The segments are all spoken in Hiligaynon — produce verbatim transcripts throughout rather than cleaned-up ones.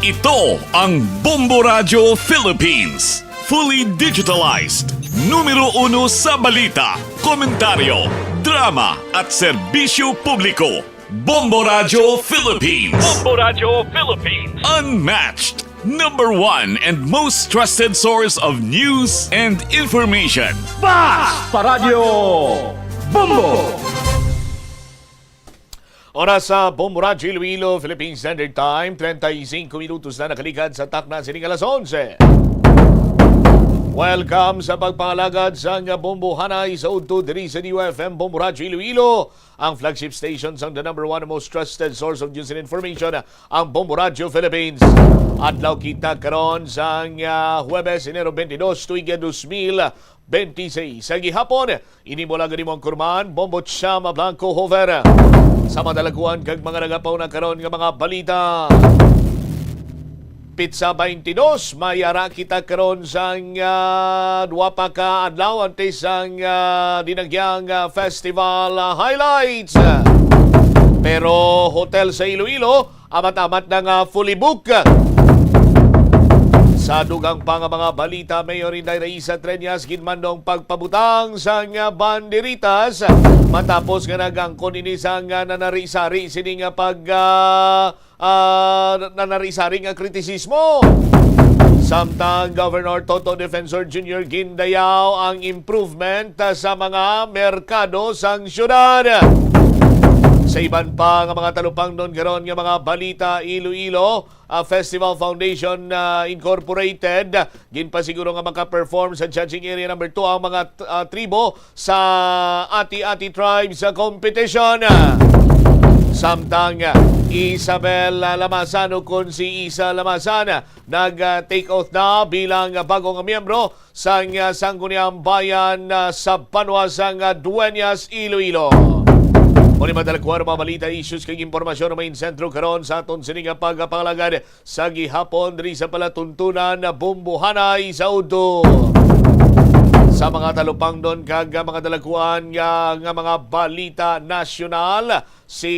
Ito ang Bombo Radyo Philippines. Fully digitalized. Numero uno sa balita, komentaryo, drama, at serbisyo publiko. Bombo Radyo Philippines. Bombo Radyo Philippines. Unmatched. Number one and most trusted source of news and information. Bas Paradyo Bombo! Oras sa Bombo Radyo Iloilo, Philippine Standard Time, treinta y cinco minutos na nakaligad sa takna sining alas onse. Welcome sa pagpangalagad sang Bombo Hanay sa udto diri sa D U F M Bombo Radyo Iloilo, ang flagship station sang the number one most trusted source of news and information, ang Bombo Radyo Philippines. Adlaw kita karon sang, ah, Huwebes, Enero twenty-two, tuig twenty twenty-six. Sa gihapon, ini mo lang gani mo ang kurman, Bombo Chama Blanco Hover. Sa madalaguan kag mga nagapauna karon nga mga balita. Pitsa twenty-two, may ara kita karon sang, ah, duwa pa ka adlaw antes sang, ah, dinagyang, ah, festival, ah, highlights. Pero hotel sa Iloilo, amat-amat na nga fully book. Sa dugang pa nga mga balita, Mayor Inday Raisa Treñas ginmandong pagpabutang sang banderitas matapos nga nag-angkon ini sang nanari-sari sini nga pag, ah, ah, nanari-sari nga kritisismo. Samtang Governor Toto Defensor Junior gindayaw ang improvement, ah, sa mga merkado sang syudad. Sa iban pa nga mga talupangnon karon nga mga balita, Iloilo, ah, Festival Foundation, ah, Incorporated, ginpasiguro nga maka-perform sa Judging Area Number Two ang mga, ah, tribo sa Ati-Ati Tribes Competition. Samtang, ah, Isabel, ah, Lamasan, o kon si Isa Lamasan, ah, nag, ah, take oath na bilang, ah, bago nga miyembro sang, ah, Sangguniang Bayan, ah, sa banwa sang, ah, Dueñas, Iloilo. Mao ni madalakuan ang mga balita, issues kag impormasyon nga main sentro karon sa aton sini nga pagpangalagad sa gihapon diri sa palatuntunan nga Bombo Hanay sa udto. Sa mga talupangnon kag mga dalakuan nga, nga mga balita nasyonal, si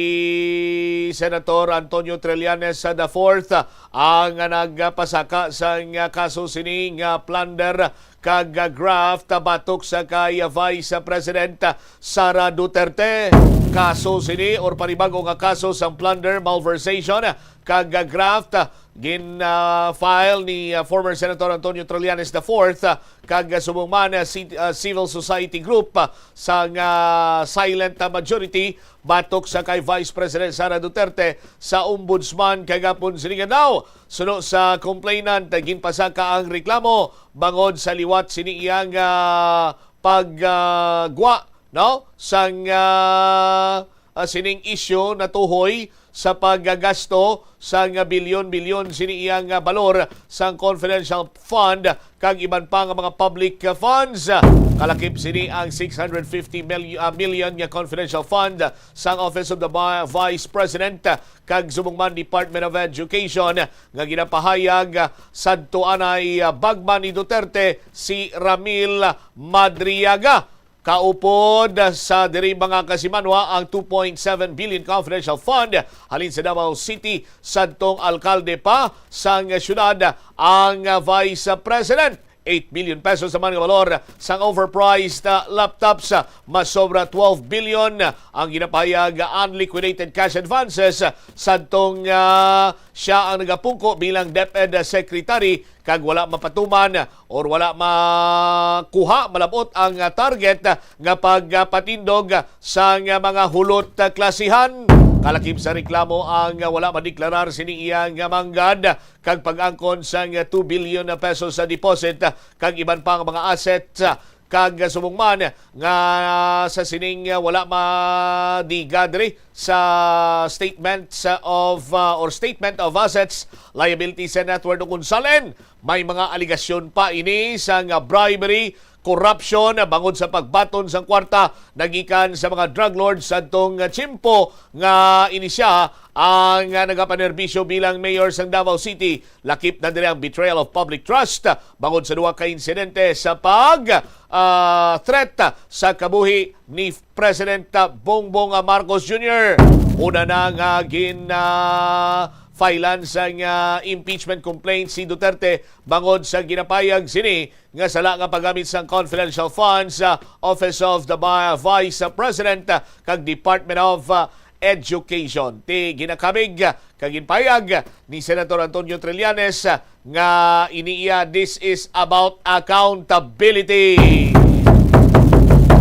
Senator Antonio Trillanes the fourth ang nagpasaka sang kaso sini nga plunder kag graft batok sa kay Vice President Sara Duterte. Kaso sini or panibago nga kaso sang plunder, malversation, kag graft gin, ah, file ni, ah, former Senator Antonio Trillanes the fourth, ah, kag subong man, ah, ci-, ah, civil society group, ah, sang silent, ah, majority batok sa kay Vice President Sara Duterte sa Ombudsman kagapon sining adlaw. Suno sa complainant, ah, ginpasaka ang reklamo bangod sa liwat sini iyang, ah, pag, ah, gwa, no, sang, ah, ah, sining isyu natuhoy sa paggagasto sang bilyon-bilyon sini iyang, ah, balor sang confidential fund kag iban pa nga mga public, ah, funds. Kalakip sini ang six hundred fifty million, ah, million nga confidential fund sang Office of the Vi-, Vice President, ah, kag subong man Department of Education nga ginapahayag, ah, sadto anay, ah, bagman ni Duterte si Ramil Madriaga. Kaupod sa diri mga kasimanwa ang two point seven billion confidential fund halin sa Davao City, sadtong alkalde pa sang syudad ang Vice President. Eight billion pesos naman nga balor sang overpriced, ah, laptops, ah, masobra twelve billion ang ginapahayag nga unliquidated cash advances, ah, sadtong, ah, siya ang nagapungko bilang DepEd Secretary kag wala mapatuman or wala makuha, malabot ang, ah, target, ah, nga pagpatindog, ah, sang, ah, mga hulot, ah, klasihan. Kalakip sa reklamo ang, ah, wala madeklarar sini iyang, ah, manggad kag pag-angkon sang, ah, two billion pesos sa deposit, ah, kag iban pa nga mga assets, ah, kag, ah, subong man nga sa sining, ah, wala madiga diri sa statements of, ah, or statement of assets, liabilities, and net worth o kung saan may mga alegasyon pa ini sang bribery, corruption, bangod sa pagbaton sang kwarta nagikan sa mga drug lords sadtong tiyempo nga ini siya ang nagapanerbisyo bilang mayor sang Davao City. Lakip na diri ang betrayal of public trust bangod sa duha ka insidente sa pag, ah, threat sa kabuhi ni President Bongbong Marcos Junior. Una na nga gin, ah, filean sang, ah, impeachment complaint si Duterte bangod sa ginapayag sini nga sala nga paggamit sang confidential funds sa Office of the Vi-, Vice President, ah, kag Department of, ah, Education. Ti ginakabig, ah, kag ginpayag ni Senator Antonio Trillanes, ah, nga ini iya, this is about accountability.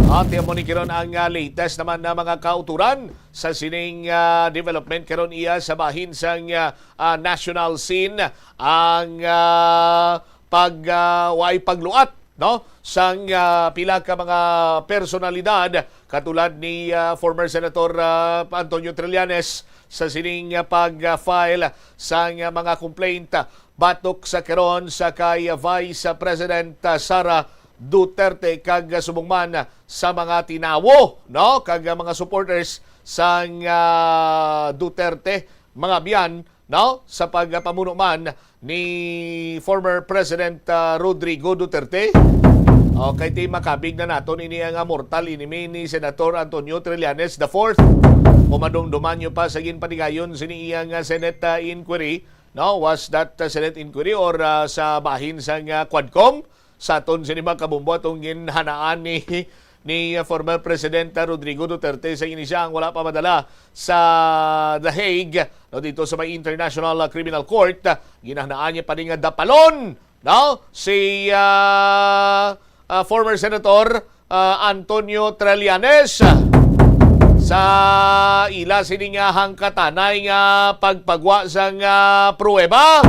At amo ni karon ang, ah, latest naman na mga kauturan sa sining, ah, development karon iya sa bahin sang, ah, ah, national scene ang, ah, pag, ah, way pagluat, no, sang, ah, pila ka mga personalidad katulad ni, ah, former Senator, ah, Antonio Trillanes sa sining, ah, pag-file sang, ah, mga complaint batok sa karon sa kay Vice President, ah, Sara Duterte kag, ah, subong man sa mga tinawo, no, kag, ah, mga supporters sang, ah, Duterte, mga biyan, no, sa pagpamuno man ni former President, ah, Rodrigo Duterte. Okay, ti makabig na naton ini ang, ah, mortal enemy ni Senator Antonio Trillanes the fourth. Kung madumduman nyo pa sa ginpatigayon sini iyang, ah, Senate, ah, inquiry, no? Was that, uh, Senate inquiry or, uh, sa bahin sang, uh, Quadcom? Sa aton sini mga kabumbo atong ginhanaan ni, ni, uh, former President, uh, Rodrigo Duterte sa ini siya ang wala pa madala sa The Hague, no, dito sa may International, uh, Criminal Court. Uh, ginahanaan niya pa ni nga dapalon, no? Si, uh, uh, former Senator ah, Antonio Trillanes sa ila sini nga hangkatanay nga pagpagwa sang, ah, pruweba.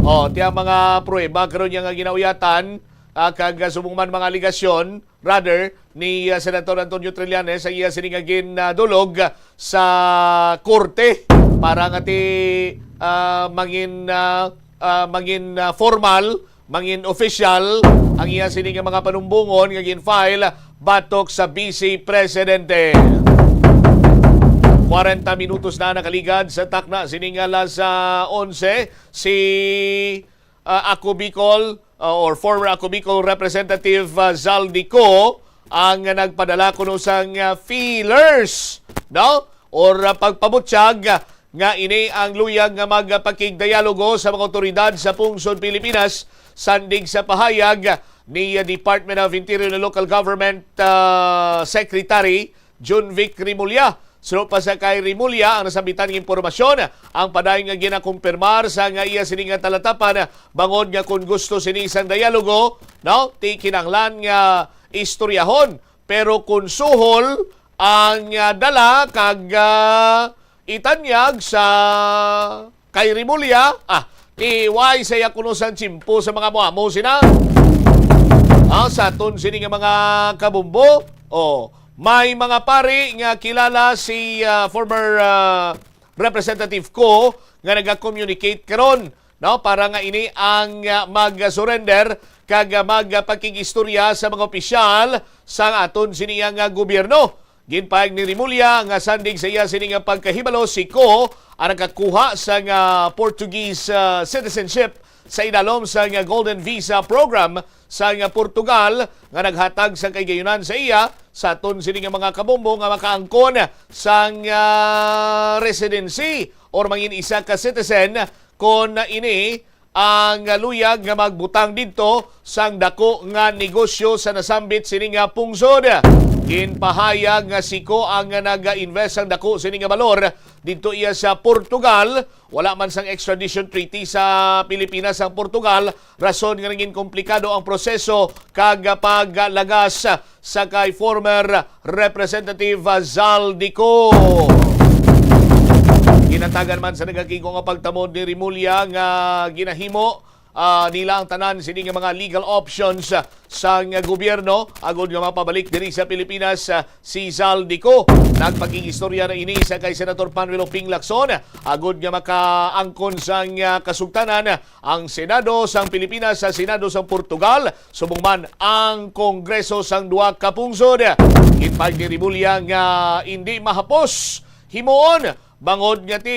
O, ti ang mga pruweba karon niya nga ginauyatan, ah, kag, ah, subong man mga alegasyon, rather, ni, ah, Senator Antonio Trillanes sa iya sini nga ginadulog sa korte para nga ti, ah, mangin, ah, ah, mangin, ah, formal, mangin opisyal ang iya sini nga mga panumbongon nga gin-file batok sa Vice Presidente. Kwarenta minutos na nakaligad sa takna sini nga alas, ah, onse. Si, ah, Ako Bicol, ah, or former Ako Bicol Representative, ah, Zaldy Co ang nagpadala kuno sang, ah, feelers, no? Or, ah, pagpabutyag nga ini ang luyag nga magpakigdialogo sa mga awtoridad sa pungsod Pilipinas, sandig sa pahayag ni Department of Interior and Local Government, ah, Secretary Junvic Remulla. Suno pa sa kay Remulla ang nasambitan nga impormasyon, ang padayon nga ginakumpirmar sa nga iya sini nga talatapan bangod nga kon gusto sini sang dialogo, no, ti kinahanglan nga istoryahon. Pero kon suhol ang, ah, dala kag, ah, itanyag sa kay Remulla, ah, iway saya kuno sang tiyempo sa mga amo-amo sina. Ah, sa aton sini nga mga kabumbo, oh, may mga pari nga kilala si, ah, former, ah, Representative Co nga naga-communicate karon, no, para nga ini ang, ah, mag-surrender kag, ah, magpakig-istorya sa mga opisyal sa aton sini nga gobyerno. Ginpahayag ni Remulla nga sandig sa iya sini nga pagkahibalo, si Co ang nakakuha sa nga Portuguese, ah, citizenship sa idalom sa nga Golden Visa Program sa nga Portugal nga naghatag sa kahigayonan sa iya sa aton sini nga mga kabombo nga makaangkon sang, ah, residency or mangin isa ka citizen kon ini ang luyag nga magbutang didto sang dako nga negosyo sa nasambit sini nga pungsod. Ginpahayag nga si Co ang naga-invest sang dako sini nga balor didto iya sa Portugal. Wala man sang extradition treaty sa Pilipinas ang Portugal, rason nga naging komplikado ang proseso kag paglagas sa kay former Representative Zaldy Co. Ginhatagan man sa nagakig-o nga pagtamod ni Remulla nga ginahimo, ah, nila ang tanan sini nga mga legal options, ah, sang gobyerno agud nga mapabalik diri sa Pilipinas, ah, si Zaldy Co. Nagpakig-istorya na ini sa kay Senator Panuel Openg Lacson agud nga makaangkon sang, ah, kasugtanan ang Senado sang Pilipinas sa Senado sang Portugal, subong man ang Kongreso sang duha ka pungsod. Ginpahayag ni Remulla nga indi mahapos himuon bangod nga ti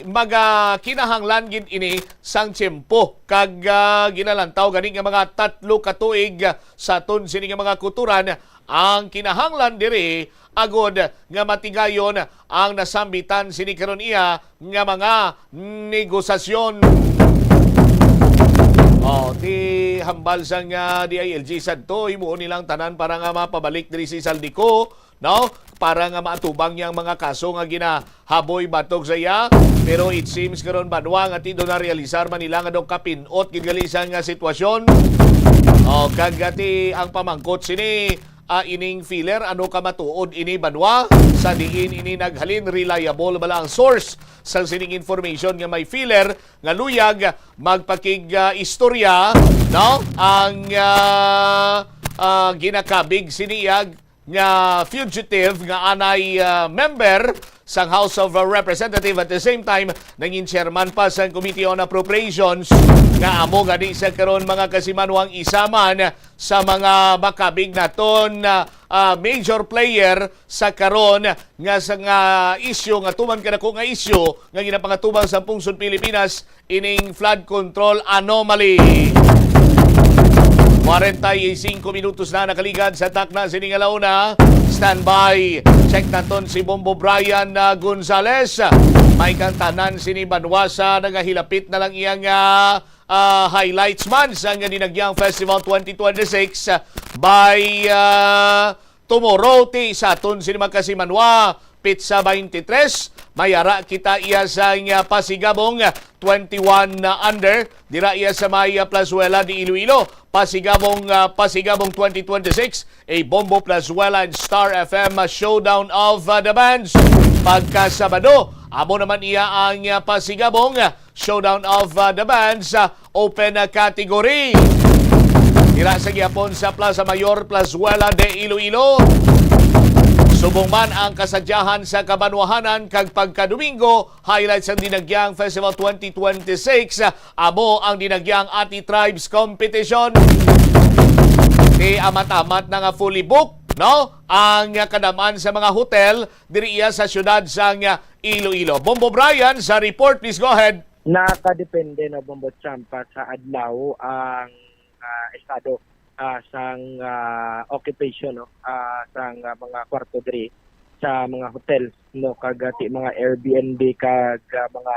magakinahanglan gid ini sang tiyempo kag, ah, ginalantaw gani nga mga tatlo ka tuig sa aton sini nga mga kutoran ang kinahanglan diri agod nga matigayon ang nasambitan sini karon iya nga mga negosasyon. Oh, ti hambal sang, ah, D I L G sadto, himuon nilang tanan para nga mapabalik diri si Zaldy Co, no? Para nga maatubang niya ang mga kaso nga ginahaboy batok sa iya. Pero it seems karon, banwa, nga ti do na-realisar man nila nga do kapin-ot gid gali sang, ah, sitwasyon. Oh, kag, ah, ti ang pamangkot sini, ah, ining filler, ano ka matuod ini, banwa? Sa diin ini naghalin, reliable bala ang source sang sining information nga may filler nga luyag magpakig, ah, istorya, no? Ang, ah, ah, ginakabig sini iya nga fugitive nga anay, ah, member sang House of Representative, at the same time nangin chairman pa sang Committee on Appropriations, nga amo gani sa karon, mga kasimanwang, isa man sa mga makabig naton, ah, ah, major player sa karon nga sa nga isyu, nga tuman kadako nga isyu nga ginapangatubang sa pungsod Pilipinas, ining flood control anomaly. Kwarenta y singko minutos na nakaligad sa takna sini nga launa. Standby. Check naton si Bombo Brian, ah, Gonzales. May kantanan sini, banwa, sa nagahilapit na lang iyang, ah, ah, highlights man sa nga Dinagyang Festival twenty twenty-six, ah, by, ah, tomorrow, ti sa aton sini, mga kasimanwa, pitsa twenty-three, may ara kita iya sa nga Pasigabong twenty-one na under, dira iya sa may, ah, Plazuela de Iloilo. Pasigabong, ah, Pasigabong twenty twenty-six, a Bombo Plazuela and Star F M, ah, Showdown of, ah, the Bands. Pagka Sabado, amo naman iya ang, ah, Pasigabong, ah, Showdown of, uh, the Bands, uh, open, uh, category. Dira sa gihapon sa Plaza Mayor, Plazuela de Iloilo. Subong man ang kasadyahan sa kabanwahanan kag pagka-Domingo, highlight sang Dinagyang Festival twenty twenty-six, uh, amo ang Dinagyang Ati Tribes Competition. Ti amat-amat na nga fully booked, no? Ang, uh, kadam-an sa mga hotel diri iya sa siyudad sang, uh, Iloilo. Bombo Brian sa report, please go ahead. Nakadepende, no, Bombo Champa, sa adlaw ang, ah, estado, ah, sang, ah, occupation, no, ah, sang, ah, mga kwarto diri sa mga hotels, no, kag, ah, ti mga Airbnb kag, ah, mga,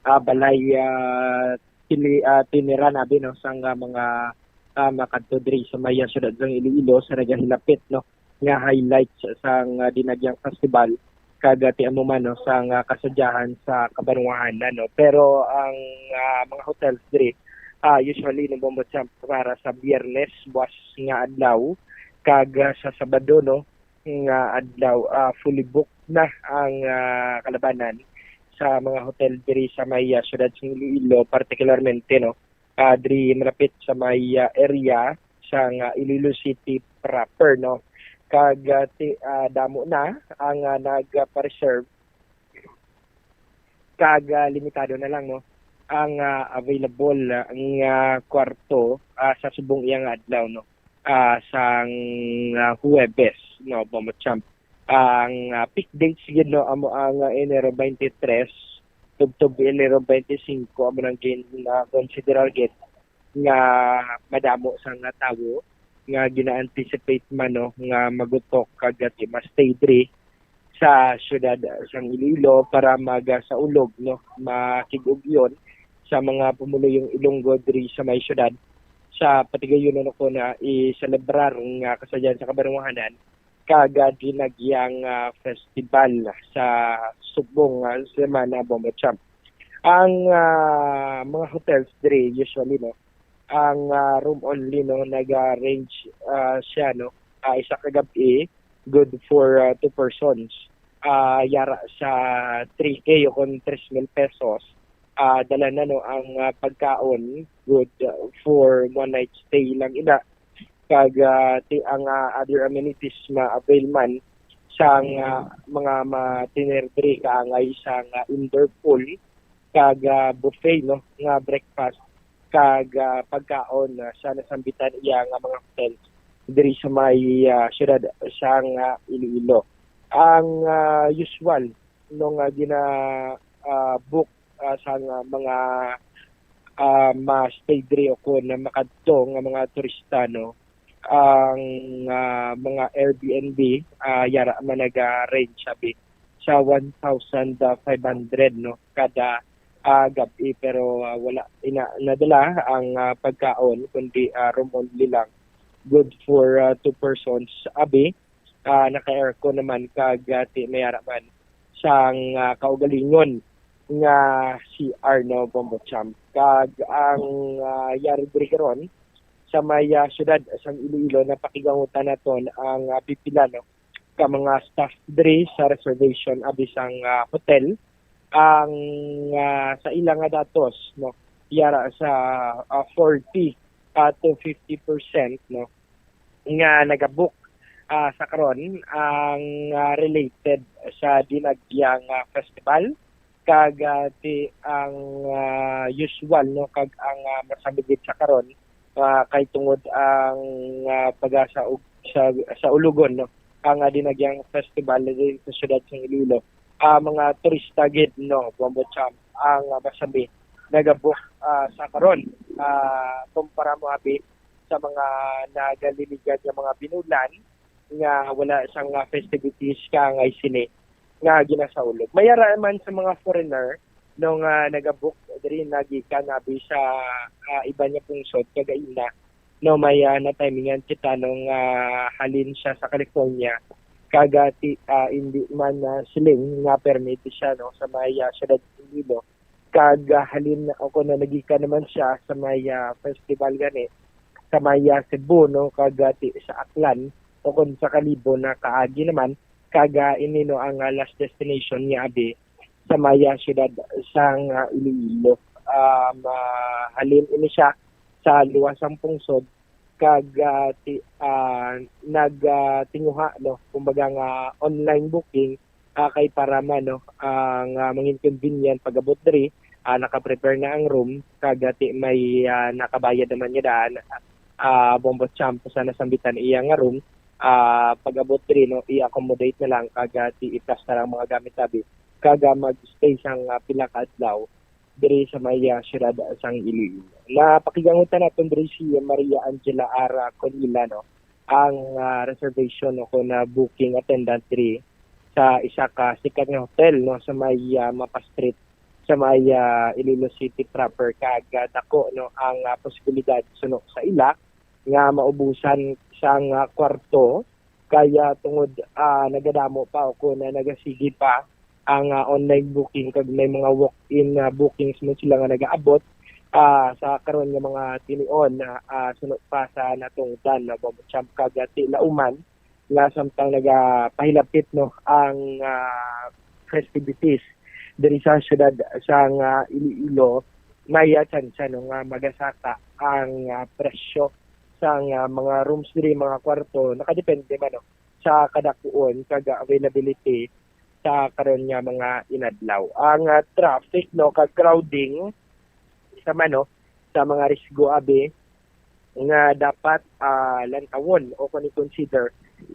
ah, balay, ah, tini-, ah, tiniran abi, no, sang, ah, mga, ah, makadto diri sa may, ah, siyudad sang Iloilo sa nagahilapit, no, nga highlights sang, ah, Dinagyang Festival kag, ah, ti amo man, no, sang, ah, kasadyahan sa kabanwahanan, no. Pero ang, ah, mga hotels diri, ah, usually, no, Bombo Champ, para sa Biyernes, buwas nga adlaw, kag, ah, sa Sabado, no, nga adlaw, ah, fully booked na ang, ah, kalabanan sa mga hotel diri sa may, ah, siyudad sa Iloilo, partikularmente, no, ah, diri malapit sa may, ah, area sang, ah, Iloilo City proper, no? Kag, ah, ti-, ah, damo na ang, ah, nagpa-reserve, kag, ah, limitado na lang, no, ang, ah, available, ah, nga kwarto, ah, sa subong iya nga adlaw, no, ah, sang, ah, Huwebes, no, Bombo Champ. Ang, ah, peak dates gid, no, amo ang, ah, Enero twenty-three, tubtob Enero twenty-five, amo nang gin, ah, considerar gid nga madamo sang, ah, tawo nga gina-anticipate man, no, nga magutok kag, ah, ti ma-stay diri sa siyudad, ah, sang Iloilo para mag, ah, saulog, no, makig-ugyon sa mga pumuluyong Ilonggo diri sa may siyudad sa patigayon, no, kon, ah, i-celebrar nga kasadyahan sa kabanwahanan kag, ah, Dinagyang, ah, Festival sa subong, ah, semana, Bombo Champ. Ang, ah, mga hotels diri usually, no, ang, ah, room only, no, naga-range, ah, siya, no, ah, isa ka gab-i, good for, ah, two persons. Ah, yara sa three K o kon tres mil pesos, ah, dala na, no, ang, ah, pagkaon, good, ah, for one night stay lang ina. Kag, ah, ti-, ang, ah, other amenities ma-avail man sang, ah, mga ma-tener diri kaangay sang, ah, indoor pool kag, ah, buffet, no, nga breakfast kag, ah, pagkaon, ah, sa nasambitan iya nga mga hotels diri sa may, ah, siyudad sang, ah, Iloilo. Ang, ah, usual, no, nga gina, ah, book, ah, sang, ah, mga, ah, ma-stay diri o kon makadto nga mga turista, no, ang, ah, mga Airbnb, ah, yara man naga-range, sabi, sa one thousand five hundred, no, kada, ah, gab-i, pero, ah, wala ina nadala ang, ah, pagkaon, kundi, ah, room only lang, good for, ah, two persons, abi. Ah, naka-aircon naman kag, ah, ti-, may ara man sang, ah, kaugalingon nga C R, no, Bombo Champ. Kag ang, ah, yari diri karon sa may, ah, siyudad sang Iloilo, napakigangutan naton ang, ah, pipila, no, ka mga staff diri sa reservation abi sang, ah, hotel. Ang, ah, sa ila nga datos, no, yara sa, ah, forty, ah, to fifty percent, no, nga nagabook, ah, sa karon ang, ah, related sa Dinagyang, ah, Festival, kag, ah, ti ang, ah, usual, no, kag ang, ah, masabi gid sa karon, ah, kay tungod ang, ah, pagasa og sa, sa Ulugon, no, ang, ah, Dinagyang Festival diri sa siyudad sa Iloilo, ah, mga turista gid, no, Bombo Champ, ang, ah, masabi nagabook, ah, sa karon, ah, kumpara mo abi sa mga nagaliligan nga mga binulan nga wala sang, ah, festivities kaangay sini nga ginasaulog. May ara man sa mga foreigner, no, nga nagabook diri nagikan abi sa, ah, iban nga pungsod kag ina, no, may, ah, natimingan kita, no, nga halin siya sa California kag, ah, ti, ah, indi man, ah, siling nga permit siya, no, sa may, ah, siyudad sa Iloilo. Kag, ah, halin ako na nagikan naman siya sa may, ah, festival gani sa may, ah, Cebu, no, kag, ah, ti-, sa Aklan o kon sa Kalibo na kaagi naman, kag, ah, ini, no, ang, ah, last destination niya abi sa may, ah, siyudad sang, ah, Iloilo. Um, ah, halin ini siya sa luwas sang pungsod kag, ah, ti-, ah, nag, ah, tinguha, no, kumbaga nga online booking, ah, kay para man, no, ang, ah, mangin convenient pag-abot diri, ah, naka-prepare na ang room, kag, ah, ti may, ah, nakabayad naman nga daan, ah, Bombo Champ sa nasambitan iya nga room, ah, pag-abot diri, no, i-accommodate na lang, kag, ah, ti itas na lang mga gamit tabi, kag, ah, mag-stay sang, ah, pila ka adlaw diri sa may, ah, siyudad sang Iloilo. Napakigangutan naton diri si Maria Angela R. Conila, no, ang, ah, reservation o kon, ah, booking attendant diri sa isa ka sikat nga hotel, no, sa may, ah, Mapa Street, sa may, ah, Iloilo City proper, kag, ah, dako, no, ang, ah, posibilidad suno sa ila nga maubusan sang, ah, kwarto, kaya tungod, ah, nagadamo pa o kon, ah, nagasigi pa ang, ah, online booking kag may mga walk-in, ah, bookings man sila nga nagaabot, ah, sa karon nga mga tinion, ah, ah, suno pa sa natungdan, no, Bombo Champ, kag, ah, ti lauman nga samtang nagapahilapit, no, ang, ah, festivities diri sa siyudad sang, ah, Iloilo, may, ah, tsansa, no, nga magasaka ang, ah, presyo sang, ah, mga rooms diri, mga kwarto, nakadepende man, no, sa kadakuon kag availability sa karon nga mga inadlaw. Ang, ah, traffic, no, kag crowding sa, mano, sa mga risgo abi nga dapat, ah, lantawon o kon i-consider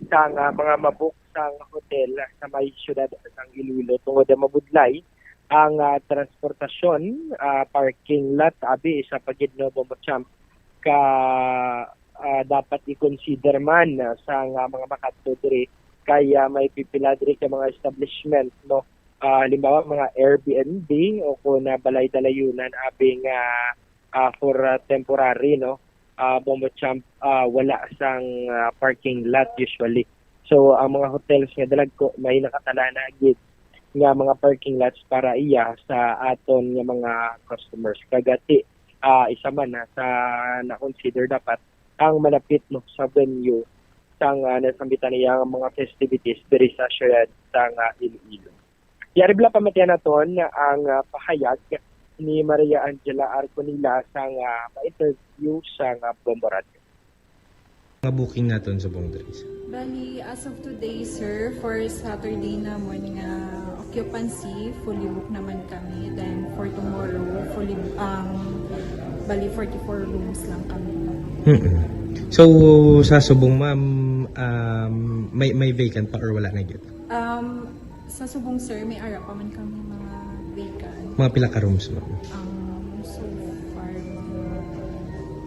sa nga mga mabook sang hotel sa may siyudad sang Iloilo, tungod na mabudlay ang, ah, transportasyon, ah, parking lot abi sa pagid, no, Bombo Champ, ka, ah, dapat i-consider man, ah, sa nga mga makadto diri, kay, ah, may pipila diri ka mga establishment, no, ah, halimbawa, mga Airbnb o kon, ah, balay dalayunan abi nga, ah, for, ah, temporary, no, ah, Bombo Champ, ah, wala sang, ah, parking lot usually. So, ang mga hotels nga dalagko may nakatala na gid nga mga parking lots para iya sa aton nga mga customers. Kag ti, ah, isa man na sa na-consider dapat ang malapit, no, sa venue sang, ah, nasambitan niya nga mga festivities diri sa siyudad sang, ah, Iloilo. Yari bala pamatian naton ang, ah, pahayag ni Maria Angela Arconila sang, ah, pa-interview sang, ah, Bombo Radyo. Mga booking naton subong diri, sir? Bali, as of today, sir, for Saturday namon nga occupancy, fully booked naman kami. Then, for tomorrow, fully, um, bali, forty-four rooms lang kami. Mm-mm. So, sa subong, ma'am, um, may, may vacant pa or wala na gyud? Um, sa subong, sir, may ara pa man kami mga vacant. Mga pila ka rooms, ma'am? Um, so far, mga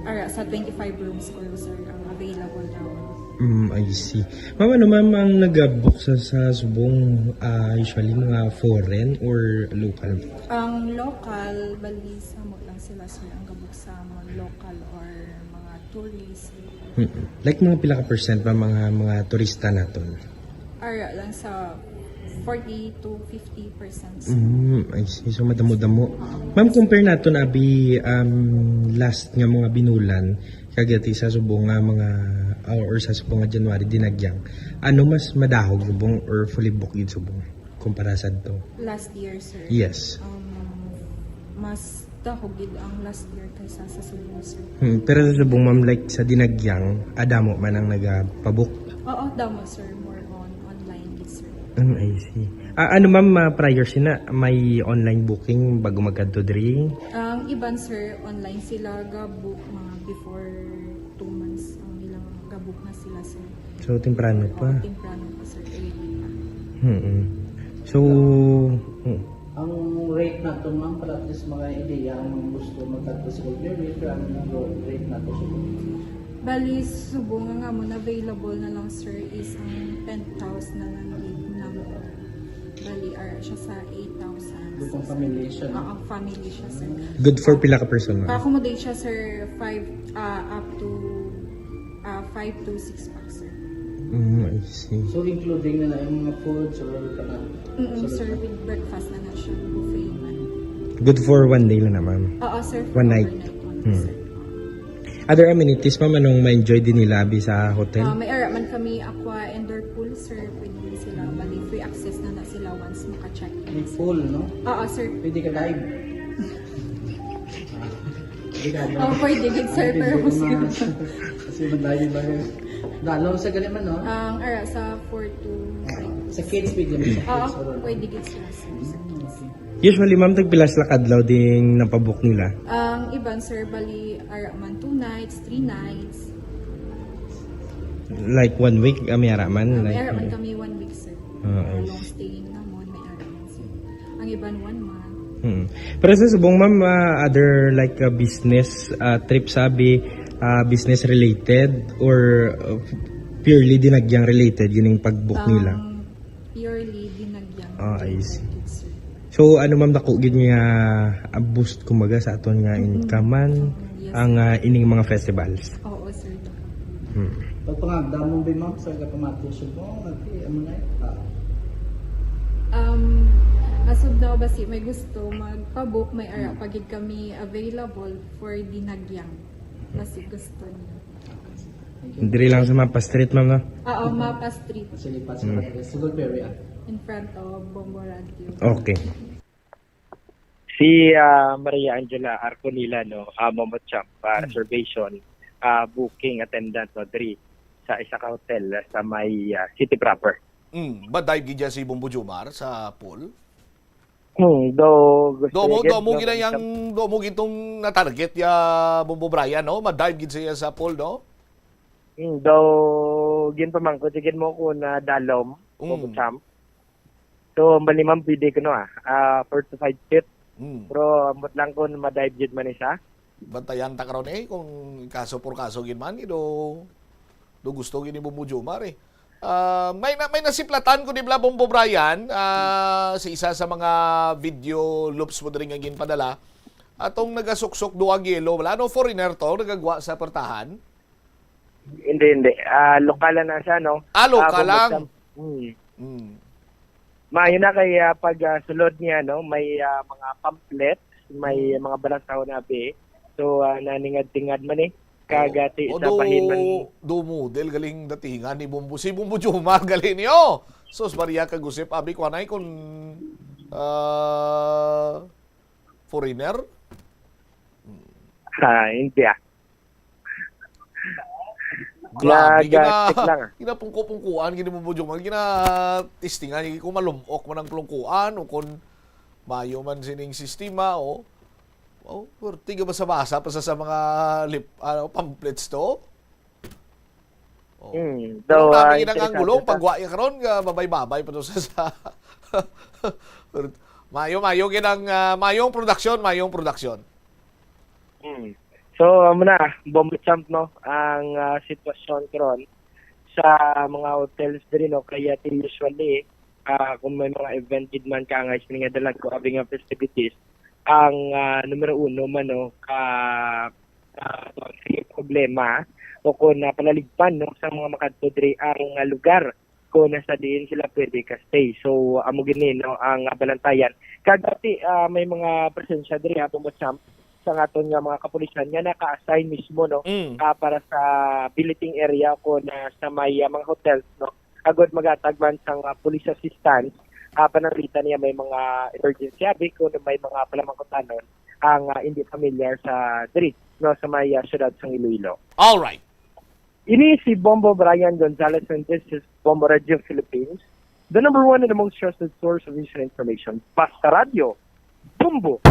ara sa twenty-five rooms ko, sir, ang available daw. Mm, I see. Ma'am, ano, ma'am, ang nag-book sa, sa subong, ah, usually mga foreign or local? Ang local, bali sa mo lang sila, sir, ang gabok sa amon, local or mga tourist. Mm. Like mga pila ka percent pa mga mga turista naton? Ara lang sa forty to fifty percent. Mm, I see. So madamo-damo. Ma'am, compare naton abi, um, last nga mga binulan, kag ati sa subong nga mga, or sa subong nga January, dinagyang. Ano mas madahog subong or fully booked gid subong kumpara sa to? Last year, sir. Yes. Um, mas dahog gid ang last year kaysa sa subong, sir. Hmm, pero sa subong, ma'am, like sa dinagyang, adamo man ang nagapabook. Oo, damo, sir. More on online gid, sir. Mm, I see. Ah, ano, ma'am, ah, prior sina may online booking bago magkadto diri? Ang iban, sir, online sila ga-book mga before two months ang ilang ga-book na sila, sir. So, temprano pa. Oo, temprano pa, sir. Early pa. Mm. So, mm. Ang rate nato, ma'am, para at least mga idea ang gusto magkadto sa Gold Berry, pero ang rate nato sa Bali, subong nga amon available na lang, sir, is ang penthouse na lang gid na. Bali, ara siya sa eight thousand. Butang family siya, no? Oo, family siya, sir. Good for pila ka person, ma'am? Pa-accommodate siya, sir, five, ah, up to ah, five to six packs, sir. Mm, I see. So, including na lang yung mga foods or kana? Mm, So, sir, with breakfast na na siya, buffet man. Good for one day lang na, ma'am. Oo, sir. One night. Overnight one, Hmm. sir. Other amenities, ma'am, anong ma-enjoy din nila abi sa Ah, hotel? May ara man kami aqua indoor pool, sir. Pwede din sila. Bali, free access na na sila once maka-check May in. pool, no? Oo, sir. Pwede ka dive. Pwede ka, no? Oh, pwede gid, sir, Pwede pero ka mas na. Kasi madali ba yun? Dalaw sa gali man, no? Ang ara sa four to Ah, five. Sa kids, pwede mo sa Oo, kids, or ano? Pwede gid sila, sir. Mm, okay. Usually, ma'am, tagpilas la kadlaw ding napabok nila? Ang iban, sir, bali, ara man two nights, three nights. Like one week, ah, may ara man? Ah, may Like, ara man kami one week, sir. Ah, I Long see. staying namon, may ara man, sir. Ang iban, one month. Hmm. Pero sa subong, ma'am, ah, other like, ah, business, ah, trip sabi, ah, business related or, ah, purely dinagyang related yun yung pag-book nila? Um, purely dinagyang Ah, I related, see. Sir. So, ano, ma'am, dako gid nga, ah, boost, kumbaga, sa aton nga Mm-mm. income man, Yes, ang, sir. ah, ining mga festivals? Oo, sir. Hmm. Pagpangagda mo ba, ma'am, sa kapamati subong, nagti, ano na yun? Ah, Um, as of now, basi may gusto magpabook, may ara pa gid kami available for dinagyang. Basi gusto niyo. thank you. Diri lang sa Mapa Street, ma'am, no? Oo, Mapa Street, Sa lipat sa Hmm. Barangay Sugod Berry, ah. in front of Bombo Radio. Okay. Si ah, Maria Angela Arconila, no, amo mo champ, ah, Mm. reservation, ah, booking attendant, no, diri sa isa ka hotel sa may ah, city proper. Mm, ba dive gid siya si Bombo Jomar sa pool? Hmm, do gusto Do mo, gid, do mo no, gid ang, do mo gid tong na-target ya Bombo Brian, no? Ma-dive gid siya sa pool, no? Hmm, do ginpamangkot gid mo ko na dalom, Mm. Bombo champ. So, ang bali man, pwede ko, no, ah, ah, four to five feet. Mm. Pero ambot lang kung ma-dive gid man isa. Bantayan ta karon eh kung kaso por kaso gid man, eh, do, do gusto gid ni Bombo Jomar eh. Ah, may na, may nasiplatan ko ni bla Bombo Brian, ah, sa isa sa mga video loops mo diri nga ginpadala. Atong nagasuksok duwag yelo, wala no foreigner to nagagwa sa portahan. Hindi, hindi. Ah, lokal na siya, no? Ah, lokal Ah, lang. basta- Hmm. Mm. Maayo na kay ah, pag ah, sulod niya, no, may ah, mga pamphlets, may ah, mga balansaw na abi. So, ah, naningad-tingad man eh. Kagati O, sa bahin man. Do model galing datingan ni Bombo. Si Bombo Jomar galing niyo. Sus, Maria Kagusip, abi ko anay kung ah, foreigner. Ah, hindi ah. Grabe, Nag-check lang. Ginapungko-pungkuan gini mo, Jomar. Gina-testingan, kung malumok man ang pulungkuan o kung mayo man sining sistema, o. Oh, perti ka basa-basa pa sa, sa mga lip, ano, pamphlets to? Oh. Hmm. Pero Daw, ah, kami ginang interesado anggulo, sa pagwa niya karon, nga babay-babay pa to sa, sa mayo, mayo, ginang, ah, mayong production, mayong production. Hmm. So, amo na, bombo champ, no, ang, ah, sitwasyon karon sa mga hotels diri, no, kaya ti usually, ah, kung may mga event gid man kaangay sa mga dalag ko abi nga festivities, ang, ah, numero uno man, no, ka, ah, sige, problema o kung, ah, palaligpan, no, sa mga makadto diri ang, ah, lugar kung nasa diin sila pwede ka-stay. So, amo gini, no, ang, ah, balantayan. Kag dati, ah, may mga presensya diri, ah, Bombo Champ, sa aton nga mga kapulisan nga naka-assign mismo, no, Mm. ah, para sa billeting area kung, ah, sa may, ah, mga hotels, no, agod maghatag man sang, ah, police assistance, ah, pananglitan niya may mga emergency abi kung may mga palamangkutanon ang, ah, hindi familiar sa diri, no, sa may, ah, siyudad sang Iloilo. All right. Ini si Bombo Brian Gonzalez, and this is Bombo Radio Philippines, the number one and the most trusted source of news and information. Basta Radio, Bombo!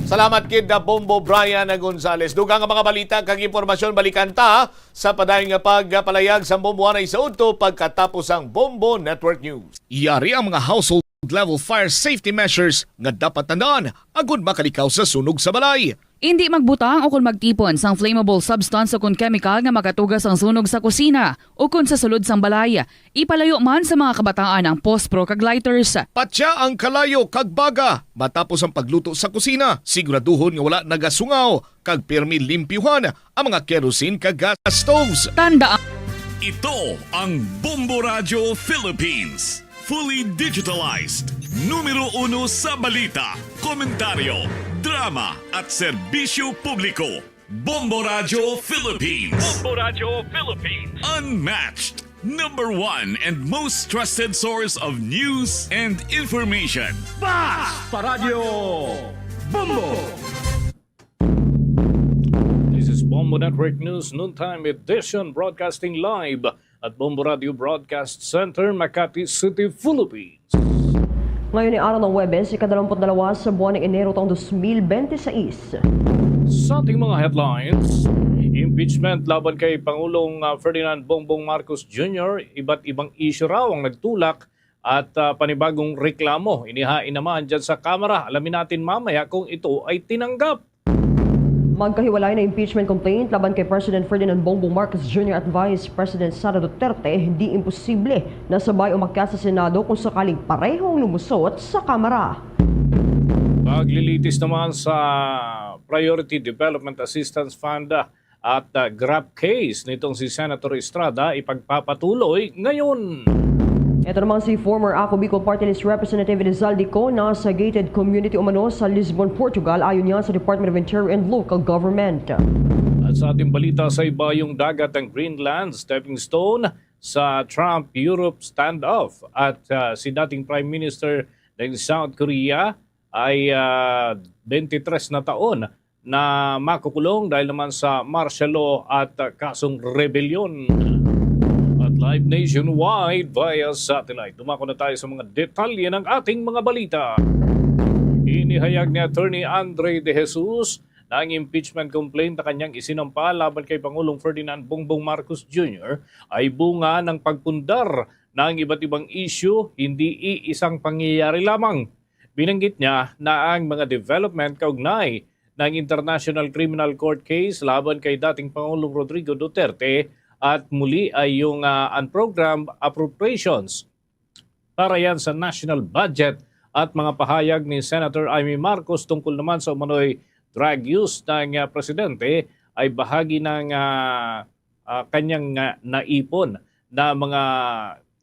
Salamat kid, uh, Bombo Brian Gonzalez. Dugang nga mga balita kag impormasyon, balikan ta sa padayon nga pagpalayag sa Bombo Anay sa udto pagkatapos ang Bombo Network News. Yari ang mga household level fire safety measures nga dapat tandaan agud makalikaw sa sunog sa balay. Indi magbutang o kon magtipon sang flammable substance o kon chemical nga makatuga sang sunog sa kusina o kon sa sulod sang balay. Ipalayo man sa mga kabataan ang pospro kag lighters. Patya ang kalayo kag baga matapos ang pagluto sa kusina. Siguraduhon nga wala nagasungaw kag pirmi limpyuhan ang mga kerosene kag gas stoves. Tandaan. Ito ang Bombo Radyo Philippines. Fully digitalized. Numero uno sa balita, komentaryo, drama, at serbisyo publiko. Bombo Radyo Philippines. Bombo Radyo Philippines. Unmatched. Number one and most trusted source of news and information. Basta Radyo Bombo! This is Bombo Network News Noontime Edition, broadcasting live at Bombo Radio Broadcast Center, Makati City, Philippines. Ngayon ay araw ng Huwebes, ikadalawamput dalawa sa buwan ng Enero taong dos mil bente seis. Sa ating mga headlines, impeachment laban kay Pangulong, ah, Ferdinand Bongbong Marcos Junior, iba't ibang isyu raw ang nagtulak at, ah, panibagong reklamo inihain naman dyan sa Kamara. Alamin natin mamaya kung ito ay tinanggap. Magkahiwalay na impeachment complaint laban kay President Ferdinand Bongbong Marcos Junior at Vice President Sara Duterte, hindi imposible na sabay umakyat sa Senado kung sakaling parehong lumusot sa Kamara. Paglilitis naman sa Priority Development Assistance Fund at, ah, graft case nitong si Senator Estrada ipagpapatuloy ngayon. Ito naman si former Ako Bicol Party List Representative Elizalde Co nasa gated community umano sa Lisbon, Portugal, ayon niya sa Department of Interior and Local Government. At sa ating balita, sa ibayong dagat ang Greenland, stepping stone sa Trump-Europe standoff. At, ah, si dating Prime Minister ng South Korea ay, ah, twenty-three na taon na makukulong dahil naman sa martial law at, ah, kasong rebelyon. At live nationwide via satellite. Dumako na tayo sa mga detalye ng ating mga balita. Inihayag ni Attorney Andre De Jesus na ang impeachment complaint na kanyang isinampa laban kay Pangulong Ferdinand Bongbong Marcos Junior ay bunga ng pagpundar ng iba't ibang isyu, hindi iisang pangyayari lamang. Binanggit niya na ang mga development kaugnay ng International Criminal Court case laban kay dating Pangulong Rodrigo Duterte at muli ay yung, ah, unprogrammed appropriations para yan sa national budget at mga pahayag ni Senator Imee Marcos tungkol naman sa umano'y drug use ng, ah, presidente ay bahagi ng, ah, ah, kanyang, ah, naipon na mga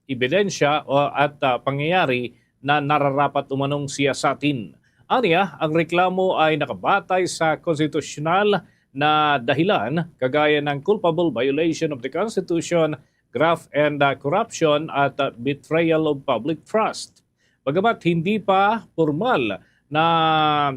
ebidensya o, at, ah, pangyayari na nararapat umanong siyasatin. Aniya, ang reklamo ay nakabatay sa konstitusyonal na dahilan, kagaya ng culpable violation of the Constitution, graft and, ah, corruption, at, ah, betrayal of public trust. Bagamat hindi pa pormal na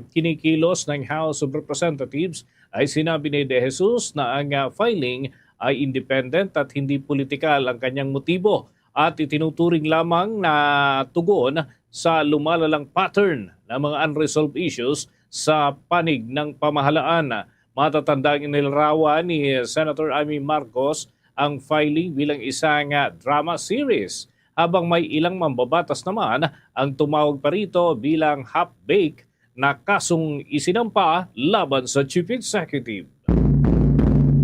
kinikilos ng House of Representatives, ay sinabi ni De Jesus na ang, ah, filing ay independent at hindi politikal ang kanyang motibo at itinuturing lamang na tugon sa lumalalang pattern ng mga unresolved issues sa panig ng pamahalaan. Matatanda ang inilarawan ni Senator Imee Marcos ang filing bilang isang, ah, drama series, habang may ilang mambabatas naman ang tumawag pa rito bilang half-baked na kasong isinampa laban sa Chief Executive.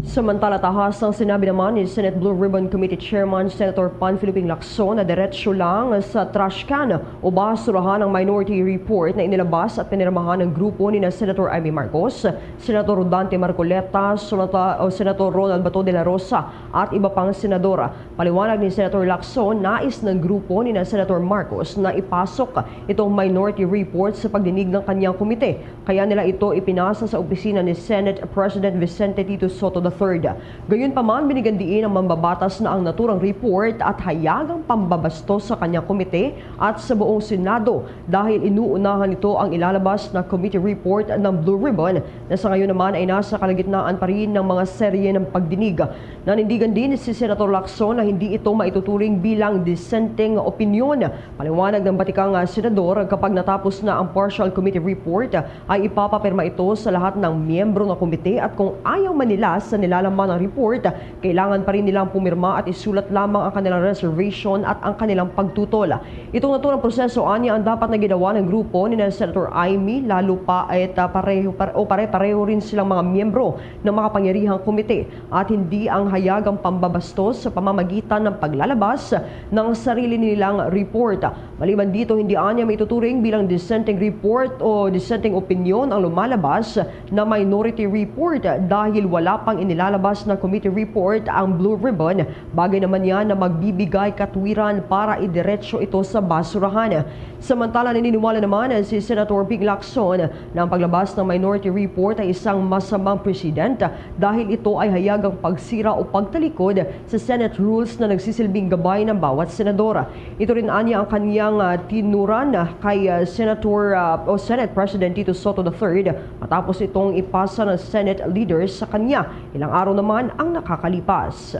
Samantala, tahas ang sinabi naman ni Senate Blue Ribbon Committee Chairman Senator Panfilo Ping Lacson na diretso lang sa trash can o basurahan ang minority report na inilabas at pinirmahan ng grupo ni na Senator Imee Marcos, Senator Dante Marcoleta, Senata-, o Senator Ronald Bato de la Rosa at iba pang senador. Paliwanag ni Senator Lacson, nais ng grupo ni na Senator Marcos na ipasok itong minority report sa pagdinig ng kanyang komite. Kaya nila ito ipinasa sa opisina ni Senate President Vicente Tito Soto the third. Gayunpaman, binigyan diin ang mambabatas na ang naturang report at hayagang pambabastos sa kanyang komite at sa buong Senado dahil inuunahan nito ang ilalabas na committee report ng Blue Ribbon na sa ngayon naman ay nasa kalagitnaan pa rin ng mga serye ng pagdinig. Nanindigan din si Senator Lacson na hindi ito maituturing bilang dissenting opinion. Paliwanag ng batikang, ah, senador, kapag natapos na ang partial committee report, ay ipapapirma ito sa lahat ng miyembro ng komite at kung ayaw man nila sa nilalaman ng report, kailangan pa rin nilang pumirma at isulat lamang ang kanilang reservation at ang kanilang pagtutol. Itong naturang proseso, anya, ang dapat na ginawa ng grupo ni na Senator Imee, lalo pa at, ah, pareho, par-, o pare-pareho rin silang mga miyembro ng makapangyarihang komite at hindi ang hayagang pambabastos sa pamamagitan ng paglalabas ng sarili nilang report. Maliban dito, hindi anya maituturing bilang dissenting report o dissenting opinion ang lumalabas na minority report dahil wala pang inilalabas na committee report ang Blue Ribbon. Bagay naman yan na magbibigay katwiran para idiretso ito sa basurahan. Samantala, naniniwala naman si Senator Ping Lacson na ang paglabas ng minority report ay isang masamang presidente dahil ito ay hayagang pagsira o pagtalikod sa Senate rules na nagsisilbing gabay ng bawat senador. Ito rin anya ang kanyang, ah, tinuran, ah, kay, ah, Senator, ah, o Senate President Tito Soto the third matapos itong ipasa ng Senate leaders sa kanya ilang araw naman ang nakakalipas.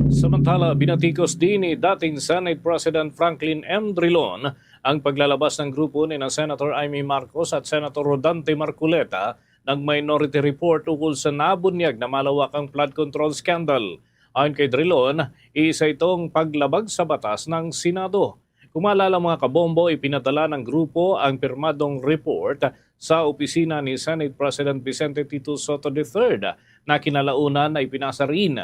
Samantala, binatikos din ni dating Senate President Franklin M. Drilon ang paglalabas ng grupo ni na Senator Imee Marcos at Senator Rodante Marcoleta ng minority report ukol sa nabunyag na malawakang flood control scandal. Ayon kay Drilon, isa itong paglabag sa batas ng Senado. Kung maalala, mga kabombo, ipinadala ng grupo ang pirmadong report sa opisina ni Senate President Vicente Tito Soto the third na kinalaunan na ipinasa rin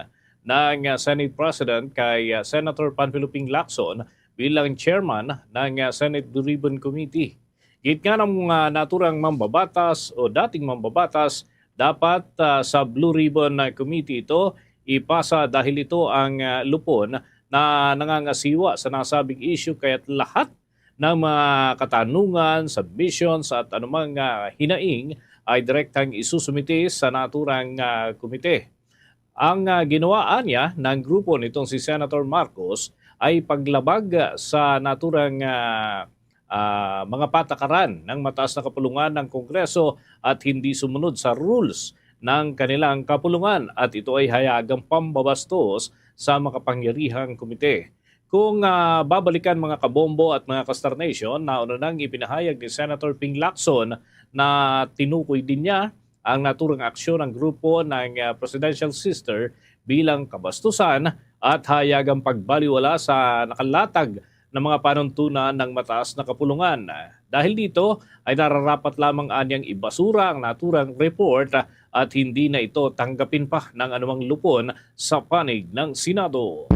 ng Senate President kay Senator Panfilo Ping Lacson bilang chairman ng Senate Blue Ribbon Committee. Gid nga ng mga naturang mambabatas o dating mambabatas, dapat, ah, sa Blue Ribbon, ah, Committee ito ipasa dahil ito ang, ah, lupon na nangangasiwa sa nasabing issue, kaya't lahat ng mga katanungan, submissions at anumang, ah, hinaing ay direktang isusumite sa naturang, ah, komite. Ang, ah, ginawaan niya ng grupo nitong si Senator Marcos ay paglabag sa naturang, ah, ah, mga patakaran ng mataas na kapulungan ng Kongreso at hindi sumunod sa rules ng kanilang kapulungan, at ito ay hayagang pambabastos sa makapangyarihang komite. Kung, ah, babalikan, mga kabombo at mga ka-Star Nation, nauna nang ipinahayag ni Senator Ping Lacson na tinukoy din niya ang naturang aksyon ng grupo ng, ah, Presidential Sister bilang kabastusan at hayagang pagbaliwala sa nakalatag na mga panuntunan ng mataas na kapulungan. Dahil dito, ay nararapat lamang anyang ibasura ang naturang report at hindi na ito tanggapin pa ng anumang lupon sa panig ng Senado.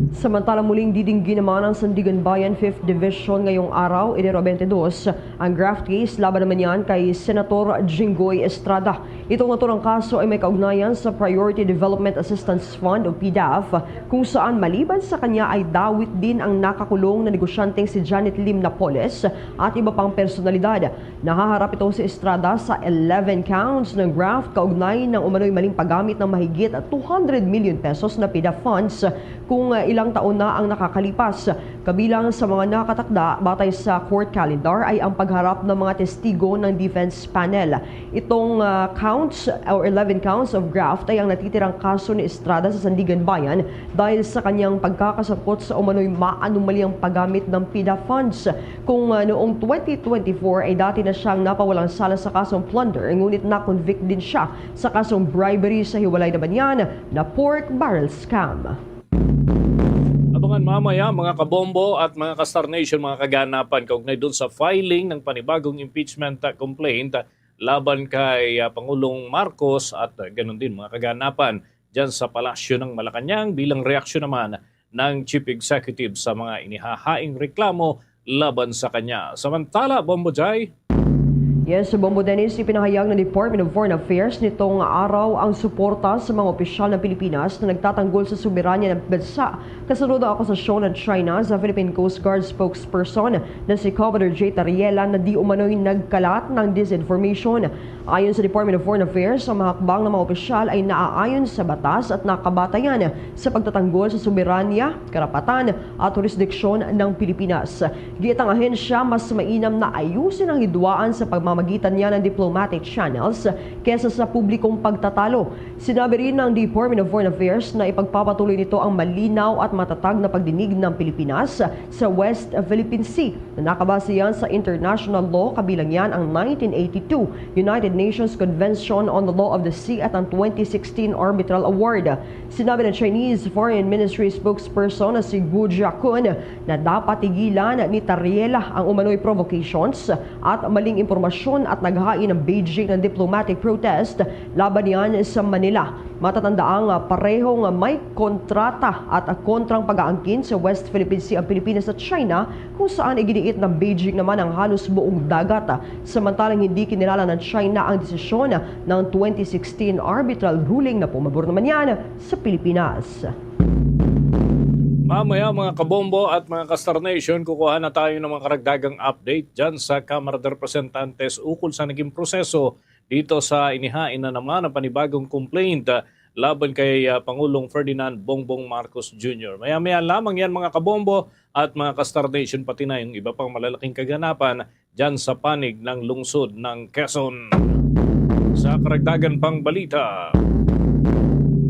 Samantala, muling didinggi naman ang Sandiganbayan Fifth Division ngayong araw, Enero twenty-two, ang graft case laban naman yan kay Senator Jinggoy Estrada. Itong naturang kaso ay may kaugnayan sa Priority Development Assistance Fund o PDAF, kung saan maliban sa kanya ay dawit din ang nakakulong na negosyanteng si Janet Lim Napoles at iba pang personalidad. Nahaharap ito si Estrada sa eleven counts ng graft kaugnay ng umano'y maling paggamit ng mahigit two hundred million pesos na PDAF funds kung, ah, ilang taon na ang nakakalipas. Kabilang sa mga nakatakda batay sa court calendar ay ang pagharap ng mga testigo ng defense panel. Itong, ah, counts or eleven counts of graft ay ang natitirang kaso ni Estrada sa Sandiganbayan dahil sa kanyang pagkakasangkot sa umano'y maanumalyang paggamit ng PDAF funds. Kung, ah, noong twenty twenty-four ay dati na siyang napawalang sala sa kasong plunder, ngunit na-convict din siya sa kasong bribery sa hiwalay naman yan na pork barrel scam. Abangan mamaya, mga kabombo at mga ka-Star Nation, mga kaganapan kaugnay dun sa filing ng panibagong impeachment, ah, complaint, ah, laban kay, ah, Pangulong Marcos at, ah, ganun din mga kaganapan dyan sa Palasyo ng Malacañang bilang reaksyon naman ng Chief Executive sa mga inihahaing reklamo laban sa kanya. Samantala, Bombo Jai. Yes, Bombo Dennis, ipinahayag ng Department of Foreign Affairs nitong araw ang suporta sa mga opisyal ng Pilipinas na nagtatanggol sa soberanya ng bansa kasunod ang akusasyon ng China sa Philippine Coast Guard spokesperson na si Commodore J Tariela na di umano'y nagkalat ng disinformation. Ayon sa Department of Foreign Affairs, ang mga hakbang ng mga opisyal ay naaayon sa batas at nakabatayan sa pagtatanggol sa soberanya, karapatan at jurisdiksyon ng Pilipinas. Giit ang ahensya, mas mainam na ayusin ang hidwaan sa pamamagitan niya ng diplomatic channels kesa sa publikong pagtatalo. Sinabi rin ng Department of Foreign Affairs na ipagpapatuloy nito ang malinaw at matatag na pagdinig ng Pilipinas sa West Philippine Sea na nakabase yan sa international law, kabilang yan ang nineteen eighty-two United Nations Convention on the Law of the Sea at ang twenty sixteen Arbitral Award. Sinabi ng Chinese Foreign Ministry spokesperson na si Gu Jiakun na dapat tigilan ni Tariela ang umano'y provocations at maling impormasyon at naghain ang Beijing ng diplomatic protest laban niyan sa Manila. Matatandaang, ah, parehong may kontrata at, ah, kontrang pag-aangkin sa West Philippine Sea ang Pilipinas at China, kung saan iginiit ng Beijing naman ang halos buong dagat, ah, samantalang hindi kinilala ng China ang desisyon ng twenty sixteen arbitral ruling na pumabor naman yan sa Pilipinas. Mamaya, mga kabombo at mga ka-Star Nation, kukuha na tayo ng mga karagdagang update dyan sa Kamara de Representantes ukol sa naging proseso dito sa inihain na naman ang panibagong complaint, ah, laban kay, ah, Pangulong Ferdinand Bongbong Marcos Junior. Maya-maya lamang yan, mga kabombo at mga ka-Star Nation, pati na yung iba pang malalaking kaganapan dyan sa panig ng lungsod ng Quezon. Sa karagdagan pang balita,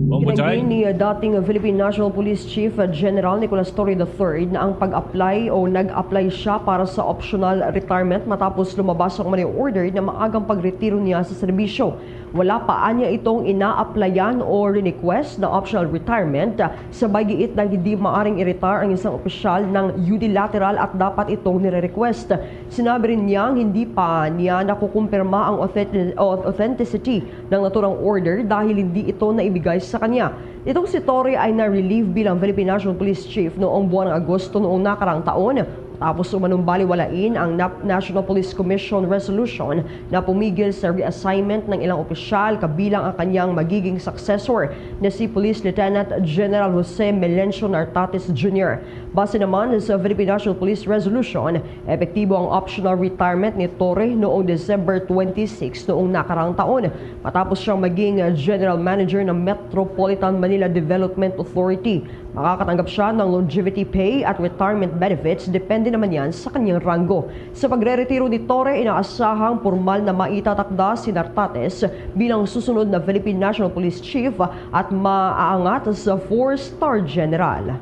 Bombo Jai. Ni dating Philippine National Police Chief General Nicolas Torre the third na ang pag-apply o nag-apply siya para sa optional retirement matapos lumabas ang money order na maagang pagretiro niya sa serbisyo. Wala pa anya itong ina-applyan o request na optional retirement. Sabay giit na hindi maaring i-retire ang isang opisyal ng unilateral at dapat itong nire-request. Sinabi rin niyang hindi pa niya nakukumpirma ang authentic-, authenticity ng naturang order dahil hindi ito naibigay sa kanya. Itong si Torre ay na-relieve bilang Philippine National Police Chief noong buwan ng Agosto noong nakaraang taon. Tapos umanong baliwalain ang Nap-, National Police Commission resolution na pumigil sa reassignment ng ilang opisyal, kabilang ang kanyang magiging successor na si Police Lieutenant General Jose Melencio Nartates Junior. Base naman sa Philippine National Police Resolution, epektibo ang optional retirement ni Torre noong December twenty-six noong nakaraang taon, matapos siyang maging General Manager ng Metropolitan Manila Development Authority. Makakatanggap siya ng longevity pay at retirement benefits, depende naman yan sa kanyang ranggo. Sa pagreretiro ni Torre, inaasahang pormal na maitatakda si Nartates bilang susunod na Philippine National Police Chief at maaangat sa four-star general.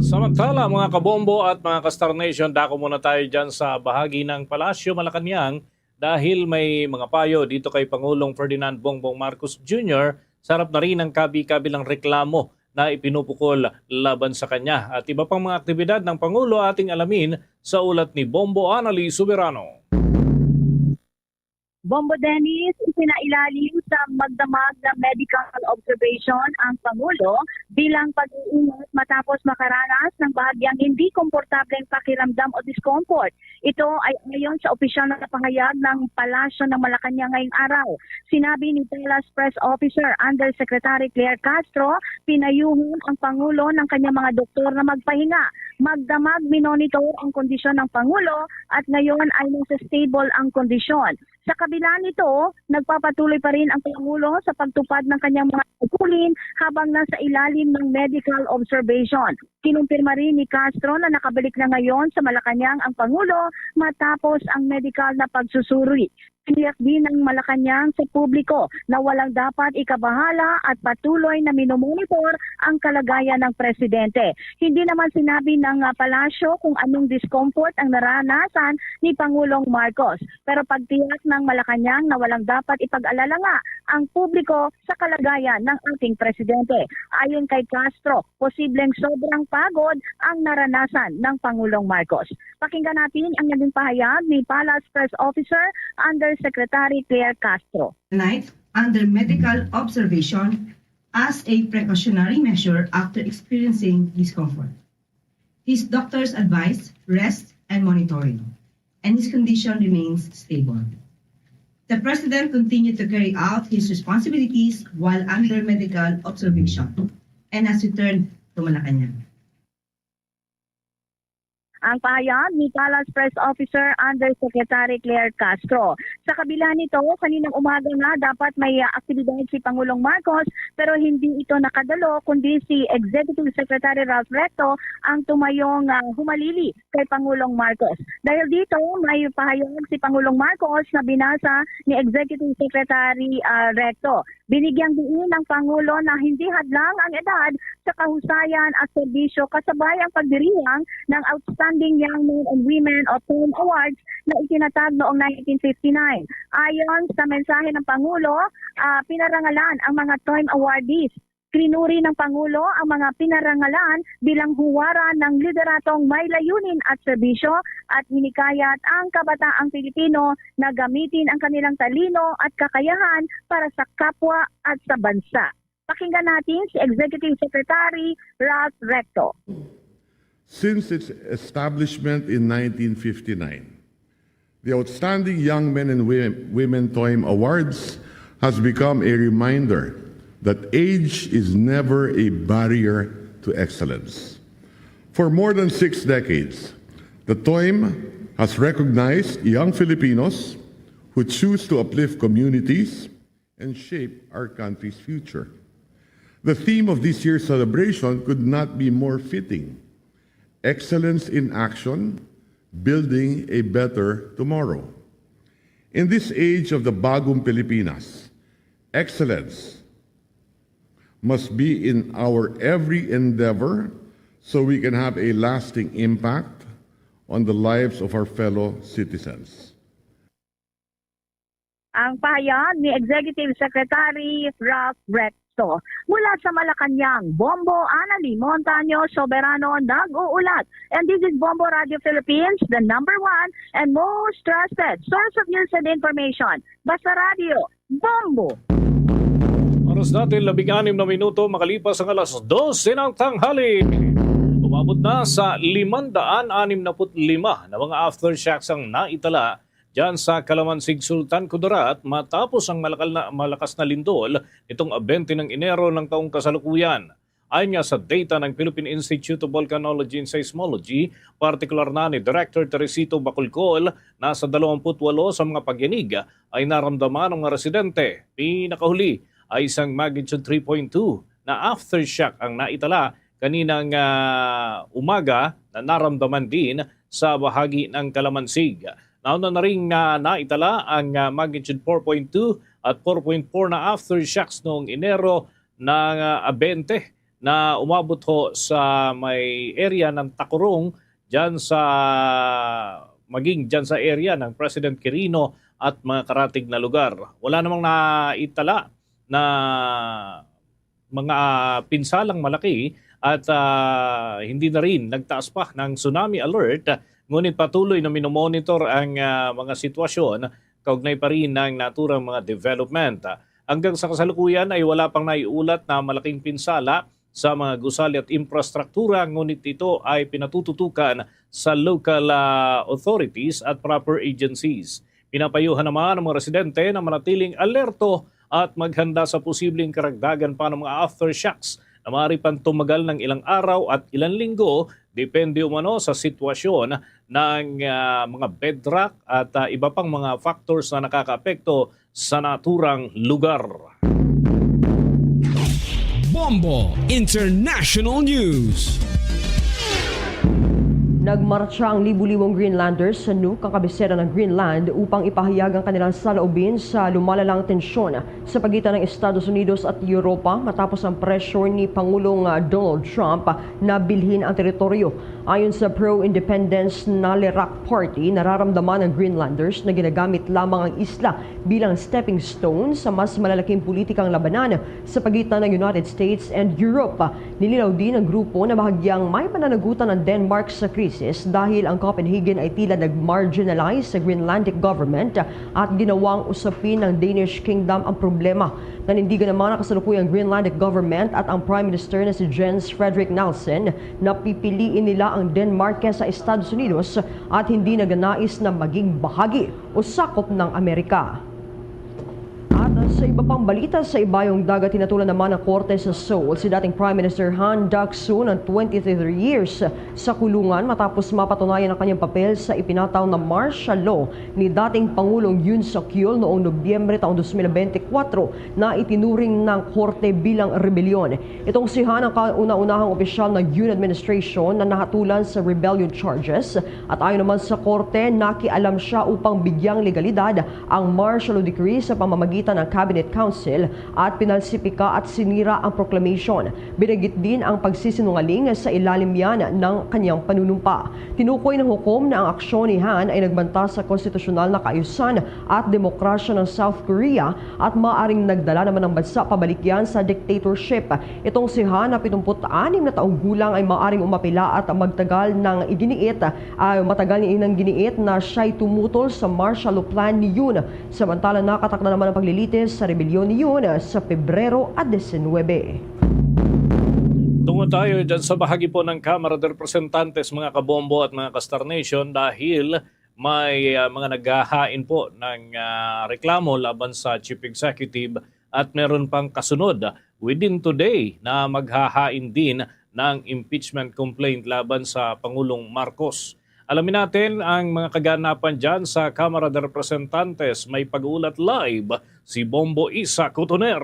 Samantala, mga kabombo at mga ka-Star Nation, dako muna tayo dyan sa bahagi ng Palasyo Malacañang dahil may mga payo dito kay Pangulong Ferdinand Bongbong Marcos Junior sa harap na rin ng kabi-kabilang reklamo na ipinupukol laban sa kanya at iba pang mga aktibidad ng Pangulo. Ating alamin sa ulat ni Bombo Anali Soberano. Bombo Dennis, isinailalim sa magdamag na medical observation ang Pangulo bilang pag-iingat matapos makaranas ng bahagyang hindi komportableng pakiramdam o discomfort. Ito ay ayon sa opisyal na pahayag ng Palasyo ng Malacañang ngayong araw. Sinabi ni Palace Press Officer Undersecretary Claire Castro, pinayuhan ang Pangulo ng kanyang mga doktor na magpahinga. Magdamag, minonitor ang kondisyon ng Pangulo at ngayon ay nasa stable ang kondisyon. Sa kabila nito, nagpapatuloy pa rin ang Pangulo sa pagtupad ng kanyang mga tungkulin habang nasa ilalim ng medical observation. Kinumpirma rin ni Castro na nakabalik na ngayon sa Malacañang ang Pangulo matapos ang medical na pagsusuri. Tiniyak din ng Malacañang sa publiko na walang dapat ikabahala at patuloy na minomonitor ang kalagayan ng presidente. Hindi naman sinabi ng, ah, palasyo kung anong discomfort ang naranasan ni Pangulong Marcos. Pero pagtiyak ng Malacañang na walang dapat ipag-alala nga ang publiko sa kalagayan ng ating presidente. Ayon kay Castro, posibleng sobrang pagod ang naranasan ng Pangulong Marcos. Pakinggan natin ang naging pahayag ni Palace Press Officer Undersecretary Claire Castro. Tonight under medical observation as a precautionary measure after experiencing discomfort. His doctors advise rest and monitoring, and his condition remains stable. The President continued to carry out his responsibilities while under medical observation and has returned to Malacañang. Ang pahayag ni Palace Press Officer Undersecretary Claire Castro. Sa kabila nito, kaninang umaga nga dapat may, ah, aktibidad si Pangulong Marcos, pero hindi ito nakadalo, kundi si Executive Secretary Ralph Recto ang tumayong, ah, humalili kay Pangulong Marcos. Dahil dito, may pahayag si Pangulong Marcos na binasa ni Executive Secretary, ah, Recto. Binigyang diin ng Pangulo na hindi hadlang ang edad sa kahusayan at serbisyo, kasabay ang pagdiriwang ng Outstanding Young Men and Women o TOYM Awards na itinatag noong nineteen fifty-nine. Ayon sa mensahe ng Pangulo, ah, pinarangalan ang mga TOYM awardees. Krinuri ng Pangulo ang mga pinarangalan bilang huwaran ng lideratong may layunin at serbisyo, at hinikayat ang kabataang Pilipino na gamitin ang kanilang talino at kakayahan para sa kapwa at sa bansa. Pakinggan natin si Executive Secretary Ralph Recto. Since its establishment in nineteen fifty-nine, the Outstanding Young Men and Women, Women TOYM Awards has become a reminder that age is never a barrier to excellence. For more than six decades, the TOYM has recognized young Filipinos who choose to uplift communities and shape our country's future. The theme of this year's celebration could not be more fitting: excellence in action, building a better tomorrow. In this age of the Bagong Pilipinas, excellence must be in our every endeavor so we can have a lasting impact on the lives of our fellow citizens. Ang pahayag ni Executive Secretary Ralph Recto. Mula sa Malacañang, Bombo Anali Montaño Soberano nag-uulat. And this is Bombo Radio Philippines, the number one and most trusted source of news and information. Basta Radio, Bombo! Oras natin, labing anim na minuto makalipas ang alas dose ng tanghali. Umabot na sa limandaan anim na put lima na mga aftershocks ang naitala dyan sa Calamansig, Sultan Kudarat, matapos ang malakal na, malakas na lindol nitong bente ng Enero ng taong kasalukuyan. Ayon nga sa data ng Philippine Institute of Volcanology and Seismology, partikular na ni Director Teresito Bacolcol, nasa dalawampu't walo sa mga pagyanig ay naramdaman ng mga residente. Pinakahuli ay isang magnitude three point two na aftershock ang naitala kaninang, ah, umaga na naramdaman din sa bahagi ng Calamansig. Nauna na ring na naitala ang, ah, magnitude four point two at four point four na aftershocks noong Enero ng, ah, bente na umabot ho sa may area ng Tacorong, dyan sa, maging dyan sa area ng President Quirino at mga karatig na lugar. Wala namang naitala na mga pinsalang malaki at, ah, hindi na rin nagtaas pa ng tsunami alert, ngunit patuloy na minomonitor ang, ah, mga sitwasyon kaugnay pa rin ng naturang mga development. Hanggang sa kasalukuyan ay wala pang naiulat na malaking pinsala sa mga gusali at infrastruktura, ngunit ito ay pinatututukan sa local, ah, authorities at proper agencies. Pinapayuhan naman ang mga residente na manatiling alerto at maghanda sa posibleng karagdagan pa ng mga aftershocks na maaari pang tumagal ng ilang araw at ilang linggo, depende umano sa sitwasyon ng, ah, mga bedrock at, ah, iba pang mga factors na nakakaapekto sa naturang lugar. Bombo International News. Nagmartsa ang libu-libong Greenlanders sa Nuuk, ang kabisera ng Greenland, upang ipahayag ang kanilang saloobin sa lumalalang tensyon sa pagitan ng Estados Unidos at Europa matapos ang pressure ni Pangulong, ah, Donald Trump na bilhin ang teritoryo. Ayon sa pro-independence Naleraq Party, nararamdaman ng Greenlanders na ginagamit lamang ang isla bilang stepping stone sa mas malalaking politikang labanan sa pagitan ng United States and Europe. Nilinaw din ng grupo na bahagyang may pananagutan ang Denmark sa krisis dahil ang Copenhagen ay tila nag-marginalize sa Greenlandic government at ginawang usapin ng Danish Kingdom ang problema. Nanindigan naman ang kasalukuyang Greenlandic government at ang Prime Minister na si Jens Frederik Nielsen na pipiliin nila ang Denmark kaysa Estados Unidos at hindi naganais na maging bahagi o sakop ng Amerika. At sa iba pang balita, sa ibayong dagat, hinatulan naman ng korte sa Seoul si dating Prime Minister Han Duck-soo ng twenty-three years sa kulungan matapos mapatunayan ang kanyang papel sa ipinataw na martial law ni dating Pangulong Yoon Suk Yeol noong Nobyembre taong dos mil bente kwatro na itinuring ng korte bilang rebelyon. Itong si Han ang kauna-unahang opisyal ng Yoon administration na nahatulan sa rebellion charges, at ayon naman sa korte, nakialam siya upang bigyang legalidad ang martial law decree sa pamamagitan ng Cabinet Council at pinalsipika at sinira ang proclamation. Binanggit din ang pagsisinungaling sa ilalim yan ng kanyang panunumpa. Tinukoy ng hukom na ang aksyon ni Han ay nagbanta sa konstitusyonal na kaayusan at demokrasya ng South Korea at maaring nagdala naman ang bansa pabalikyan sa dictatorship. Itong si Han na pitungput anim na taong gulang ay maaring umapila at magtagal ng iginiit, ah, matagal ni inang giniit na siya'y tumutol sa martial law plan ni Yoon. Samantala, nakatakda naman ang paglilitis sa rebelyon ni Yoon sa Pebrero a diecinuebe. Tungo tayo dyan sa bahagi po ng Kamara de Representantes, mga kabombo at mga ka-Star Nation, dahil may, ah, mga naghahain po ng, ah, reklamo laban sa Chief Executive at meron pang kasunod. Within today na maghahain din ng impeachment complaint laban sa Pangulong Marcos. Alamin natin ang mga kaganapan dyan sa Kamara de Representantes. May pag-uulat live si Bombo Isa Cotoner.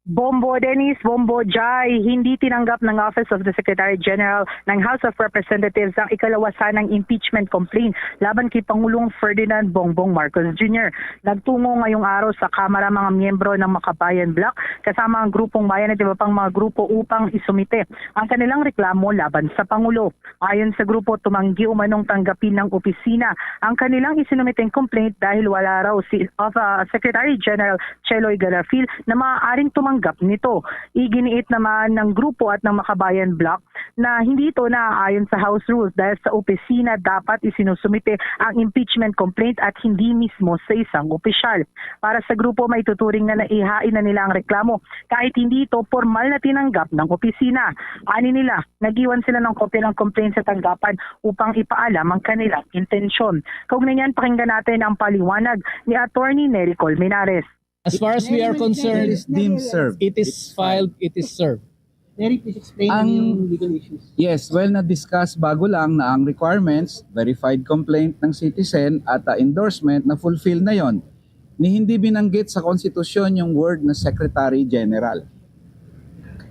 Bombo Dennis, Bombo Jai, hindi tinanggap ng Office of the Secretary General ng House of Representatives ang ikalawa sanang impeachment complaint laban kay Pangulong Ferdinand Bongbong Marcos Junior. Nagtungo ngayong araw sa Kamara mga miyembro ng Makabayan Bloc kasama ang Grupong Bayan at iba pang mga grupo upang isumite ang kanilang reklamo laban sa Pangulo. Ayon sa grupo, tumanggi umanong tanggapin ng opisina ang kanilang isinumiteng complaint dahil wala raw si, of, ah, Secretary General Cheloy Garafil na maaaring tumanggap nito. Iginiit naman ng grupo at ng Makabayan Bloc na hindi ito naaayon sa House rules dahil sa opisina dapat isinusumite ang impeachment complaint at hindi mismo sa isang opisyal. Para sa grupo, maituturing na naihain na nila ang reklamo kahit hindi ito pormal na tinanggap ng opisina. Ani nila, nag-iwan sila ng kopya ng complaint sa tanggapan upang ipaalam ang kanilang intensyon. Kaugnay niyan, pakinggan natin ang paliwanag ni Attorney Nery Colmenares. As far as we are concerned, it is deemed served. It is filed, it is served. Nery, please explain Ang- yung legal issues. Yes, well, na-discuss bago lang na ang requirements, verified complaint ng citizen at, ah, endorsement na fulfill na yon. Ni hindi binanggit sa konstitusyon yung word na Secretary General.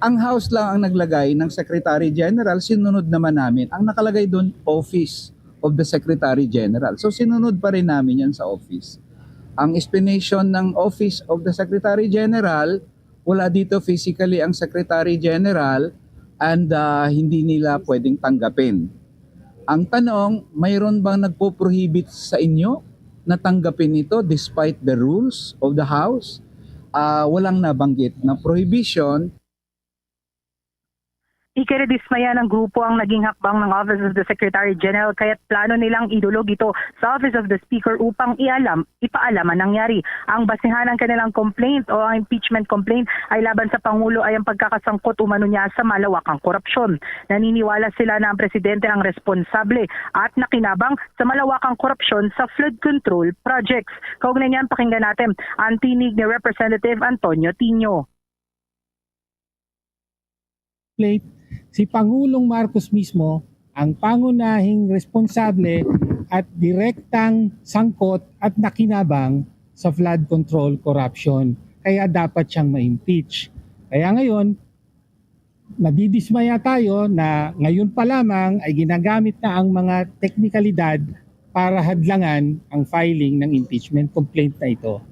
Ang House lang ang naglagay ng Secretary General, sinunod naman namin. Ang nakalagay doon, Office of the Secretary General. So, sinunod pa rin namin yan sa office. Ang explanation ng Office of the Secretary General, wala dito physically ang Secretary General and, ah, hindi nila pwedeng tanggapin. Ang tanong, mayroon bang nagpo-prohibit sa inyo na tanggapin ito despite the rules of the House? Ah, walang nabanggit na prohibition. Ikinadismaya ng grupo ang naging hakbang ng Office of the Secretary General, kaya't plano nilang idulog ito sa Office of the Speaker upang ialam, ipaalam ang nangyari. Ang basihan ng kanilang complaint o ang impeachment complaint ay laban sa Pangulo ay ang pagkakasangkot umano niya sa malawakang korupsyon. Naniniwala sila na ang presidente ang responsable at nakinabang sa malawakang korupsyon sa flood control projects. Kaugnay niyan, pakinggan natin ang tinig ni Representative Antonio Tinio. Plate, si Pangulong Marcos mismo ang pangunahing responsable at direktang sangkot at nakinabang sa flood control corruption. Kaya dapat siyang ma-impeach. Kaya ngayon, Nadidismaya tayo na ngayon pa lamang ay ginagamit na ang mga teknikalidad para hadlangan ang filing ng impeachment complaint na ito.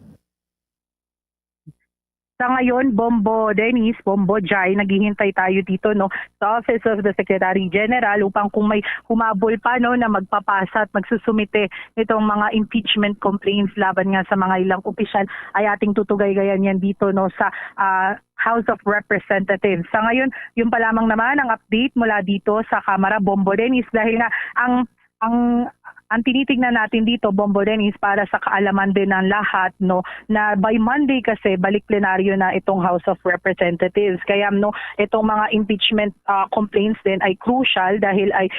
Sa ngayon, Bombo Dennis, Bombo Jai, naghihintay tayo dito, no, sa Office of the Secretary General upang kung may humabol pa, no, na magpapasa at magsusumite nitong mga impeachment complaints laban nga sa mga ilang opisyal, ay ating tutugaygayan yan dito, no, sa ah, House of Representatives. Sa ngayon, yun pa lamang naman ang update mula dito sa Kamara, Bombo Dennis, dahil nga ang ang ang tinitignan natin dito, Bombo Dennis, para sa kaalaman din ng lahat, no, na by Monday kasi balik plenaryo na itong House of Representatives. Kaya, no, itong mga impeachment ah, complaints din ay crucial dahil ay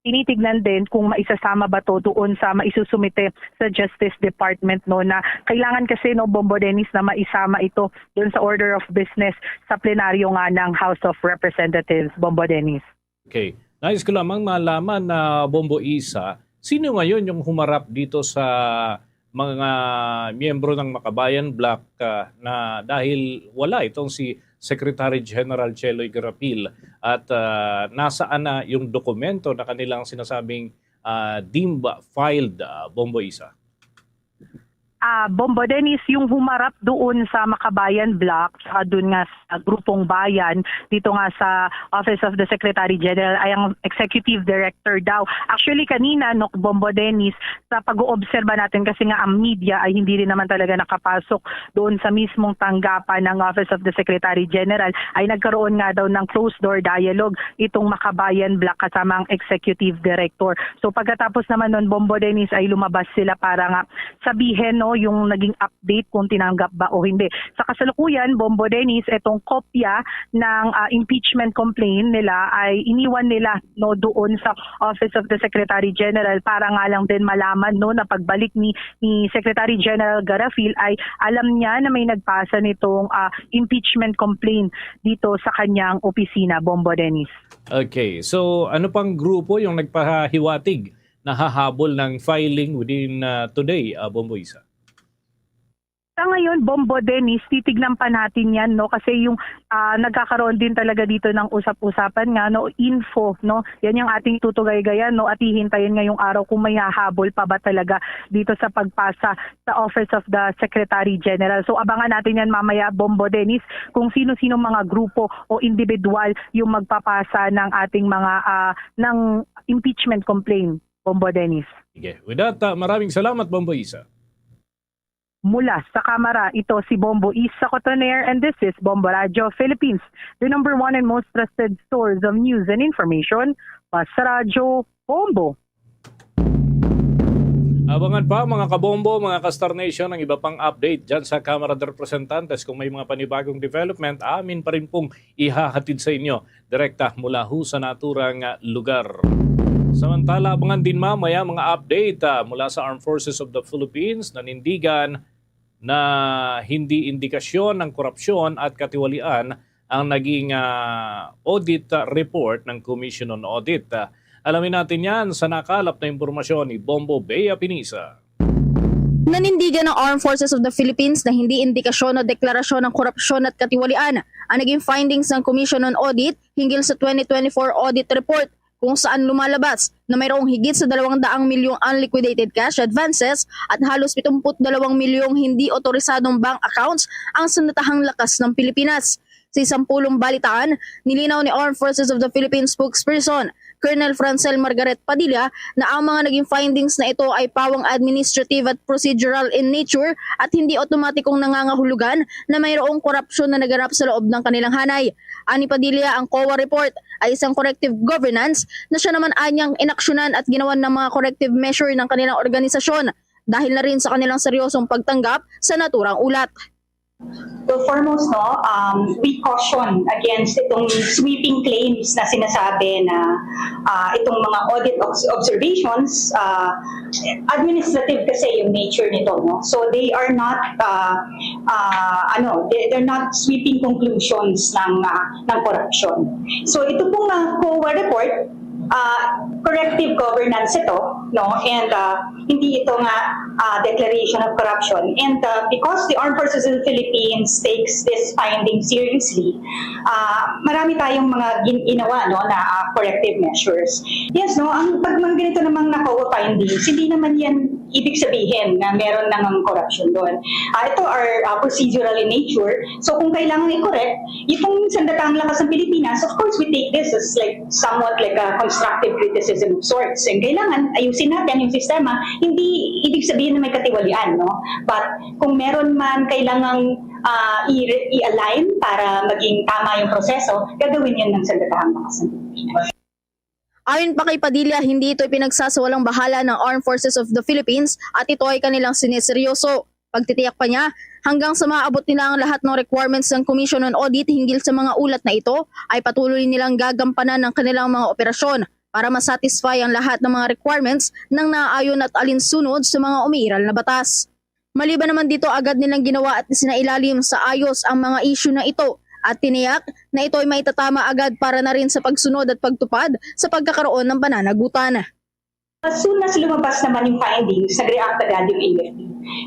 tinitignan din kung maisasama ba to doon sa maisusumite sa Justice Department, no, na kailangan kasi, no, Bombo Dennis, na maisama ito doon sa order of business sa plenaryo nga ng House of Representatives, Bombo Dennis. Okay. Nais ko lamang malaman na, Bombo Isa, sino ngayon yung humarap dito sa mga miyembro ng Makabayan Bloc ah, na dahil wala itong si Secretary General Cheloy Garapil at ah, nasaan na yung dokumento na kanilang sinasabing ah, deemed filed, ah, Bombo Isa? Ah, Bombo Dennis, yung humarap doon sa Makabayan Bloc, saka doon nga sa Grupong Bayan, dito nga sa Office of the Secretary General, ay ang Executive Director daw. Actually, kanina, no, Bombo Dennis, sa pag-oobserba natin, kasi nga ang media ay hindi rin naman talaga nakapasok doon sa mismong tanggapan ng Office of the Secretary General, ay nagkaroon nga daw ng closed-door dialogue itong Makabayan Bloc kasama ang Executive Director. So pagkatapos naman nun, Bombo Dennis, ay lumabas sila para nga sabihin, no, yung naging update kung tinanggap ba o hindi. Sa kasalukuyan, Bombo Dennis, itong kopya ng ah, impeachment complaint nila ay iniwan nila, no, doon sa Office of the Secretary General para nga lang din malaman, no, na pagbalik ni ni Secretary General Garafil ay alam niya na may nagpasa nitong ah, impeachment complaint dito sa kanyang opisina, Bombo Dennis. Okay. So, ano pang grupo yung nagpahiwatig na hahabol ng filing within ah, today, ah, Bombo Isa? Sa ngayon, Bombo Dennis, titignan pa natin yan, no? Kasi yung ah, nagkakaroon din talaga dito ng usap-usapan nga, no? Info, no? Yan yung ating tutugaygayan, no? At hihintayin ngayong araw kung may hahabol pa ba talaga dito sa pagpasa sa Office of the Secretary General. So abangan natin yan mamaya, Bombo Dennis, kung sino-sino mga grupo o individual yung magpapasa ng ating mga ah, ng impeachment complaint, Bombo Dennis. Sige. With that, ah, maraming salamat, Bombo Isa. Mula sa Kamara, ito si Bombo Isa Cotoner, and this is Bombo Radyo Philippines, the number one and most trusted source of news and information. Basta Radyo, Bombo. Abangan pa, mga kabombo, mga ka-Star Nation, ang iba pang update dyan sa Kamara de Representantes. Kung may mga panibagong development, amin pa rin pong ihahatid sa inyo direkta mula ho sa naturang lugar. Samantala, abangan din mamaya mga update ah, mula sa Armed Forces of the Philippines, nanindigan na hindi indikasyon ng korupsyon at katiwalian ang naging ah, audit report ng Commission on Audit. Ah, alamin natin yan sa nakalap na impormasyon ni Bombo Bea Pinisa. Nanindigan ng Armed Forces of the Philippines na hindi indikasyon o deklarasyon ng korupsyon at katiwalian ang naging findings ng Commission on Audit hinggil sa twenty twenty-four audit report, kung saan lumalabas na mayroong higit sa dalawang daang milyong unliquidated cash advances at halos pitungput dalawang milyong hindi otorisadong bank accounts ang sinatahang lakas ng Pilipinas. Sa isang pulong balitaan, nilinaw ni Armed Forces of the Philippines spokesperson Colonel Francel Margaret Padilla na ang mga naging findings na ito ay pawang administrative at procedural in nature at hindi otomatikong nangangahulugan na mayroong korupsyon na naganap sa loob ng kanilang hanay. Ani Padilla, ang COA report ay isang corrective governance na siya naman anyang inaksyonan at ginawan ng mga corrective measure ng kanilang organisasyon dahil na rin sa kanilang seryosong pagtanggap sa naturang ulat. Well, foremost, no, um, we caution against itong sweeping claims na sinasabi na uh, itong mga audit observations, uh, administrative kasi yung nature nito, no? So they are not uh, uh, ano, they're not sweeping conclusions ng uh, ng corruption. So ito pong uh, COA report, uh, corrective governance ito. No, and uh, hindi ito nga uh, declaration of corruption. And uh, because the Armed Forces of the Philippines takes this finding seriously, uh, marami tayong mga gin- ginawa, no, na uh, corrective measures. Yes, no, ang pag mga ganito namang nakuha findings, hindi naman yan ibig sabihin na meron nang corruption doon. Uh, ito are uh, procedural in nature. So kung kailangan i-correct, itong sandatahang lakas ng Pilipinas, of course, we take this as like somewhat like a constructive criticism of sorts. And kailangan ayusin natin yung sistema, hindi ibig sabihin na may katiwalian, no? But kung meron man kailangang uh, i-align para maging tama yung proseso, gagawin yun ng sandatahang lakas ng Pilipinas. Ayon pa kay Padilla, hindi ito ipinagsasawalang bahala ng Armed Forces of the Philippines at ito ay kanilang sineseryoso. Pagtitiyak pa niya, hanggang sa maabot nila ang lahat ng requirements ng Commission on Audit hinggil sa mga ulat na ito, ay patuloy nilang gagampanan ang kanilang mga operasyon para masatisfy ang lahat ng mga requirements ng naayon at alinsunod sa mga umiiral na batas. Maliban naman dito, agad nilang ginawa at isinailalim sa ayos ang mga issue na ito at tiniyak na ito ay maitatama agad para na rin sa pagsunod at pagtupad sa pagkakaroon ng pananagutan. As soon as lumabas naman yung findings, nag-react agad yung A F P.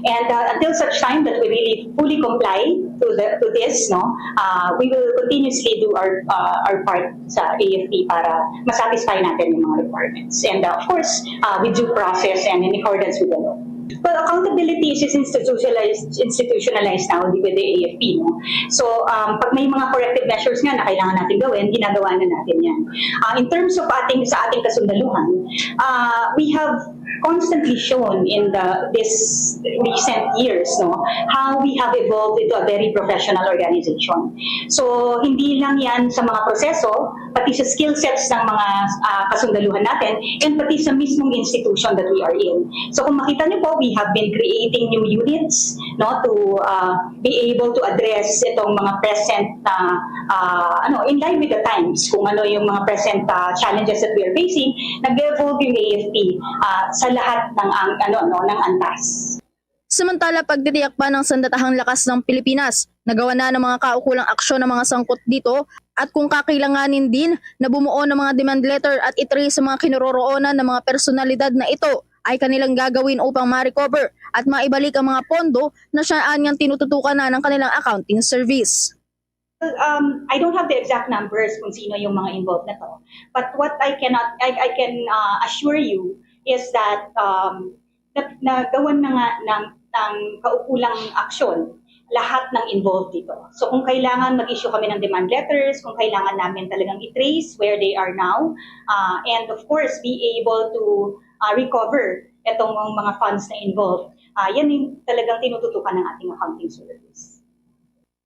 And uh, until such time that we really fully comply to the to this, no, uh, we will continuously do our uh, our part sa A F P para masatisfy natin yung mga requirements. And uh, of course, uh, with due process and in accordance with the law. Well, accountability is institutionalized, institutionalized now with the A F P. No? So, um, pag may mga corrective measures nga na kailangan natin gawin, ginagawa na natin yan. Uh, in terms of ating sa ating kasundaluhan, uh, we have constantly shown in the this recent years, no, how we have evolved into a very professional organization. So hindi lang yan sa mga proseso, pati sa skill sets ng mga uh, kasundaluhan natin, and pati sa mismong institution that we are in. So kung makita niyo po, we have been creating new units, no, to uh, be able to address itong mga present na uh, ano, in line with the times, kung ano yung mga present uh, challenges that we are facing, nag-evolve yung A F P uh, sa lahat ng ang ano no ng antas. Samantala, pagtitiyak pa ng sandatahang lakas ng Pilipinas, nagawa na ng mga kaukulang aksyon ng mga sangkot dito at kung kakailanganin din na bumuo ng mga demand letter at itrace sa mga kinuroroonan ng mga personalidad na ito ay kanilang gagawin upang ma-recover at maibalik ang mga pondo na siya anyang tinututukan na ng kanilang accounting service. Um, I don't have the exact numbers kung sino yung mga involved na to. But what I cannot, I, I can uh, assure you is that um, na, nagawan na nga ng, ng kaukulang aksyon lahat ng involved dito. So kung kailangan mag-issue kami ng demand letters, kung kailangan namin talagang i-trace where they are now, uh, and of course be able to uh, recover itong mga funds na involved, uh, yan yung talagang tinututukan ng ating accounting service.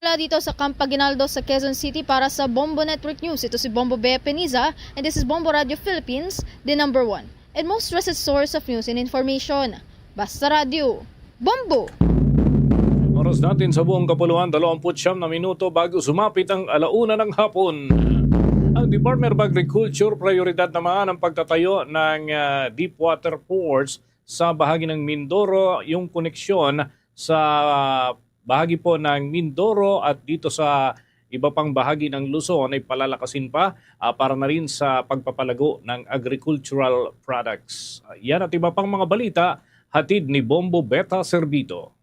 Mula dito sa Camp Aguinaldo sa Quezon City para sa Bombo Network News, ito si Bombo Bea Peniza and this is Bombo Radio Philippines, the number one and most trusted source of news and information. Basta Radio, Bombo! Oras natin sa buong kapuluan, dalawampu't siyam na minuto bago sumapit ang alauna ng hapon. Ang Department of Agriculture, prioridad naman ang pagtatayo ng uh, deep water ports sa bahagi ng Mindoro, yung koneksyon sa bahagi po ng Mindoro at dito sa iba pang bahagi ng Luzon ay palalakasin pa uh, para na rin sa pagpapalago ng agricultural products. Uh, yan at iba pang mga balita, hatid ni Bombo Beta Servido.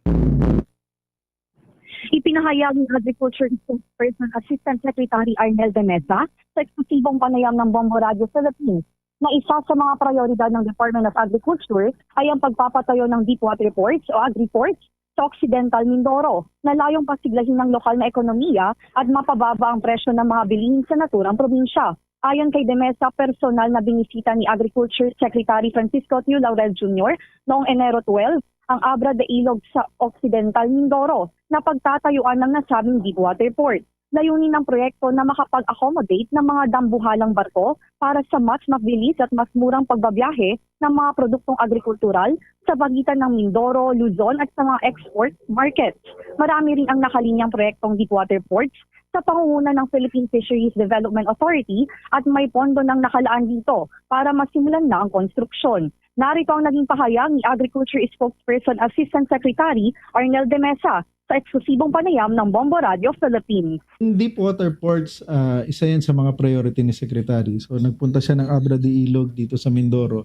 Ipinahayag ni Agriculture Spokesperson Assistant Secretary Arnel de Mesa sa eksklusibong panayam ng Bombo Radio Philippines na isa sa mga prioridad ng Department of Agriculture ay ang pagpapatayo ng deep water ports o agri-ports sa Occidental Mindoro na layong pasiglahin ang lokal na ekonomiya at mapababa ang presyo ng mga bilihin sa naturang probinsya. Ayon kay Demesa, personal na binisita ni Agriculture Secretary Francisco Tiu Laurel Junior noong Enero twelve ang Abra de Ilog sa Occidental Mindoro na pagtatayuan ng nasabing deep water port. Layunin ng proyekto na makapag-accommodate ng mga dambuhalang barko para sa mas mabilis at mas murang pagbabiyahe ng mga produktong agrikultural sa pagitan ng Mindoro, Luzon at sa mga export markets. Marami rin ang nakalinyang proyektong deep water ports sa pangunguna ng Philippine Fisheries Development Authority at may pondo nang nakalaan dito para masimulan na ang konstruksyon. Narito ang naging pahayag ni Agriculture Spokesperson Assistant Secretary Arnel Demesa sa eksklusibong panayam ng Bombo Radio Philippines. Deep water ports, uh, isa yan sa mga priority ni Secretary. So nagpunta siya ng Abra de Ilog dito sa Mindoro.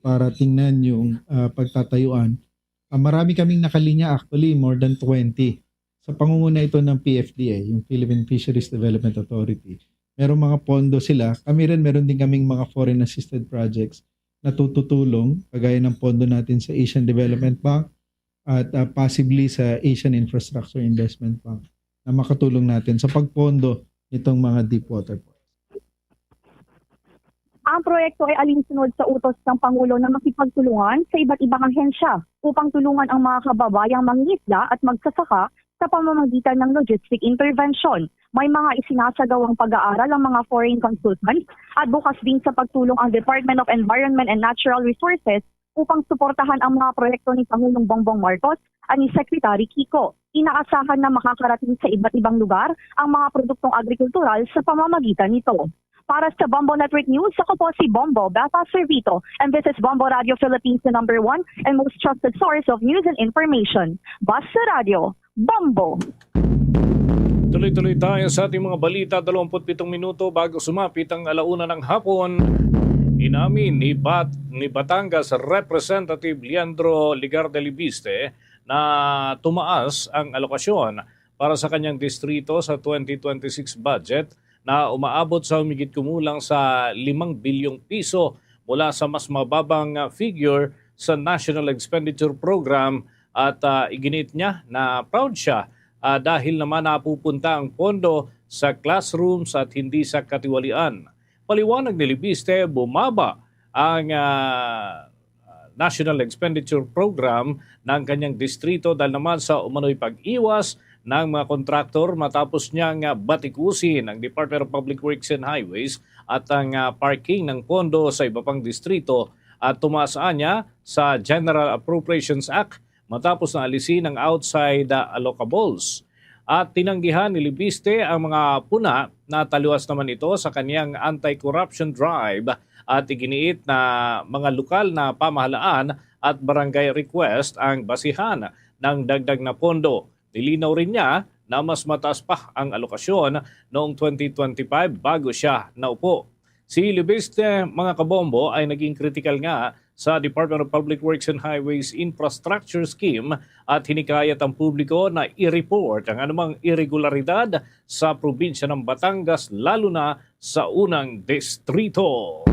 para tingnan yung, ah, pagtatayuan. Ah, marami kaming nakalinya, actually, more than twenty. Sa pangunguna ito ng P F D A, yung Philippine Fisheries Development Authority. Merong mga pondo sila. Kami rin, meron din kaming mga foreign assisted projects na tututulong, kagaya ng pondo natin sa Asian Development Bank at, ah, possibly sa Asian Infrastructure Investment Bank na makatulong natin sa pagpondo nitong mga deep water ports. Ang proyekto ay alinsunod sa utos ng Pangulo na makipagtulungan sa iba't ibang ahensya upang tulungan ang mga kababayang mangingisda at magsasaka sa pamamagitan ng logistic intervention. May mga isinasagawang pag-aaral ang mga foreign consultants at bukas din sa pagtulong ang Department of Environment and Natural Resources upang suportahan ang mga proyekto ni Pangulong Bongbong Marcos at ni Secretary Kiko. Inaasahan na makakarating sa iba't ibang lugar ang mga produktong agrikultural sa pamamagitan nito. Para sa Bombo Network News, ako po si Bombo Bata Servito, and this is Bombo Radio Philippines, the number one and most trusted source of news and information. Basta Radio, Bombo! Tuloy-tuloy tayo sa ating mga balita. Dalawamput pitong minuto bago sumapit ang alauna ng hapon. Inamin ni, Bat ni Batangas Representative Leandro Legarda Libiste na tumaas ang alokasyon para sa kanyang distrito sa twenty twenty-six budget na umaabot sa humigit kumulang sa limang bilyong piso mula sa mas mababang, ah, figure sa National Expenditure Program at, ah, iginiit niya na proud siya, ah, dahil naman napupunta ang pondo sa classrooms at hindi sa katiwalian. Paliwanag ni Libiste, bumaba ang, ah, National Expenditure Program ng kanyang distrito dahil naman sa umano'y pag-iwas ng mga kontraktor matapos niyang, ah, batikusin ang Department of Public Works and Highways at ang, ah, parking ng pondo sa iba pang distrito at tumaas anya sa General Appropriations Act matapos na alisin ang outside, ah, allocables. At tinanggihan ni Libiste ang mga puna na taliwas naman ito sa kaniyang anti-corruption drive at iginiit na mga lokal na pamahalaan at barangay request ang basihan ng dagdag na pondo. Nilinaw rin niya na mas mataas pa ang alokasyon noong twenty twenty-five bago siya naupo. Si Libiste, mga kabombo, ay naging kritikal nga sa Department of Public Works and Highways Infrastructure Scheme at hinikayat ang publiko na i-report ang anumang iregularidad sa probinsya ng Batangas, lalo na sa unang distrito.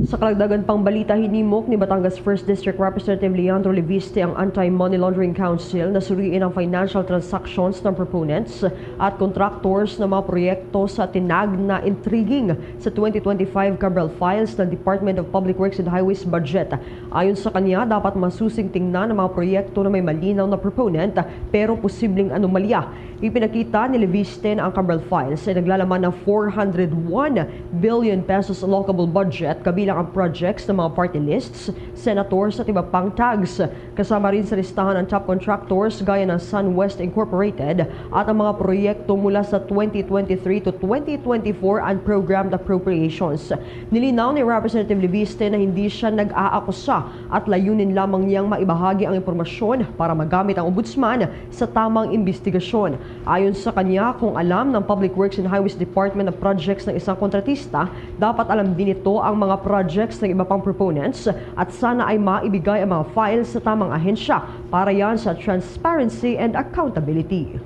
Sa kalagdagan pang balita, hinimok ni Batangas First District Representative Leandro Leviste ang Anti-Money Laundering Council na suriin ang financial transactions ng proponents at contractors ng mga proyekto sa tinag na intriguing sa twenty twenty-five Cabral files ng Department of Public Works and Highways budget. Ayon sa kanya, dapat masusing tingnan ang mga proyekto na may malinaw na proponent pero posibleng anomalya. Ipinakita ni Leviste na ang Cabral files ay naglalaman ng four hundred one billion pesos allocable budget, kabilang ang projects ng mga party lists, senators at iba pang tags. Kasama rin sa listahan ang top contractors gaya ng SunWest Incorporated at ang mga proyekto mula sa twenty twenty-three to twenty twenty-four unprogrammed appropriations. Nilinaw ni Representative Leviste na hindi siya nag-aakusa at layunin lamang niyang maibahagi ang impormasyon para magamit ang Ombudsman sa tamang imbestigasyon. Ayon sa kanya, kung alam ng Public Works and Highways Department ang projects ng isang kontratista, dapat alam din nito ang mga projects ng iba pang proponents at sana ay maibigay ang mga files sa tamang ahensya para yan sa transparency and accountability.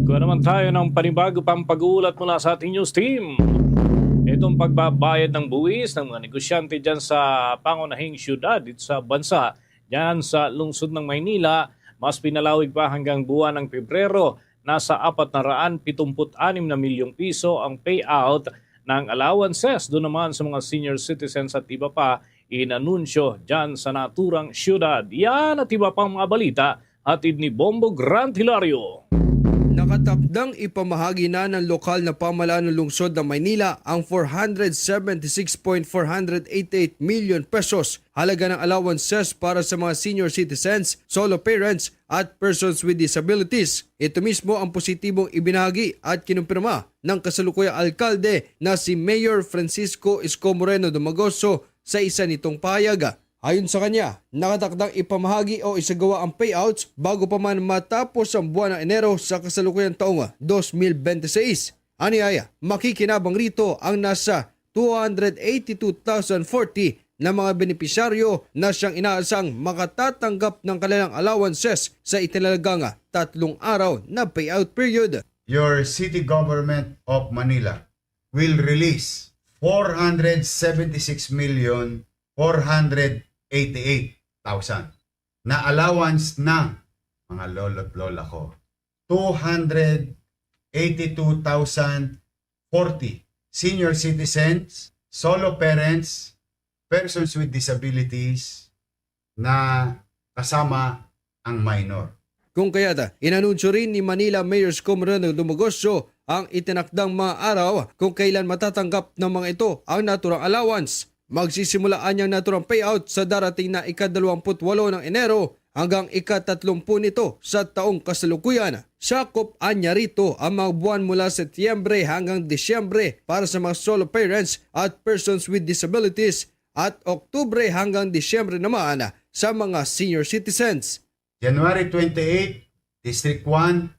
Kuha naman tayo ng panibago pang pag-uulat mula sa ating news team. Itong pagbabayad ng buwis ng mga negosyante dyan sa pangunahing syudad dito sa bansa, dyan sa lungsod ng Maynila, mas pinalawig pa hanggang buwan ng Pebrero. Nasa apat na raan pitumput anim na milyong piso ang payout ng allowances doon naman sa mga senior citizens at iba pa inanunsyo dyan sa naturang syudad. Yan at iba pang mga balita, hatid ni Bombo Grant Hilario. Nakatakdang ipamahagi na ng lokal na pamahalaan ng lungsod ng Maynila ang four hundred seventy-six point four hundred eighty-eight million pesos halaga ng allowances para sa mga senior citizens, solo parents, at persons with disabilities. Ito mismo ang positibong ibinahagi at kinumpirma ng kasalukuyang alkalde na si Mayor Francisco Isko Moreno Dumagoso sa isa nitong pahayag. Ayon sa kanya, nakatakdang ipamahagi o isagawa ang payouts bago pa man matapos ang buwan ng Enero sa kasalukuyang taong dos mil bente seis. Aniaya, makikinabang rito ang nasa two hundred eighty-two thousand forty na mga benepisyaryo na siyang inaasang makatatanggap ng kanilang allowances sa itinalagang tatlong araw na payout period. Your City Government of Manila will release four hundred seventy-six million four hundred eighty-eight thousand na allowance ng mga lolo't lola ko. Two hundred eighty-two thousand forty senior citizens, solo parents, persons with disabilities na kasama ang minor. Kung kayat, inanunsyo rin ni Manila Mayor Scom Reno Lumogosio ang itinakdang mga araw kung kailan matatanggap ng mga ito ang naturang allowance. Magsisimula anyang naturang payout sa darating na ikadalawamput-walo ng Enero hanggang ikatatlumpu nito sa taong kasalukuyan. Sakop anya rito ang mga buwan mula Setyembre hanggang Disyembre para sa mga solo parents at persons with disabilities at Oktubre hanggang Disyembre naman sa mga senior citizens. January twenty-eight, District one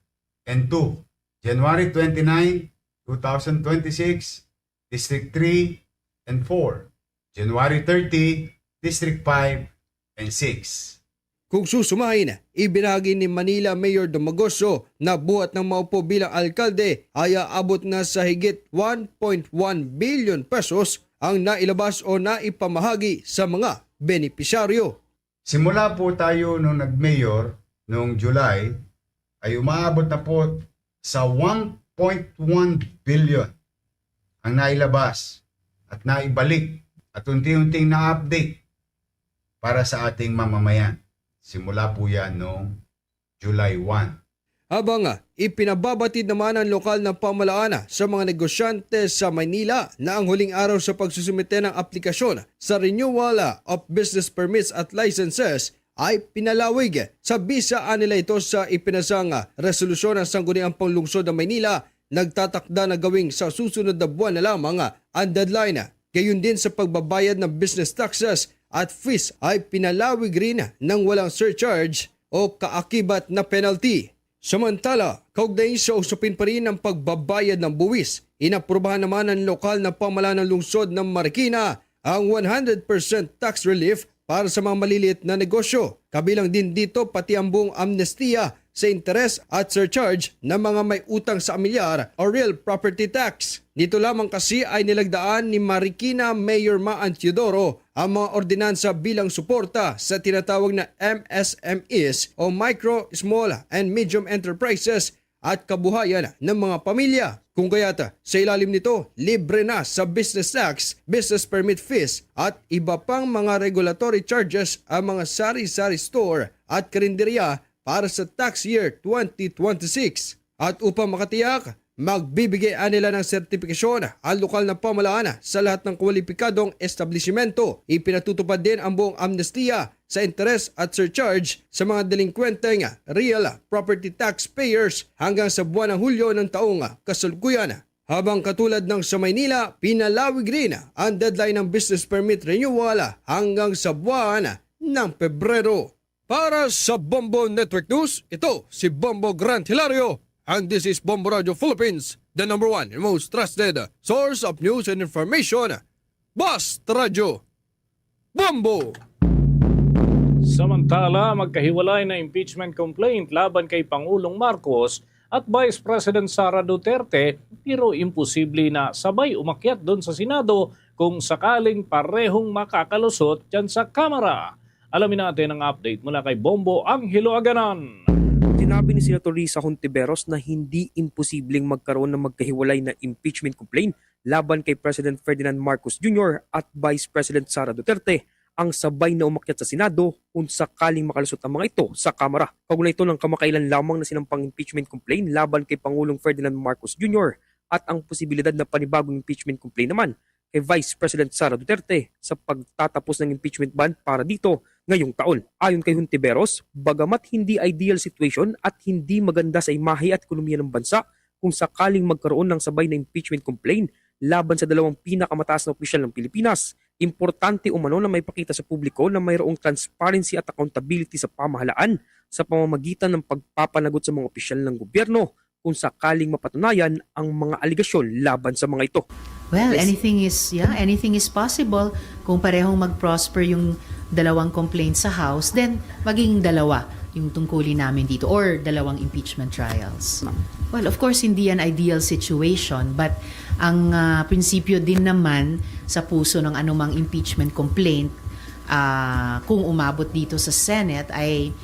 and two. January twenty-nine, two thousand twenty-six, District three and four. January thirty, District five and six. Kung susumahin, ibinagi ni Manila Mayor Dumagoso na buhat ng maupo bilang alkalde ay aabot na sa higit one point one billion pesos ang nailabas o naipamahagi sa mga benepisyaryo. Simula po tayo nung nag-mayor noong July, ay umaabot na po sa one point one billion ang nailabas at naibalik at unti-unting na-update para sa ating mamamayan. Simula po yan noong July one. Habang, ah, ipinababatid naman ang lokal na pamahalaan sa mga negosyante sa Maynila na ang huling araw sa pagsusumite ng aplikasyon sa renewal, ah, of business permits at licenses ay pinalawig. Sa bisa nila ito sa ipinasang, ah, resolusyon ng Sangguniang Panglungsod ng Maynila, nagtatakda na gawing sa susunod na buwan na lamang, ah, ang deadline. Gayon din sa pagbabayad ng business taxes at fees ay pinalawig rin ng walang surcharge o kaakibat na penalty. Samantala, kaugnay sa usapin pa rin ng pagbabayad ng buwis, inaprubahan naman ng lokal na pamahalaan ng lungsod ng Marikina ang one hundred percent tax relief para sa mga maliliit na negosyo. Kabilang din dito pati ang buong amnestiya sa interes at surcharge ng mga may utang sa amilyar o real property tax. Dito lamang kasi ay nilagdaan ni Marikina Mayor Maan Teodoro ang mga ordinansa bilang suporta sa tinatawag na M S M Es o Micro, Small, and Medium Enterprises at kabuhayan ng mga pamilya. Kung kaya't sa ilalim nito, libre na sa business tax, business permit fees, at iba pang mga regulatory charges ang mga sari-sari store at karinderya para sa tax year twenty twenty-six. At upang makatiyak, magbibigay anila ng sertipikasyon ang lokal na pamahalaan sa lahat ng kwalipikadong establisimento. Ipinatutupad din ang buong amnestiya sa interes at surcharge sa mga delinkwenteng real property taxpayers hanggang sa buwan ng Hulyo ng taong kasalukuyan. Habang katulad ng sa Maynila, pinalawig rin ang deadline ng business permit renewal hanggang sa buwan ng Pebrero. Para sa Bombo Network News, ito si Bombo Grant Hilario, and this is Bombo Radio Philippines, the number one and most trusted source of news and information. Basta Radyo, Bombo! Samantala, magkahiwalay na impeachment complaint laban kay Pangulong Marcos at Vice President Sara Duterte, pero imposible na sabay umakyat doon sa Senado kung sakaling parehong makakalusot dyan sa Kamara. Alamin natin ang update mula kay Bombo Angelo Aganan. Sinabi ni Senator Risa Hontiveros na hindi imposibleng magkaroon ng magkahiwalay na impeachment complaint laban kay President Ferdinand Marcos Junior at Vice President Sara Duterte ang sabay na umakyat sa Senado kung sakaling makalusot ang mga ito sa Kamara. Kaugnay ito ng kamakailan lamang na sinampang impeachment complaint laban kay Pangulong Ferdinand Marcos Junior at ang posibilidad na panibagong impeachment complaint naman kay Vice President Sara Duterte sa pagtatapos ng impeachment ban para dito ngayong taon. Ayon kay Hontiveros, bagamat hindi ideal situation at hindi maganda sa imahe at ekonomiya ng bansa kung sakaling magkaroon ng sabay na impeachment complaint laban sa dalawang pinakamataas na opisyal ng Pilipinas, importante umano na maipakita sa publiko na mayroong transparency at accountability sa pamahalaan sa pamamagitan ng pagpapanagot sa mga opisyal ng gobyerno kung sakaling mapatunayan ang mga alegasyon laban sa mga ito. Well, Yes. anything is, yeah, anything is possible. Kung parehong mag-prosper yung dalawang complaint sa House, then magiging dalawa yung tungkulin namin dito or dalawang impeachment trials. Well, of course, hindi yan ideal situation, but ang ah, prinsipyo din naman sa puso ng anumang impeachment complaint, ah, kung umabot dito sa Senate, ay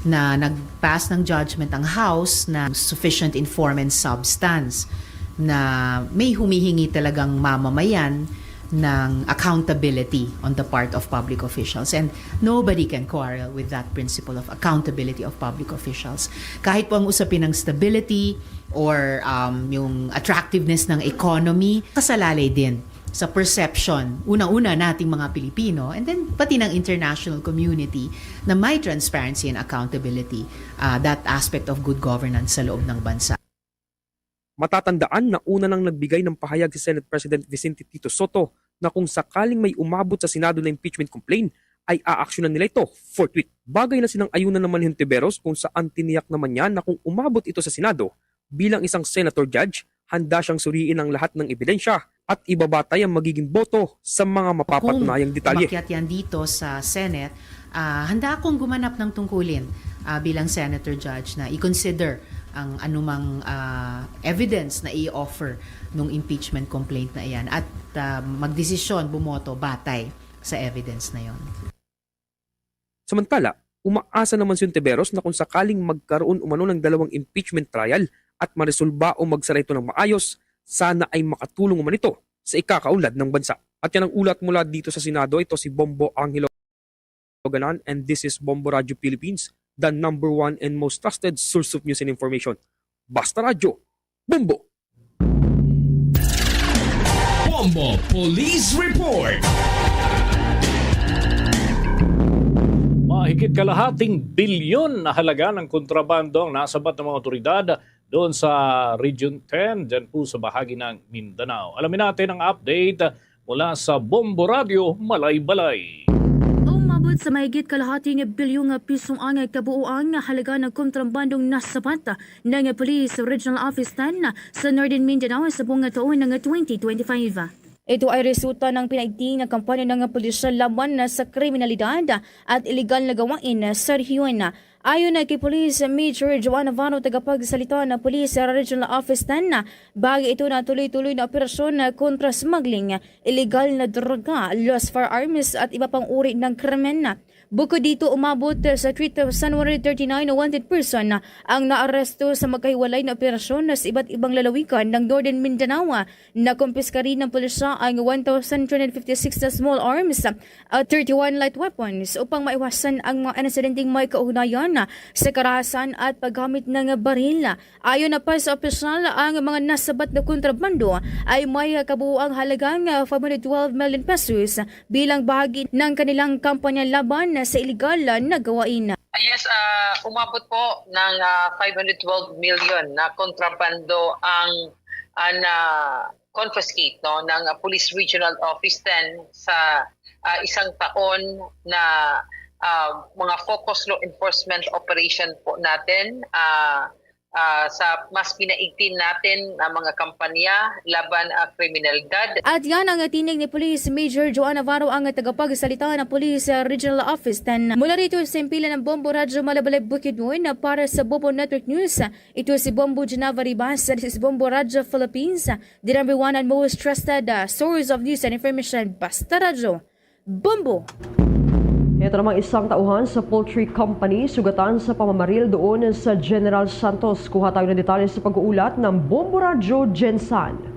na nag-pass ng judgment ang House na sufficient in form and substance, na may humihingi talagang mamamayan ng accountability on the part of public officials. And nobody can quarrel with that principle of accountability of public officials. Kahit po ang usapin ng stability or um, yung attractiveness ng economy, kasalalay din sa perception, unang-una nating mga Pilipino, and then pati ng international community, na may transparency and accountability, uh, that aspect of good governance sa loob ng bansa. Matatandaan na una nang nagbigay ng pahayag si Senate President Vicente Tito Soto na kung sakaling may umabot sa Senado na impeachment complaint, ay aaksyonan nila ito forthwith. Bagay na sinang-ayunan naman ni Hontiveros kung saan tiniyak naman niya na kung umabot ito sa Senado, bilang isang senator judge, handa siyang suriin ang lahat ng ebidensya at ibabatay ang magiging boto sa mga mapapatunayang detalye. Umakyat yan dito sa Senate, ah, handa akong gumanap ng tungkulin ah, bilang senator judge na i-consider ang anumang ah, evidence na i-offer nung impeachment complaint na yan at ah, magdesisyon, bumoto batay sa evidence na yon. Samantala, umaasa naman si Hontiveros na kung sakaling magkaroon umano ng dalawang impeachment trial at maresolba o magsara ito ng maayos, sana ay makatulong umano ito sa ikakaunlad ng bansa. At yan ang ulat mula dito sa Senado. Ito si Bombo Angelo Ganan, and this is Bombo Radio Philippines, the number one and most trusted source of news and information. Basta Radyo, Bombo! Bombo Police Report. Mahigit kalahating bilyon na halaga ng kontrabando ang nasabat ng mga otoridad doon sa Region ten, dyan po sa bahagi ng Mindanao. Alamin natin ang update mula sa Bombo Radio Malaybalay. Umabot sa mahigit kalahating bilyong piso ang kabuoang halaga ng kontrabandong nasabat ng Police Regional Office ten sa Northern Mindanao sa buong taon ng twenty twenty-five. Ito ay resulta ng pinaigting na kampanya ng pulisya laban sa kriminalidad at iligal na gawain sa rehiyon. Ayon kay Police Major Joan Navarro, tagapagsalita ng Police Regional Office ten, bahagi ito na tuloy-tuloy na operasyon kontra smuggling, iligal na droga, lost firearms at iba pang uri ng krimen. Bukod dito, umabot sa three thousand one hundred thirty-nine wanted person ang naaresto sa magkahiwalay na operasyon sa iba't ibang lalawigan ng Northern Mindanao. Nakumpiska rin ng pulisya ang one thousand three hundred fifty-six na small arms at thirty-one light weapons upang maiwasan ang mga insidenteng may kaugnayan sa karahasan at paggamit ng baril. Ayon na pa sa opisyal, ang mga nasabat na kontrabando ay may kabuoang halagang five hundred twelve million pesos bilang bahagi ng kanilang kampanya laban sa iligal na gawain. Ah, yes, ah, umabot po ng ah, five hundred twelve million na kontrabando ang ah, na confiscate, no, ng ah, Police Regional Office ten sa ah, isang taon na ah, mga focus law enforcement operation po natin. Ah, ah, sa mas pinaigting natin na mga kampanya laban sa kriminalidad. At yan ang tinig ni Police Major Joan Navarro, ang tagapagsalita ng Police Regional Office ten. Mula rito sa himpilan ng Bombo Radyo Malaybalay, Bukidnon, para sa Bombo Network News, ito si Bombo Geneva Ribas, this is Bombo Radyo Philippines, the number one and most trusted uh, source of news and information. Basta Radyo, Bombo! Ito namang isang tauhan sa poultry company sugatan sa pamamaril doon sa General Santos. Kuha tayo ng detalye sa pag-uulat ng Bombo Radyo, Jensan.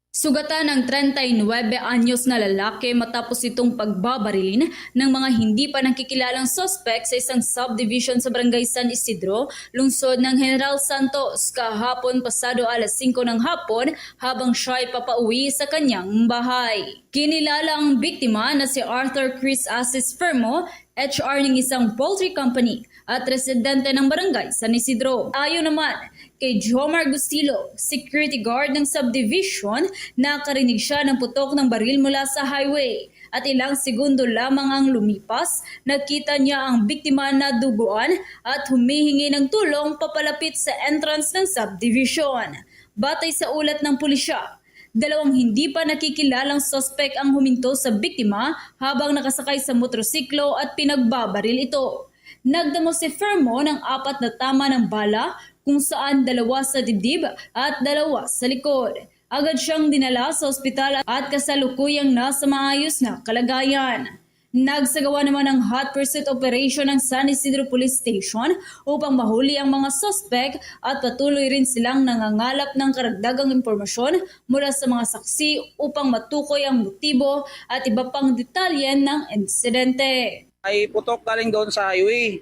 Sugatan ang treinta y nuebe anyos na lalaki matapos itong pagbabarilin ng mga hindi pa nakikilalang suspect sa isang subdivision sa Barangay San Isidro, lungsod ng General Santos, kahapon pasado alas singko ng hapon habang siya'y papauwi sa kanyang bahay. Kinilala ang biktima na si Arthur Chris Asis Fermo, H R ng isang poultry company at residente ng Barangay San Isidro. Ayon naman kay Jomar Gustilo, security guard ng subdivision, nakarinig siya ng putok ng baril mula sa highway at ilang segundo lamang ang lumipas, nakita niya ang biktima na duguan at humihingi ng tulong papalapit sa entrance ng subdivision. Batay sa ulat ng pulisya, Dalawang hindi pa nakikilalang suspek ang huminto sa biktima habang nakasakay sa motorsiklo at pinagbabaril ito. Nagdamo si Fermo ng apat na tama ng bala, kung saan dalawa sa dibdib at dalawa sa likod. Agad siyang dinala sa ospital at kasalukuyang nasa maayos na kalagayan. Nagsagawa naman ng hot pursuit operation ang San Isidro Police Station upang mahuli ang mga suspek at patuloy rin silang nangangalap ng karagdagang impormasyon mula sa mga saksi upang matukoy ang motibo at iba pang detalye ng insidente. Ay putok galing doon sa highway.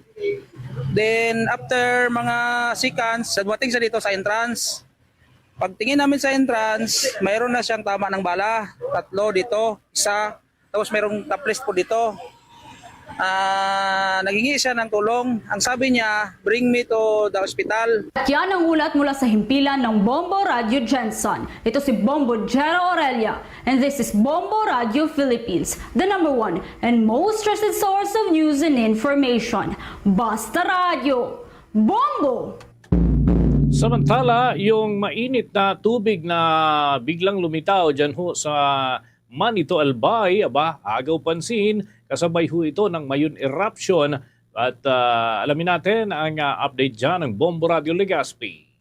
Then after mga seconds, dumating siya dito sa entrance. Pagtingin namin sa entrance, mayroon na siyang tama ng bala. Tatlo dito, isa, tapos mayroong taplis po dito. Ah, naghingi siya ng tulong. Ang sabi niya, "Bring me to the hospital." At yan ang ulat mula sa himpilan ng Bombo Radyo Gensan. Ito si Bombo Jero Aurelia, and this is Bombo Radyo Philippines, the number one and most trusted source of news and information. Basta Radyo, Bombo! Samantala, yung mainit na tubig na biglang lumitaw dyan ho sa Manito Albay, aba, agaw pansin, kasabay ho ito ng Mayon eruption. At, ah, alamin natin ang, ah, update dyan ng Bombo Radyo Legazpi.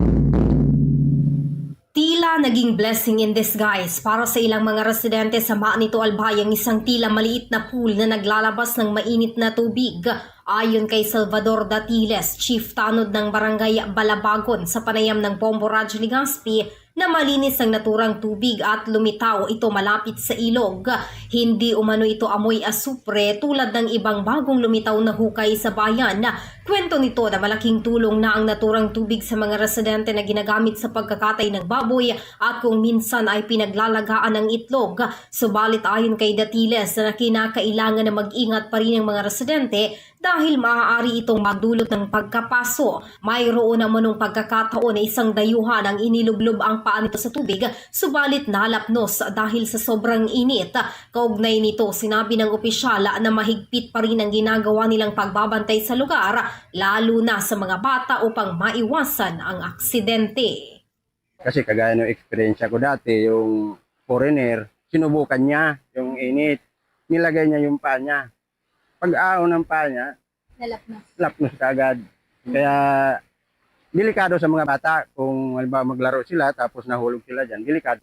Tila naging blessing in disguise para sa ilang mga residente sa Manito Albay ang isang tila maliit na pool na naglalabas ng mainit na tubig. Ayon kay Salvador Datiles, chief tanod ng Barangay Balabagon sa panayam ng Bombo Radyo Legazpi, na malinis ang naturang tubig at lumitaw ito malapit sa ilog. Hindi umano ito amoy asupre tulad ng ibang bagong lumitaw na hukay sa bayan. Kwento nito na malaking tulong na ang naturang tubig sa mga residente na ginagamit sa pagkakatay ng baboy at kung minsan ay pinaglalagaan ang itlog. Subalit ayon kay Datiles na kinakailangan na mag-ingat pa rin ang mga residente dahil maaari itong magdulot ng pagkapaso. Mayroon naman ng pagkakataon na isang dayuhan ang inilublob ang paa nito sa tubig, subalit nalapnos dahil sa sobrang init. Kaugnay nito, sinabi ng opisyal na mahigpit pa rin ang ginagawa nilang pagbabantay sa lugar, lalo na sa mga bata, upang maiwasan ang aksidente. Kasi kagaya ng eksperyensya ko dati, yung foreigner, sinubukan niya yung init. Nilagay niya yung paa niya. Pag-ahon ng paa niya, nalapnos, lapnos kaagad. Kaya delikado sa mga bata kung halimbawa maglaro sila tapos nahulog sila dyan, delikado.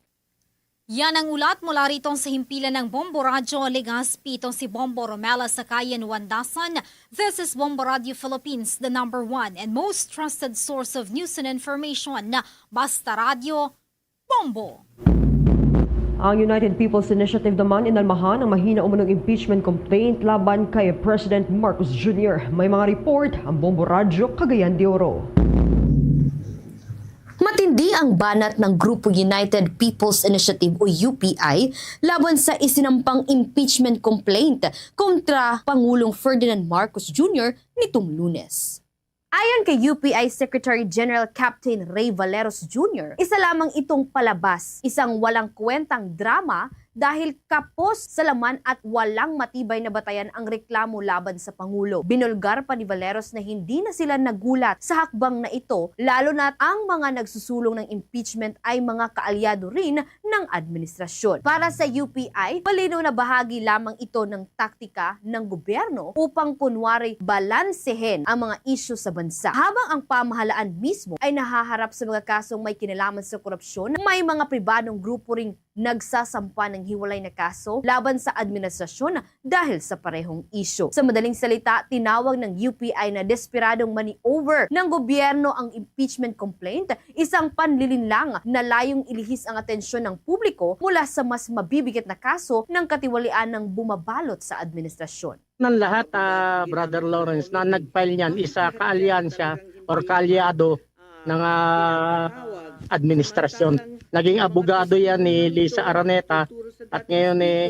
Yan ang ulat mula rito sa himpilan ng Bombo Radyo Legazpi. Itong si Bombo Romela Sakayan Wandasan. This is Bombo Radio Philippines, the number one and most trusted source of news and information. Basta Radyo, Bombo. Ang United People's Initiative naman inalmahan ang mahina umanong impeachment complaint laban kay President Marcos Junior. May mga report ang Bombo Radyo, Cagayan de Oro. Matindi ang banat ng Grupo United People's Initiative o U P I laban sa isinampang impeachment complaint kontra Pangulong Ferdinand Marcos Junior nitong Lunes. Ayon kay U P I Secretary General Captain Rey Valeros Junior, isa lamang itong palabas, isang walang kwentang drama dahil kapos sa laman at walang matibay na batayan ang reklamo laban sa Pangulo. Binulgar pa ni Valeros na hindi na sila nagulat sa hakbang na ito, lalo na ang mga nagsusulong ng impeachment ay mga kaalyado rin ng administrasyon. Para sa U P I, malinaw na bahagi lamang ito ng taktika ng gobyerno upang kunwari balansehin ang mga isyu sa bansa. Habang ang pamahalaan mismo ay nahaharap sa mga kasong may kinalaman sa korupsyon, may mga pribadong grupo ring nagsasampa ng hiwalay na kaso laban sa administrasyon dahil sa parehong isyu. Sa madaling salita, tinawag ng U P I na desperadong maneuver ng gobyerno ang impeachment complaint, isang panlilinlang na layong ilihis ang atensyon ng publiko mula sa mas mabibigat na kaso ng katiwalian ng bumabalot sa administrasyon. Ng lahat, ah, Brother Lawrence, na nag-file niyan, isa kaalyansya or kaalyado ng, ah, administrasyon. Naging abogado yan ni Lisa Araneta at ngayon, eh,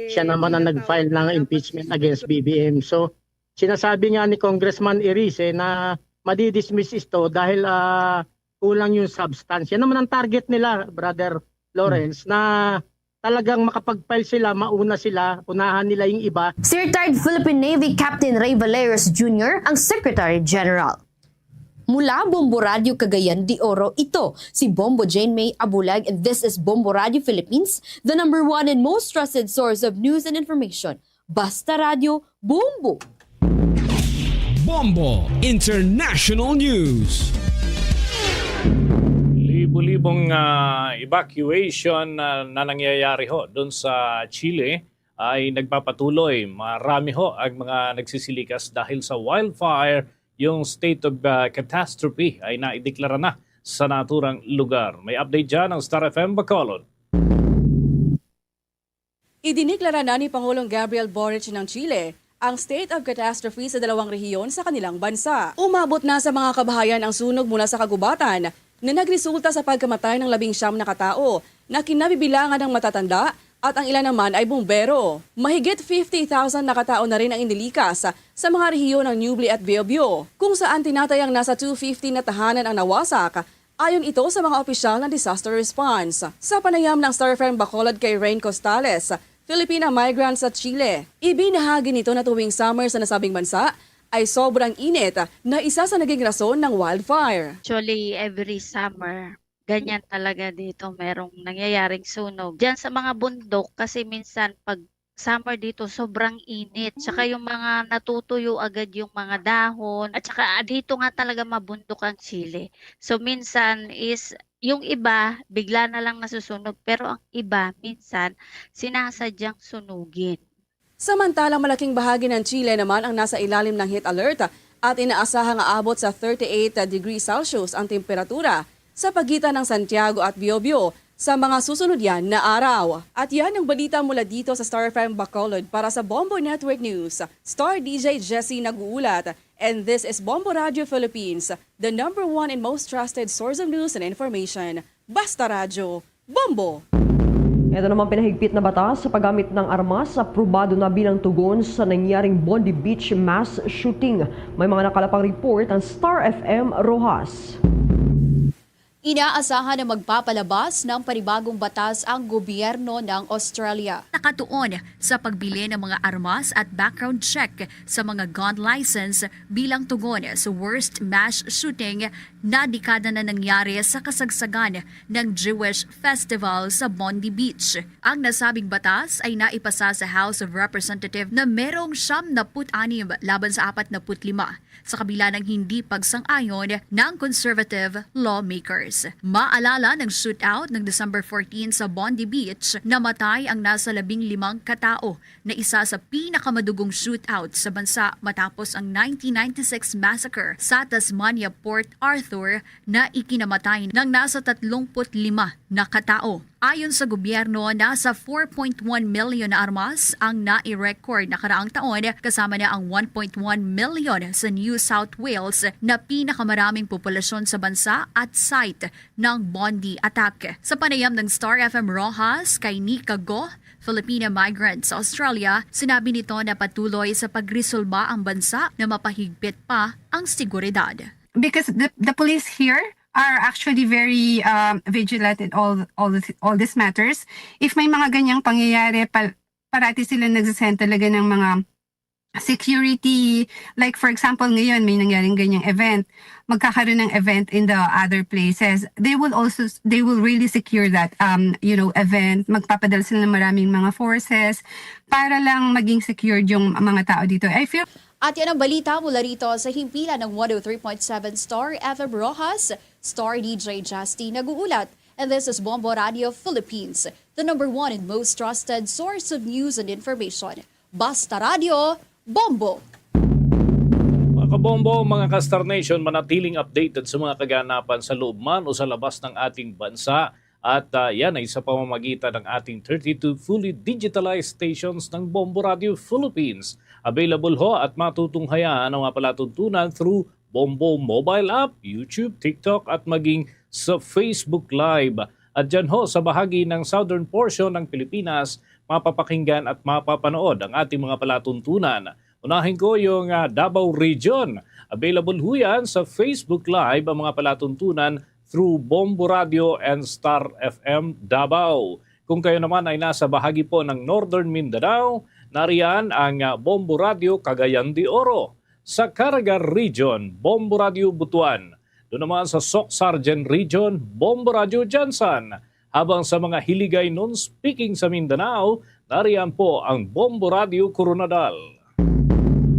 siya naman ang nag-file ng impeachment against B B M. So, sinasabi nga ni Congressman Erice na madidismiss ito dahil, ah, kulang yung substance. Yan naman ang target nila, Brother Lawrence, na talagang makapag-file sila, mauna sila, unahan nila yung iba. Si retired Philippine Navy Captain Rey Valeros Junior ang Secretary General. Mula Bombo Radio Cagayan de Oro, ito si Bombo Jane May Abulag, and this is Bombo Radio Philippines, the number one and most trusted source of news and information. Basta Radio, Bombo! Bombo International News. Libo-libong ah, evacuation ah, na nangyayari ho doon sa Chile ay nagpapatuloy. Marami ho ang mga nagsisilikas dahil sa wildfire. Yung state of ah, catastrophe ay naideklara na sa naturang lugar. May update dyan ang Star F M Bacolod. Idiniklara na ni Pangulong Gabriel Boric ng Chile ang state of catastrophe sa dalawang rehiyon sa kanilang bansa. Umabot na sa mga kabahayan ang sunog mula sa kagubatan na nagresulta sa pagkamatay ng labing siyam na katao na kinabibilangan ng matatanda at ang ilan naman ay bumbero. Mahigit fifty thousand na katao na rin ang inilikas sa mga rehiyon ng Ñuble at Biobio, kung saan tinatayang nasa two fifty na tahanan ang nawasak, ayon ito sa mga opisyal ng disaster response. Sa panayam ng Star F M Bacolod kay Rain Costales, Filipina migrant sa Chile, ibinahagi nito na tuwing summer sa nasabing bansa ay sobrang init na isa sa naging rason ng wildfire. Actually, every summer, ganyan talaga dito. Merong nangyayaring sunog. Diyan sa mga bundok, kasi minsan pag summer dito, sobrang init. Tsaka yung mga natutuyo agad yung mga dahon. At saka ah, dito nga talaga mabundok ang Chile. So minsan is yung iba bigla na lang nasusunog, pero ang iba minsan sinasadyang sunugin. Samantalang malaking bahagi ng Chile naman ang nasa ilalim ng heat alert at inaasahang aabot sa thirty-eight degrees Celsius ang temperatura sa pagitan ng Santiago at Biobio sa mga susunod yan na araw. At yan ang balita mula dito sa Star F M Bacolod. Para sa Bombo Network News, Star D J Jesse nag-uulat. And this is Bombo Radio Philippines, the number one and most trusted source of news and information. Basta Radyo, Bombo! Ito naman, pinahigpit na batas sa paggamit ng armas aprobado na bilang tugon sa nangyaring Bondi Beach mass shooting. May mga nakalapang report ang Star F M Roxas. Inaasahan na magpapalabas ng panibagong batas ang gobyerno ng Australia. Nakatuon sa pagbili ng mga armas at background check sa mga gun license bilang tugon sa worst mass shooting na dekada na nangyari sa kasagsagan ng Jewish festival sa Bondi Beach. Ang nasabing batas ay naipasa sa House of Representatives na merong siyam na put anim laban sa apat na put lima sa kabila ng hindi pagsang-ayon ng conservative lawmakers. Maalala ng shootout ng December fourteen sa Bondi Beach, namatay ang nasa labing limang katao na isa sa pinakamadugong shootout sa bansa matapos ang nineteen ninety-six massacre sa Tasmania Port Arthur na ikinamatay ng nasa tatlumpu't lima na katao. Ayon sa gobyerno, nasa four point one million na armas ang nai-record nakaraang taon, kasama na ang one point one million sa New South Wales na pinakamaraming populasyon sa bansa at site ng Bondi attack. Sa panayam ng Star F M Roxas kay Nika Go, Filipina migrant sa Australia, sinabi nito na patuloy sa pagresolba ang bansa na mapahigpit pa ang seguridad. Because the, the police here are actually very um, vigilant in all all the, all these matters. If may mga ganyang pangyayari, pa, parati sila nagsasend talaga ng mga security. Like for example, ngayon may nangyaring ganyang event. Magkakaroon ng event in the other places. They will also they will really secure that um you know event. Magpapadala sila ng maraming mga forces para lang maging secured yung mga tao dito. I feel At yan ang balita mula rito sa himpilan ng one oh three point seven Star F M Roxas, Star D J Justy nag-uulat. And this is Bombo Radio Philippines, the number one and most trusted source of news and information. Basta Radio, Bombo! Mga kabombo, mga ka-Star Nation, manatiling updated sa mga kaganapan sa loob man o sa labas ng ating bansa. At ah, yan ay sa pamamagitan ng ating thirty-two fully digitalized stations ng Bombo Radio Philippines. Available ho at matutunghayan ang mga palatuntunan through Bombo mobile app, YouTube, TikTok at maging sa Facebook Live. At dyan ho sa bahagi ng southern portion ng Pilipinas, mapapakinggan at mapapanood ang ating mga palatuntunan. Unahin ko yung ah, Davao Region. Available ho yan sa Facebook Live ang mga palatuntunan through Bombo Radio and Star F M Davao. Kung kayo naman ay nasa bahagi po ng Northern Mindanao, nariyan ang ah, Bombo Radio Cagayan de Oro. Sa Caraga Region, Bombo Radio Butuan. Doon naman sa Soc Sargen Region, Bombo Radyo Gensan. Habang sa mga Hiligaynon speaking sa Mindanao, nariyan po ang Bombo Radyo Koronadal.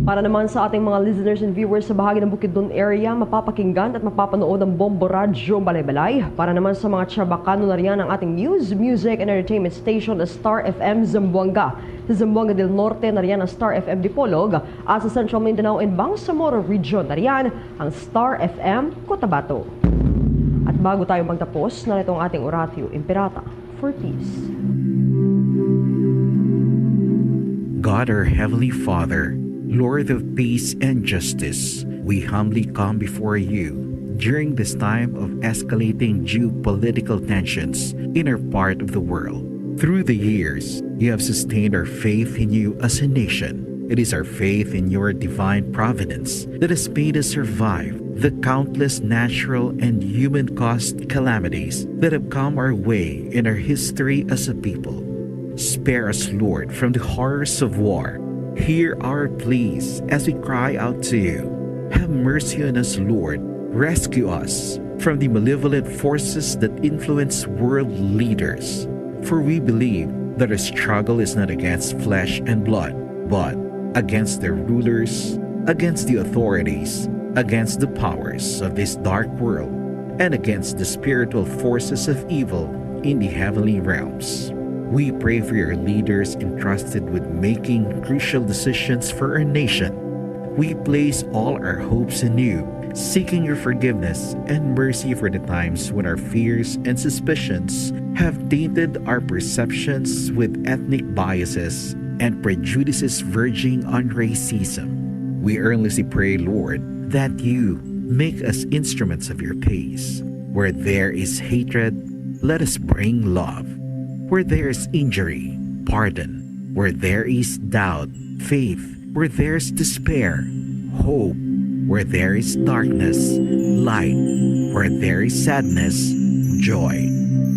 Para naman sa ating mga listeners and viewers sa bahagi ng Bukidnon area, mapapakinggan at mapapanood ang Bombo Radyo Balay-Balay. Para naman sa mga Chabacano, nariyan ang ating news, music, and entertainment station, Star F M Zamboanga. Sa Zamboanga del Norte, nariyan ang Star F M Dipolog. At sa Central Mindanao and Bangsamoro Region, nariyan ang Star F M Cotabato. At bago tayo magtapos, narito ang ating Oratio Imperata for peace. God, our Heavenly Father, Lord of peace and justice, we humbly come before you during this time of escalating geopolitical tensions in our part of the world. Through the years, you have sustained our faith in you as a nation. It is our faith in your divine providence that has made us survive the countless natural and human caused calamities that have come our way in our history as a people. Spare us, Lord, from the horrors of war. Hear our pleas as we cry out to you. Have mercy on us, Lord. Rescue us from the malevolent forces that influence world leaders. For we believe that our struggle is not against flesh and blood, but against their rulers, against the authorities, against the powers of this dark world, and against the spiritual forces of evil in the heavenly realms. We pray for your leaders entrusted with making crucial decisions for our nation. We place all our hopes in you, seeking your forgiveness and mercy for the times when our fears and suspicions have tainted our perceptions with ethnic biases and prejudices verging on racism. We earnestly pray, Lord, that you make us instruments of your peace. Where there is hatred, let us bring love. Where there is injury, pardon. Where there is doubt, faith. Where there is despair, hope. Where there is darkness, light. Where there is sadness, joy.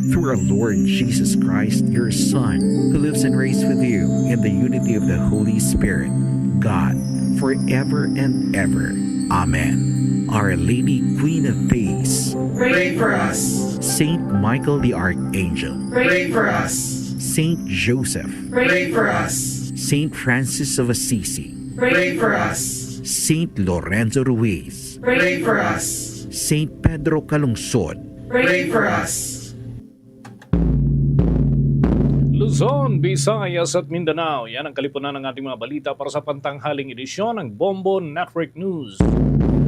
Through our Lord Jesus Christ, your Son, who lives and reigns with you in the unity of the Holy Spirit, God, forever and ever. Amen. Our Lady, Queen of Peace, pray for us. Saint Michael the Archangel, pray for us. Saint Joseph, pray for us. Saint Francis of Assisi, pray for us. Saint Lorenzo Ruiz, pray for us. Saint Pedro Calungsod, pray for us. Luzon, Visayas at Mindanao. Yan ang kalipunan ng ating mga balita para sa pantanghaling edisyon ng Bombo Network News.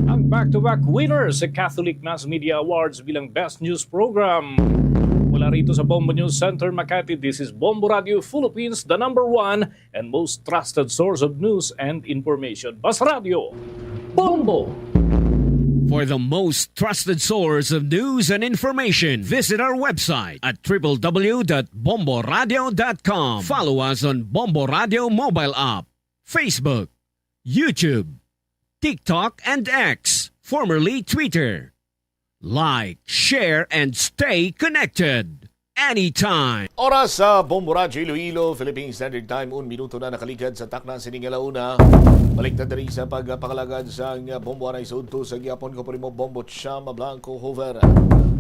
Ang back-to-back winner sa Catholic Mass Media Awards bilang Best News Program. Mula rito sa Bombo News Center, Makati, this is Bombo Radio Philippines, the number one and most trusted source of news and information. Bas Radio, Bombo! For the most trusted source of news and information, visit our website at triple w dot bomboradio dot com. Follow us on Bombo Radio mobile app, Facebook, YouTube, TikTok, and X, formerly Twitter. Like, share, and stay connected anytime. Oras sa Bombo Radyo Iloilo, Philippine Standard Time, un minuto na nakaligad sa takna sini nga launa. Balik ta diri sa pagpangalagad sang Bombo Anay sa udto sa gihapon ko, Primo Bombo Chama Blanco Hoover.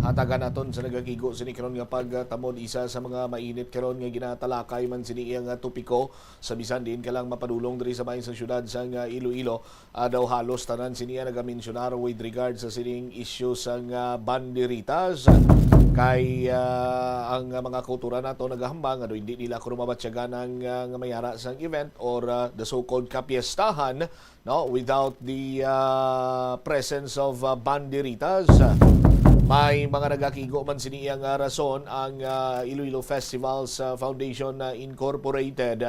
Hatagan naton sa nagakigo sini karon nga pagtamod isa sa mga mainit karon nga ginatalakay man sini iya nga topiko sa bisan diin ka lang mapadulong diri sa bahin sa siyudad sang Iloilo. Ah, daw halos tanan sini ang nagaminsyunar with regard sa sining isyu sang banderitas. Kay ah, ang mga kauturan nato nagahambal nga daw hindi nila kuno mabatyagan ang ah, nga may ara sang event or ah, the so-called kapiestahan, no, without the ah, presence of ah, banderitas. May mga nagakigo man sini ang ah, rason ang ah, Iloilo Festivals ah, Foundation ah, Incorporated.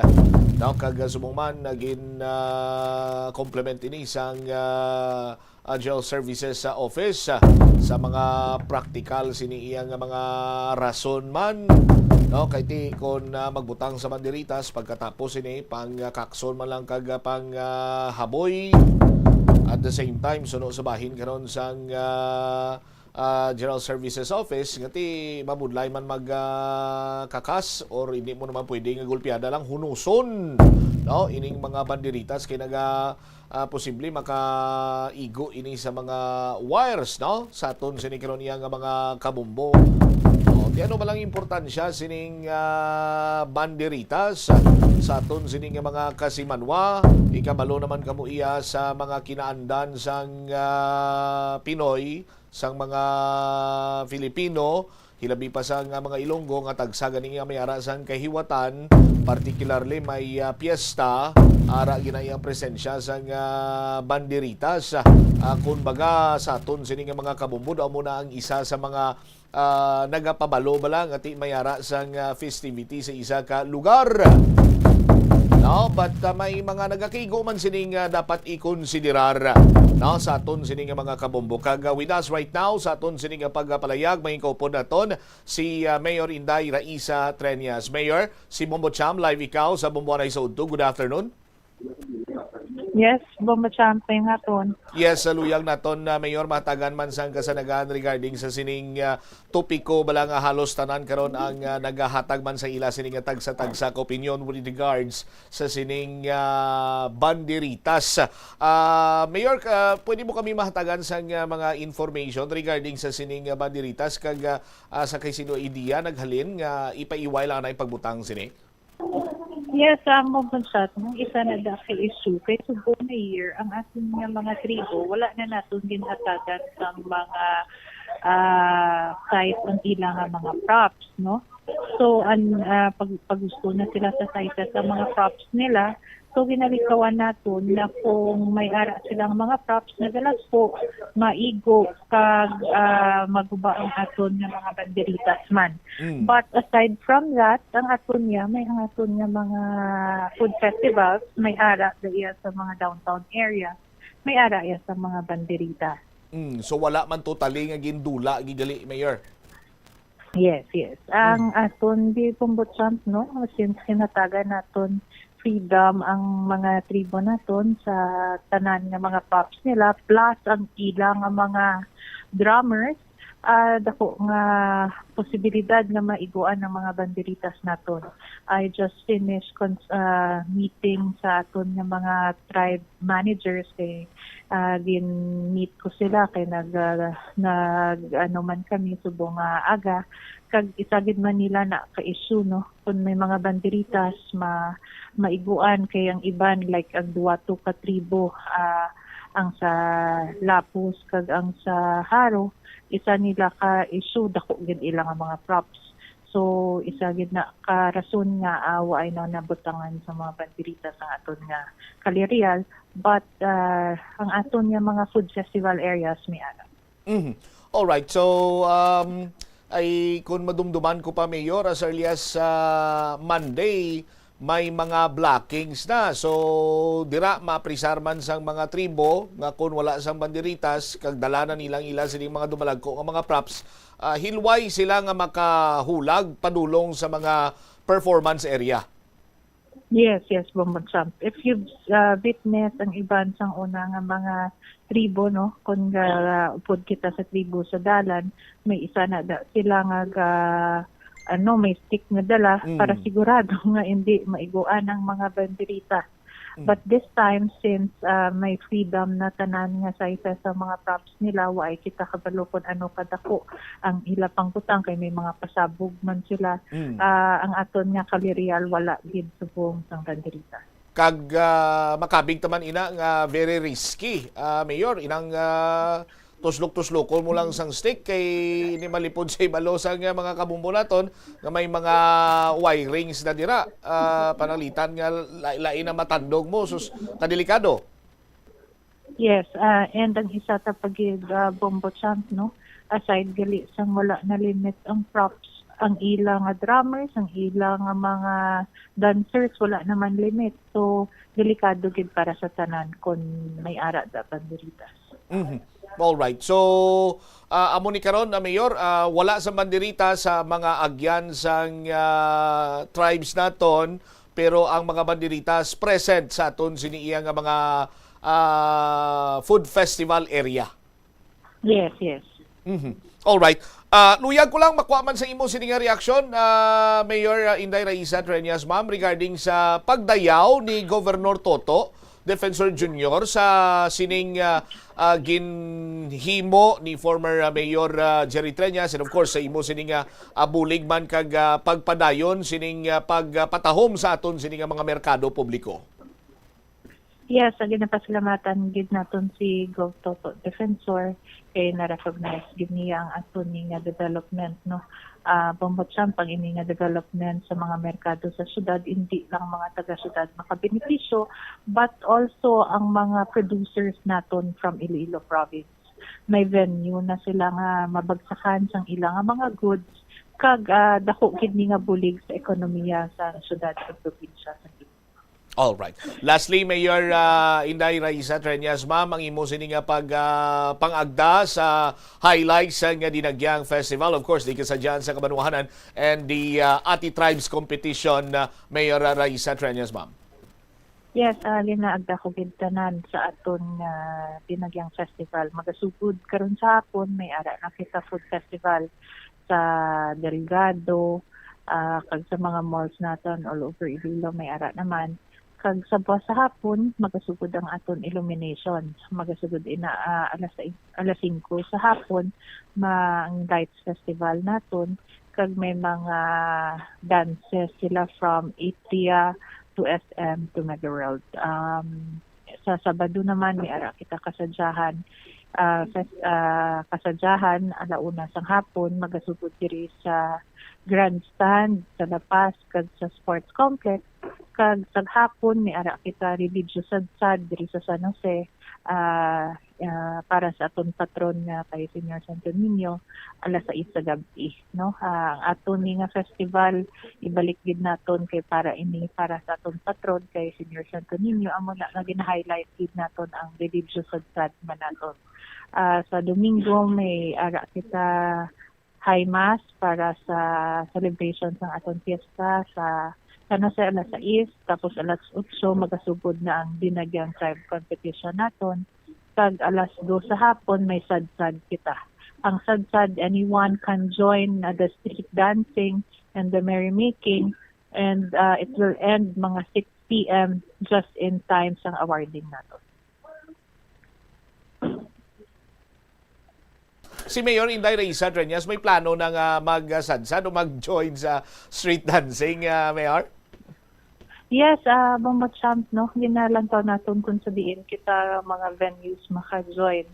No, kag ah, subong man nagin ah, complement ini sang ah, ah, General Services ah, Office ah, sa mga praktikal sini iya nga mga rason man, no, kay ti kon ah, magbutang sa banderitas pagkatapos ini pang ah, kakson man lang kag ah, pang ah, haboy, at the same time suno sa bahin karon sang ah, ah, General Services Office, nga ti mabudlay man mag, ah, kakas or hindi mo naman pwede nga gulpiada lang hunuson, no? Ining mga banderitas kay naga, ah, posible makaigo ini sa mga wires, no? Sa aton sini karon iya nga mga kabombo. O, ti ano ba lang importansya sining, ah, banderitas sa aton sini nga mga kasimanwa? Ikabalo naman kamo iya sa mga kinaandan sang, ah, Pinoy, sang mga Filipino, hilabi pa sang, ah, mga Ilonggo nga tagsa gani nga may ara sang kahiwatan, particularly may, ah, piyesta, ara gina ang presensya sang, ah, banderitas. Ah, kun baga sa aton sini nga mga kabombo, daw mo na ang isa sa mga, ah, nagapabalo bala nga ti may ara sang, ah, festivity sa isa ka lugar. No, but, ah, may mga nagakigo man sining, ah, dapat ikonsiderar, no, sa aton sini nga mga kabombo. Kag, ah, with us right now, sa aton sini nga pagpalayag, may kaupod naton si, ah, Mayor Inday Raisa Treñas. Mayor, si Bombo Cham, live ikaw sa Bombo Anay sa Udto. Good afternoon. Yes, Bombo Cham, may hapon. Yes, sa luyag naton, ah, Mayor, mahatagan man sang kasanagan regarding sa sining, ah, topiko bala nga halos tanan karon ang, ah, nagahatag man sa ila sini nga tagsa-tagsa ka opinion with regards sa sining, ah, banderitas. Ah, Mayor, ah, pwede mo kami mahatagan sang, ah, mga information regarding sa sining, ah, banderitas kag, ah, ah, sa kay sino idea naghalin nga ipaiway lang na pagbutang sini? Yes, amo man sad, no, isa na da ka issue kay subong na year ang aton nga mga tribo wala na naton ginhatagan sang mga, ah, kahit ang ilang nga mga props, no? So, an, ah, pag, pag gusto na sila sa site sa mga props nila, so ginalikawan naton na kung may ara silang mga props na dalas po, maigo kag, ah, maguba ang aton nga mga banderitas man. Mm. But aside from that, ang aton niya, may ang aton nga mga food festivals, may ara da iya sa mga downtown area, may ara iya sa mga banderita. Mm, so wala man totally nga gindula, gigali, Mayor? Yes, yes. Ang Mm. aton di Bombo Cham, no, since ginhatagan naton freedom ang mga tribo naton sa tanan nga mga props nila, plus ang ila nga mga drummers, ah, dako nga posibilidad nga maiguan ang mga banderitas naton. I just finished cons-, ah, meeting sa aton nga mga tribe managers kay, ah, gin-meet ko sila kay nag, ah, nag, ano man kami subong nga aga, kag isa gid man nila na ka-issue, no, kun may mga banderitas ma-, maiguan kay ang iban, like ang duwa to ka tribo, ah, ang sa Lapus kag ang sa Jaro, isa nila ka issue, dako gid ila nga mga props. So, isa gid na ka rason nga, ah, waay na nabutangan sa mga banderitas ang aton nga Kali Real, but, ah, ang aton nga mga food festival areas may ara. Mhm. Alright. So, um, ay, kung madumduman ko pa, Mayor, as early as, ah, Monday, may mga blockings na. So, dira maaprisar man sang mga tribo nga kung wala sang banderitas, kag dala na nilang ila sining mga dumalagko nga mga props, ah, hilway sila nga makahulag padulong sa mga performance area. Yes, yes, Bombo Cham. If you've, uh, witnessed ang iban sang una nga mga tribo, no, kung ga-, upod kita sa tribo sa dalan, may isa na da, sila nga ga-, ano, may stick nga dala Mm. para sigurado nga hindi maiguan ang mga banderita. Mm. But this time, since, uh, may freedom na tanan nga sa isa sa mga props nila, waay kita kabalo kung ano kadako ang ila pangbutang kay may mga pasabog man sila. Mm. Ah, ang aton nga Kali Real wala gid subong sang banderita. Kag, ah, makabig ta man ina nga very risky, ah, Mayor, inang, ah, tuslok-tuslokon mo lang sang stick kay ini malipod sa ibalo sang, ah, mga kabombo naton nga may mga wirings na dira, ah, pananglitan nga lain-lain na matandog mo, sus, kadelikado. Yes, ah, and ang isa ta pa gid, ah, Bombo Cham, no? Aside gali sang wala na limit ang props, ang ila nga drummers, ang ila nga mga dancers, wala naman limit. So, delikado gid para sa tanan kon may ara da banderitas. Mhm. All right. So, ah, amo ni karon, ah, Mayor, ah, wala sa banderita sa mga agyan sang, ah, tribes naton, pero ang mga banderitas present sa aton sini iya nga mga, ah, food festival area. Yes, yes. Mhm. All right. Ah, luyag ko lang makuha man sa imo sini nga reaksyon, ah, Mayor, ah, Inday Raisa Treñas, ma'am, regarding sa pagdayaw ni Governor Toto, Defensor Junior, sa sining, ah, ah, ginhimo ni former, ah, Mayor, ah, Jerry Treñas, and of course sa imo sini nga, ah, bulig man kag, ah, pagpadayon sining, ah, pagpatahom sa aton sini nga mga merkado publiko. Yes, ang ginapasalamatan gid naton si Gov Toto Defensor kay na-recognize gid niya ang aton ni nga development, no. Ah, Bombo Champ, ang ini nga development sa mga merkado sa syudad, hindi lang mga taga-syudad makabenepisyo, but also ang mga producers naton from Iloilo province. May venue na sila nga mabagsakan sang ila nga mga goods, kag ah, dako gid ni nga bulig sa ekonomiya sa syudad ug probinsya sa Iloilo. All right. Lastly, Mayor, ah, Inday Raisa Treñas, ma'am, ang imo sini nga pag, ah, pangagda sa highlights sa nga Dinagyang Festival, of course, di kasadyahan sa kabanwahanan and the, ah, Ati Tribes Competition, ah, Mayor, ah, Raisa Treñas, ma'am. Yes, uh, ginaagda ko gid tanan sa aton nga Dinagyang Festival. Magasugod karon sa hapon, may ara na kita food festival sa Delgado, ah, kag sa mga malls naton all over Iloilo may ara naman. Kag sa buwas sa hapon, magasugod ang aton illumination. Magasugod ina, ah, alas sais, alas singko sa hapon, ma-, ang lights festival naton, kag may mga dances sila from Itia to S M to Mega World. Um, sa Sabado naman, may ara kita kasadyahan, ah, fest-, ah, kasadyahan, ala una sang hapon, magasugod diri sa grandstand sa La Paz kag sa sports complex. Kag sa hapon, may ara kita religious sadsad diri sa San Jose, ah, ah, para sa aton patron nga kay Señor Santo Niño, alas sais sa gab-i, no? Ah, ang aton ni nga festival, ibalik gid naton kay para ini para sa aton patron kay Señor Santo Niño, amo na nga gina-highlight gid naton ang religious sadsad man naton. Ah, sa Domingo, may ara kita high mass para sa celebration sang aton fiesta sa San Jose alas sais, tapos alas otso magasugod na ang Dinagyang Tribe Competition naton, kag alas dos sa hapon may sadsad kita. Ang sadsad, anyone can join na the street dancing and the merrymaking, and uh, it will end mga six p m just in time sang awarding naton. Si Mayor Inday Raisa Treñas may plano na nga magsadsad o mag-join sa street dancing, ah, Mayor? Yes, uh, Bombo Champ, no? Ginalantaw naton kung sa diin kita mga venues maka-join.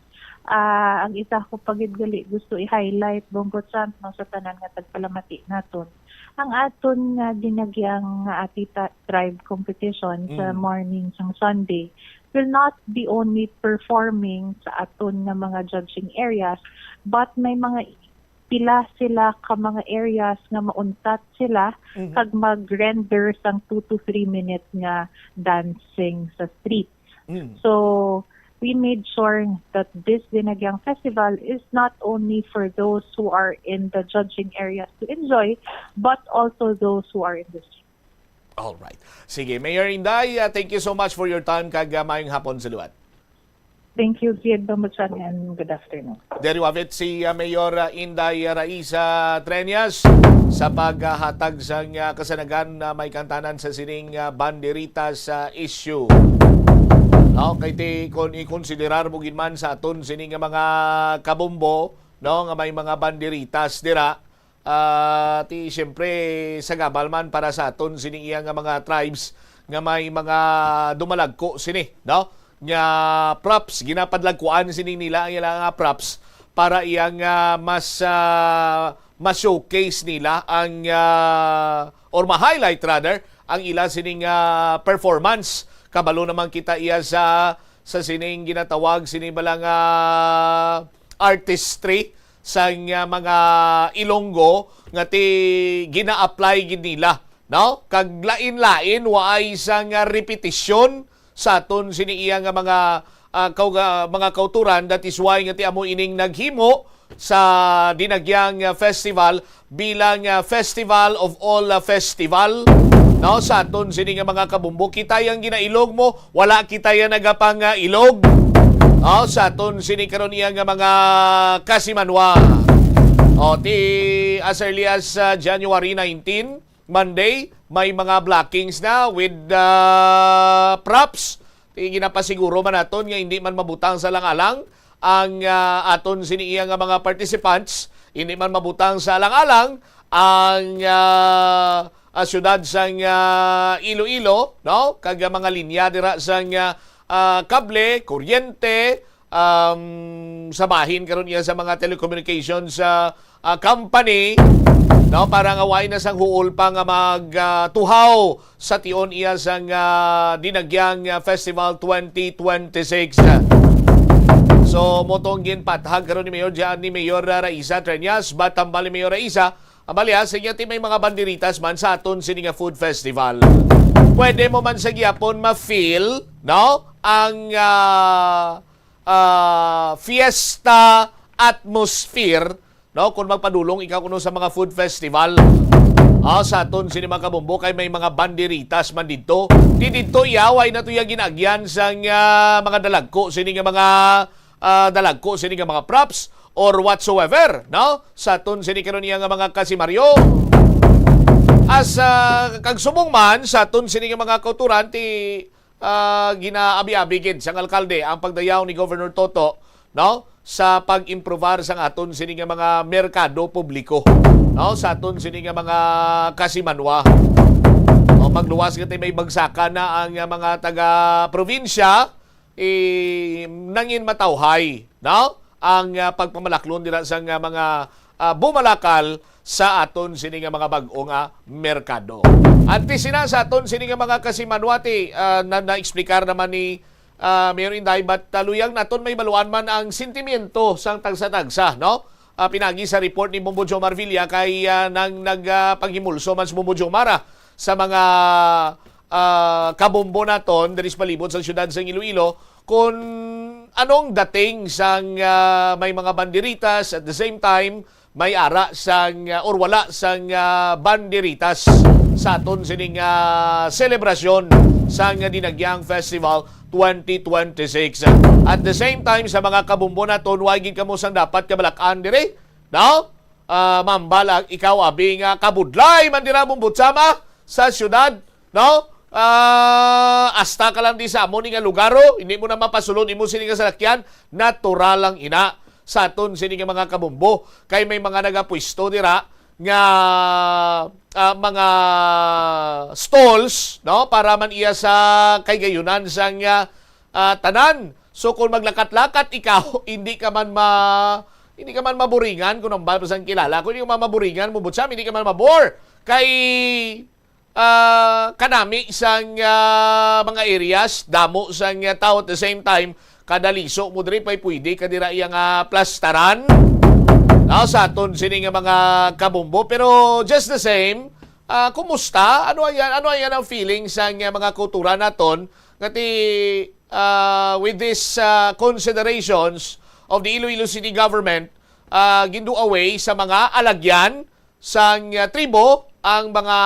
Ah, ang isa ko pa gid gali gusto i-highlight, Bombo Champ, no, sa tanan nga tagpalamati naton. Ang aton nga Dinagyang nga Ati Ta-, Tribe Competition sa Mm. morning sang Sunday will not be only performing sa aton nga mga judging areas, but may mga pila sila ka mga areas nga mauntat sila Mhm. kag mag-render sang two to three minutes nga dancing sa street. Mm. So, we made sure that this Dinagyang Festival is not only for those who are in the judging areas to enjoy, but also those who are in the street. All right. Sige, Mayor Inday, ah, thank you so much for your time kag, ah, maayong hapon sa liwat. Thank you, Gid Bambuchan, and good afternoon. There you have it, si, ah, Mayor, ah, Inday Raisa Treñas sa paghatag sang, ah, kasanagan na may kantanan sa sining, ah, banderitas, ah, issue. No, kay ti, kung ikonsiderar mo gid man sa aton sining nga mga kabombo, no, nga may mga banderitas dira, ah, ti siyempre sagabal man para sa aton sini iya nga mga tribes nga may mga dumalagko sini, no? Nga props, ginapadlagkuan sini nila ang ila nga props para iya nga mas, ah, ma-showcase nila ang, ah, or ma-highlight rather ang ila sining, ah, performance. Kabalo naman kita iya sa, sa sining ginatawag sini bala nga artistry sang, ah, mga Ilonggo nga ti gina-apply gid nila, no? Kag lain-lain, waay sang, ah, repetisyon sa aton sini iya nga mga, ah, kaw-, ah, mga kauturan. That is why nga ti amo ining naghimo sa Dinagyang, ah, Festival bilang, ah, Festival of all, ah, festival, no? Sa aton sini nga mga kabumbo, kita yang ginailog mo, wala kita yang nagapang, ah, ilog. Oh, sa aton sini karon iya nga mga kasimanwa. Oh, ti as early as uh, January nineteen, Monday, may mga blockings na with uh, props. Ti ginapasiguro man naton nga hindi man mabutang sa alang-alang ang uh, aton sini iya nga mga participants, hindi man mabutang sa alang-alang ang uh, uh, siyudad sang uh, Iloilo, no? Kag uh, mga linya dira sang uh, uh, kable, kuryente, um, sa bahin karon iya sa mga telecommunications uh, uh, company, no, para nga way na sang huol pa nga mag uh, tuhaw sa tion iya sang uh, Dinagyang uh, Festival twenty twenty-six. So mo tong ginpathag karon ni Mayor Jan ni Mayor uh, Raisa Treñas, batambal ni Mayor Raisa, ang bali ha, sa inyo ti may mga banderitas man sa aton sini nga food festival. Pwede mo man sa gihapon ma-feel, no, ang uh, uh, fiesta atmosphere, no, kung magpadulong ikaw kuno sa mga food festival. Ah, sa aton sini mga kabombo kay may mga banderitas man didto. Di didto iyaway na to iya ginagyan sang uh, mga dalagko sini nga mga uh, dalagko sini nga mga props or whatsoever, no? Sa aton sini karon iya nga mga kasimaryo. As uh, kag subong man sa aton sini nga mga kauturan ti uh, ginaabi-abi gid sang alkalde ang pagdayaw ni Governor Toto, no, sa pag-improbar sang aton sini nga mga merkado publiko, no, sa aton sini nga mga kasimanwa. O, magluwas kita may bagsakan na ang uh, mga taga probinsya, eh, nangin matawhay, no, ang uh, pagpamalaklon dira sa uh, mga uh, bumalakal sa aton sini nga mga bag-o nga merkado. Antes sina sa aton sini nga mga kasimanwati, uh, na naeksplikar naman ni uh, Mayor Inday, but uh, luyag naton may baluan man ang sentimiento sang tagsa-tagsa, no? Uh, pinagi sa report ni Bombo Jomar Villa kay uh, nang nagpanghimulso uh, man si Bombo Jomar uh, sa mga uh, kabombo naton diri sa palibot sa siyudad sa Iloilo, kung anong dating sang uh, may mga banderitas at the same time may ara sang uh, or wala sang uh, banderitas sa aton sining uh, selebrasyon sang Dinagyang Festival twenty twenty-six. At the same time, sa mga kabumbo naton, way gid kamo sang dapat kabalak-an diri, no? Uh, mambal ang ikaw abi nga kabudlay man dira mong butsama sa syudad, no? Uh, asta ka lang di sa amo ni nga lugar, oh. Hindi mo na mapasulod imo sini nga salakyan, natural lang ina sa aton sini nga mga kabumbo kay may mga nagapwisto dira nga uh, mga stalls, no, para man iya sa kaygayunan sang uh, uh, tanan. So kung maglakat-lakat ikaw, hindi ka man ma hindi ka man maburingan kung ang bal sang kilala. Kung hindi ka man maburingan, mubutsa, hindi ka man mabor. Kay uh, kanami sang uh, mga areas, damo sang uh, tao at the same time, kada liso mo diri pay pwede ka dira iya nga plastaran. No, sa aton sini nga mga kabumbo, pero just the same, uh, kumusta? Ano ayan, ano ayan ang feeling sang uh, mga kultura naton nga ti uh, with this uh, considerations of the Iloilo City Government, uh, gindu away sa mga alagyan sang uh, tribo ang mga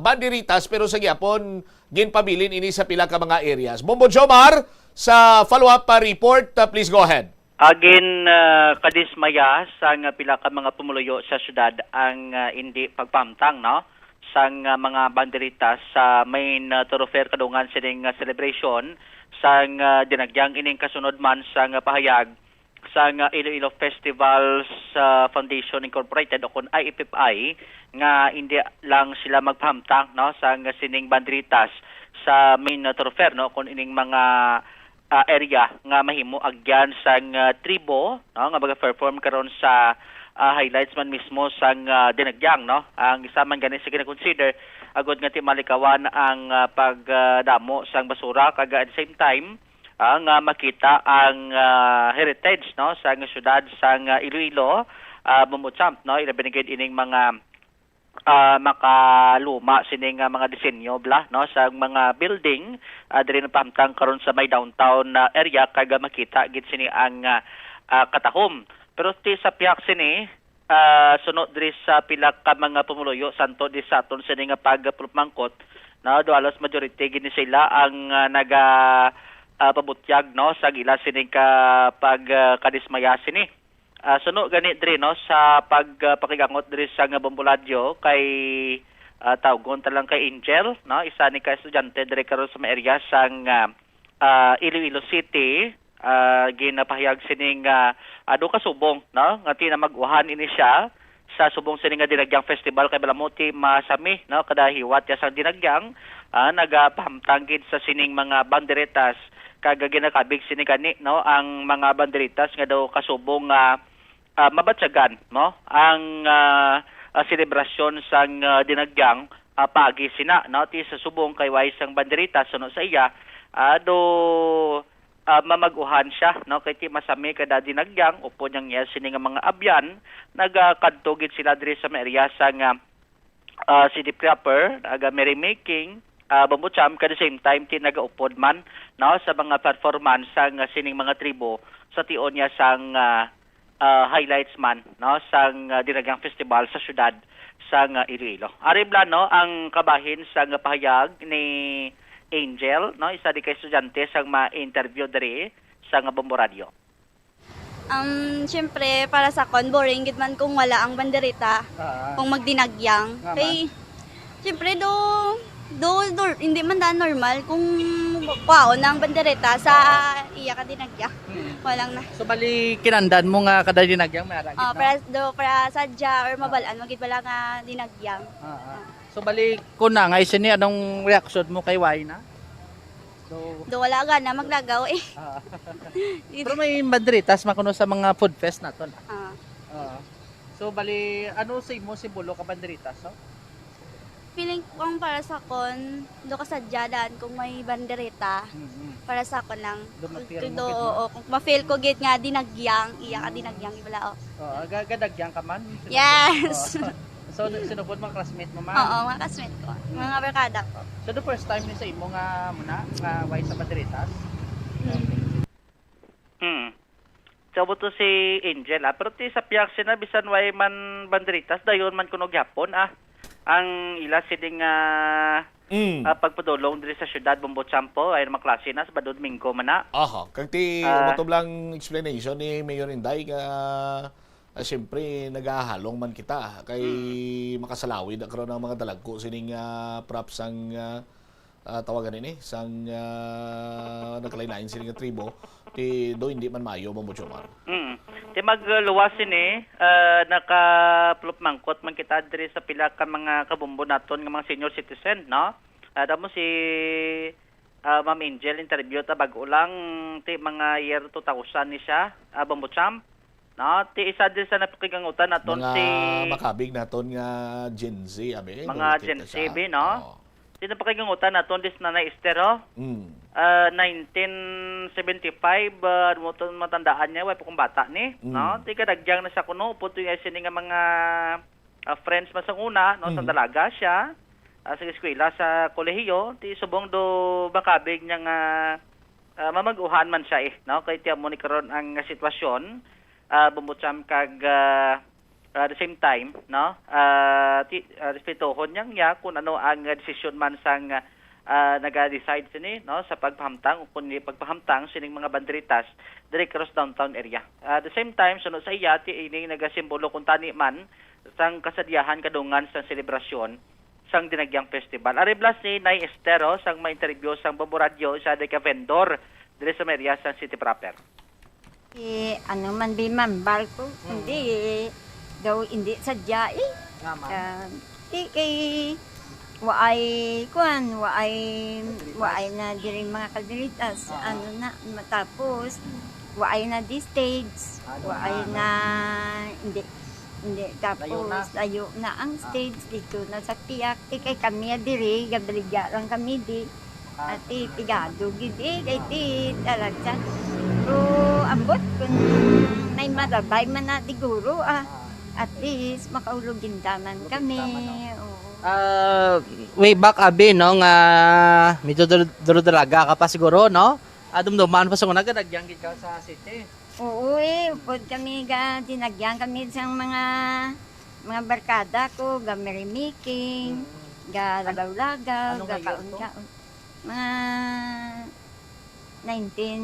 banderitas, pero sa gihapon ginpabilin ini sa pila ka mga areas. Bombo Jomar, sa follow-up pa report, uh, please go ahead. Agin uh, kadismaya sang pila ka mga pumuluyo sa syudad ang uh, indi pagpamtang, no, sang uh, mga banderitas sa main uh, thoroughfare kadungan sining uh, celebration sang uh, dinagyang ining kasunod man sang uh, pahayag sang uh, Iloilo Festivals uh, Foundation Incorporated o kun I F F I nga hindi lang sila magpahamtang, no, sang sining banderitas sa main thoroughfare, no, kun ining mga uh, area nga mahimo agyan sang uh, tribo, no, nga magaperform karon sa uh, highlights man mismo sang uh, dinagyang, no. Ang isa man gani sa ginakonsider agod nga ti malikawan ang uh, pagdamo sang basura kag at the same time uh, nga makita ang uh, heritage, no, sang syudad sang uh, Iloilo, uh, Bumutsamp, no, ilabi na gid ining mga uh, makaluma sining uh, mga disenyo bla, no, sa mga building uh, diri napahamtang karon sa may downtown uh, area kag uh, makita gid sini ang uh, uh, katahom. Pero ti sa pihak sini, uh, suno diri sa pila ka mga pumuluyo santo di sa aton sini nga pagpulupmangkot, no, the vast majority gid ni sila ang uh, naga ah, pabutyag, no, sa ila sining ka pag, ah, kadismaya sini. Ah, suno gani diri, no, sa pag, ah, pakigangot diri sa nga bomboradyo kay, ah, tawgon ta lang kay Angel, no, isa ni ka estudyante diri karon sa may area sang, ah, ah, Iloilo City. Ah, ginapahayag sining, ah, ah, duha ka subong, no, nga tinamag-uhan ini siya sa subong sini nga Dinagyang Festival kay balamuti masami, no, kada hiwat ya sa Dinagyang, ah, nagapahamtang gid sa sining mga banderitas kag ginakabig sini gani, no, ang mga banderitas nga daw kasubong nga, ah, mabatyagan, no, ang, ah, ah, selebrasyon sang, ah, Dinagyang, ah, paagi sina, no, ti sa subong kay way sang banderitas suno sa iya, ah, do ah, mamag-uhan siya, no? Kay ti masami kada Dinagyang, upod ang iya sini nga mga abyan, nagakadto gid sila diri sa may area sa nga, ah, city proper, naga merrymaking, ah, bambucham, at the same time, ti nagaupod man, no, sa mga performance sang sining mga tribo sa tion niya sang, ah, ah, highlights man, no, sang, ah, Dinagyang Festival sa siyudad sang, ah, Iloilo. Ari bala, no, ang kabahin sang pahayag ni Angel, no, isa di ka estudyante sang ma-interview diri sa nga bomboradyo. Um, siyempre, para sa kon, boring gid man kung wala ang bandereta, Ah. kung magdinagyang. Nga Kay, man. siyempre, do, do, do, hindi man daan normal kung kwaon ang bandereta sa Ah. iya ka dinagyang. Mm. Walang na. So, bali, kinandan mo nga kada dinagyang may ara gid, Ah, no? para, do, para sadya or Ah. mabalaan mo gid bala nga dinagyang. Ah, ah. So, bali, kung na, nga sini, anong reaksyon mo kay Wayna? So, Do wala gana maglagaw eh. Ah. Pero may banderitas makuno sa mga food fest naton, ah. Ah. Ah. So, bali, ano sa imo simbolo ka banderitas, so? Feeling ko ang para sa kon, do kasadya daan kung may bandereta. Mm-mm. Para sa kon lang. Do ma-feel mo Do, gid, no? oo, kung ma-feel ko gid nga dinagyang, iya ka Mm. dinagyang, wala, oh. Oo, ga-, gadagyang ka man? Yes. Oo. So, sinugod mga classmate mo man? Oo, mga classmate ko. Mm. Mga barkada ko. So, the first time ni sa imo nga muna, nga way sa banderitas? Mm. Hmm. Sa buto si Angel, ah. Pero ti sa pihak sina, bisan way man banderitas, dayon man kuno gyapon, ah. Ang ila sining, ah, Mm. ah, pagpadulong diri sa siyudad, Bombo Champo, ay mga klase na sa Badod Mingo man na. Aha, kag ti Ah. umatom lang explanation ni Mayor Inday nga, ah, siyempre, nagahalong man kita kay Mm. makasalawid na karon ang mga dalagko sining, ah, props ang, ah, ah, tawagan ini, sang, ah, nagkalain-lain sini nga tribo, ti do hindi man maayo, Bombo Jomar. Mm. Ti magluwas sini, ah, naka-, mangkot man kita diri sa pila ka mga kabombo naton nga mga senior citizen, no? Ah, damo si, ah, Ma'am Angel, interview ta bag-o lang, ti mga year two thousand ni siya, ah, Bombo Champ. No, ti isa din sa napakigangutan naton Mga si makabig naton nga Gen Z, abi, mga Gen Z, Gen Z, bi, no? Oo. Ti napakigangutan naton dis Nanay Esther, ho? Mm. Ah, nineteen seventy-five, ah, mo to matandaan niya, way pa kong bata ni, Mm. no? Ti kadagyang na sa kuno, upod to nga sini nga mga, ah, friends man sa una, no? Sa Mm. dalaga siya, ah, sa eskwela, sa kolehiyo, ti subong do makabig niya nga, ah, mamag-uhan man siya, eh, no? Kay ti amo ni karon ang sitwasyon, ah, Bombo Champ, kag, ah, ah, the same time, no? Ah, ti-, ah, respetuhon niya, niya kung ano ang, ah, desisyon man sang, ah, naga-decide sini, no, sa pagpahamtang o kung hindi pagpahamtang sining mga banderitas diri cross downtown area. Ah, the same time, suno sa iya, ti ini nagasimbolo kung tani man sang kasadyahan kadungan sang selebrasyon sang Dinagyang Festival. Ari bala si Nay Esther, oh, sang ma-interview sang Bombo Radyo, siya di ka vendor diri sa may area sang city proper. Eh, ano man, bi, mambal ko, Mm. hindi, daw hindi sadya, eh. Nga man. Ah, di kay, waay, kuan, waay, Kaliritas. waay na diri mga kaliritas. Ah. Ano na, matapos, waay na di stage, Ano waay na, na, hindi, hindi, Layo na. tapos, layo na ang Ah. stage dito na sa piyak. Eh, kay kami, ah, diri, gabaligya lang kami, di. Ati, pigado gid eh, kay ti talaga. Pero ambot kun may marabay man na siguro, ah. At least, makaulog gindaman kami. Oo. Ah, way back, abi, no, nga medyo dur-, duro-dalaga ka pa siguro, no? Ah, dumduman pa sa una, gadagyang gid ka sa city. Oo, eh, upod kami ga, dinagyan kami sang mga, mga barkada ko, ga merrymaking, Mm. ga lagaw-lagaw, Ano ga nga year to? kaon-kaon. Mga Nineteen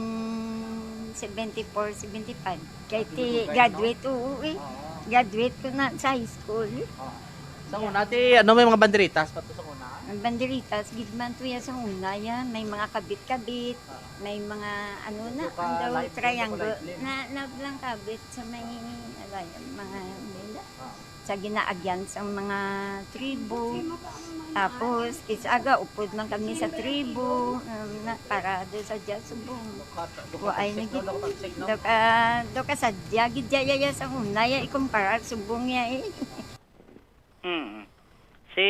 seventy-four, seventy-five. Kay Ah, ti dudugan, no? graduate, oo eh. Oo. Graduate ko na sa high school. Oo. Sa Yeah. una, ti, ano, may mga banderitas pa to sa una? Ang banderitas, gid man to ya sa una, ya. May mga kabit-kabit, Oo. may mga, ano na, Ito ka ang daw light blue, triangle. Ito ka light blue. Na, na lang kabit sa may, alay, mga, Oo. sa ginaagyan sa mga tribo. Tapos, kisaga, upod man kami sa tribo, um, na, para do sa dya subong. Wa ay nagit-, do ka, do ka sa dya, gid dya, ya, ya, sa una, ya, ikumpara subong ya, eh. Mm. Si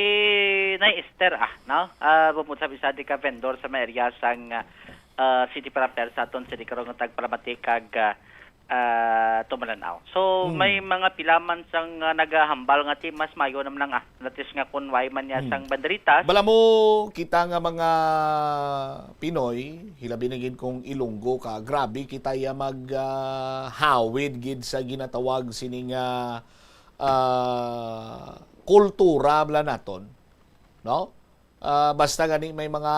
Nay Esther, ah, no? Ah, bumod sa isa di ka vendor sa may area sang, ah, ah, City Fair sa aton, sa di karong tagpalamati kag, ah, ah, tumalan-aw. So, Mm. may mga pila man sang, ah, nagahambal nga ti mas mayo naman lang, ah, latis nga kun way man niya Mm. sang banderitas. Bala mo, kita nga mga Pinoy, hilabi na gid kung Ilonggo ka, grabe kita ya mag, ah, hawid gid sa ginatawag sini nga, ah, kultura bala naton, no? Ah, basta gani may mga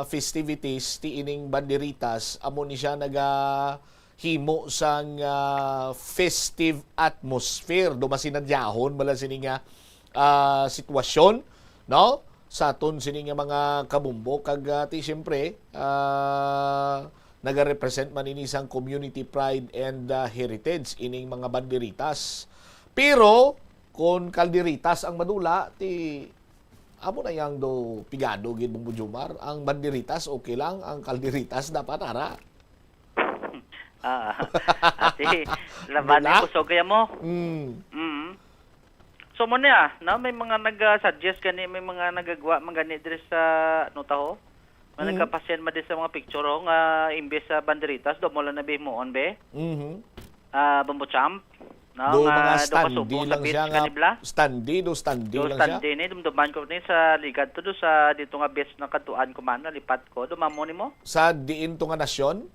festivities, ti ining banderitas, amo ni siya nagahimo sang, ah, festive atmosphere. Dumasinadjahon bala sini nga, ah, sitwasyon, no? Sa aton sini nga mga kabumbo, kag, ah, ti siyempre, ah, nagarepresent man ini sang community pride and, ah, heritage ining mga banderitas. Pero, kung kalderitas ang madula, ti amo na yang do pigado gid, Bumbo Jomar. Ang banderitas, okay lang. Ang kalderitas, dapat ara. Ah, ati, laban Di ba? Ni kusog kaya mo. Mm. Mm. So, mo niya, no? May mga nag-suggest gani, may mga nagagwa man gani diri sa, ano ta ho? Nga Mm. nagkapasyan man din sa mga picture, ho, nga imbes sa banderitas, do mo lang na bihimuon, be? Mhm. Ah, Bumbo Champ, no? Do Nga mga do standee kasubong sa lang beach siya nga, kanibla. Standee, do standee Do lang siya? Standee ni, dumduman ko ni sa ligad to, do sa dito nga beach na kadtuan ko man, nalipat ko. Dumamo ni mo? Sa diin to nga nasyon?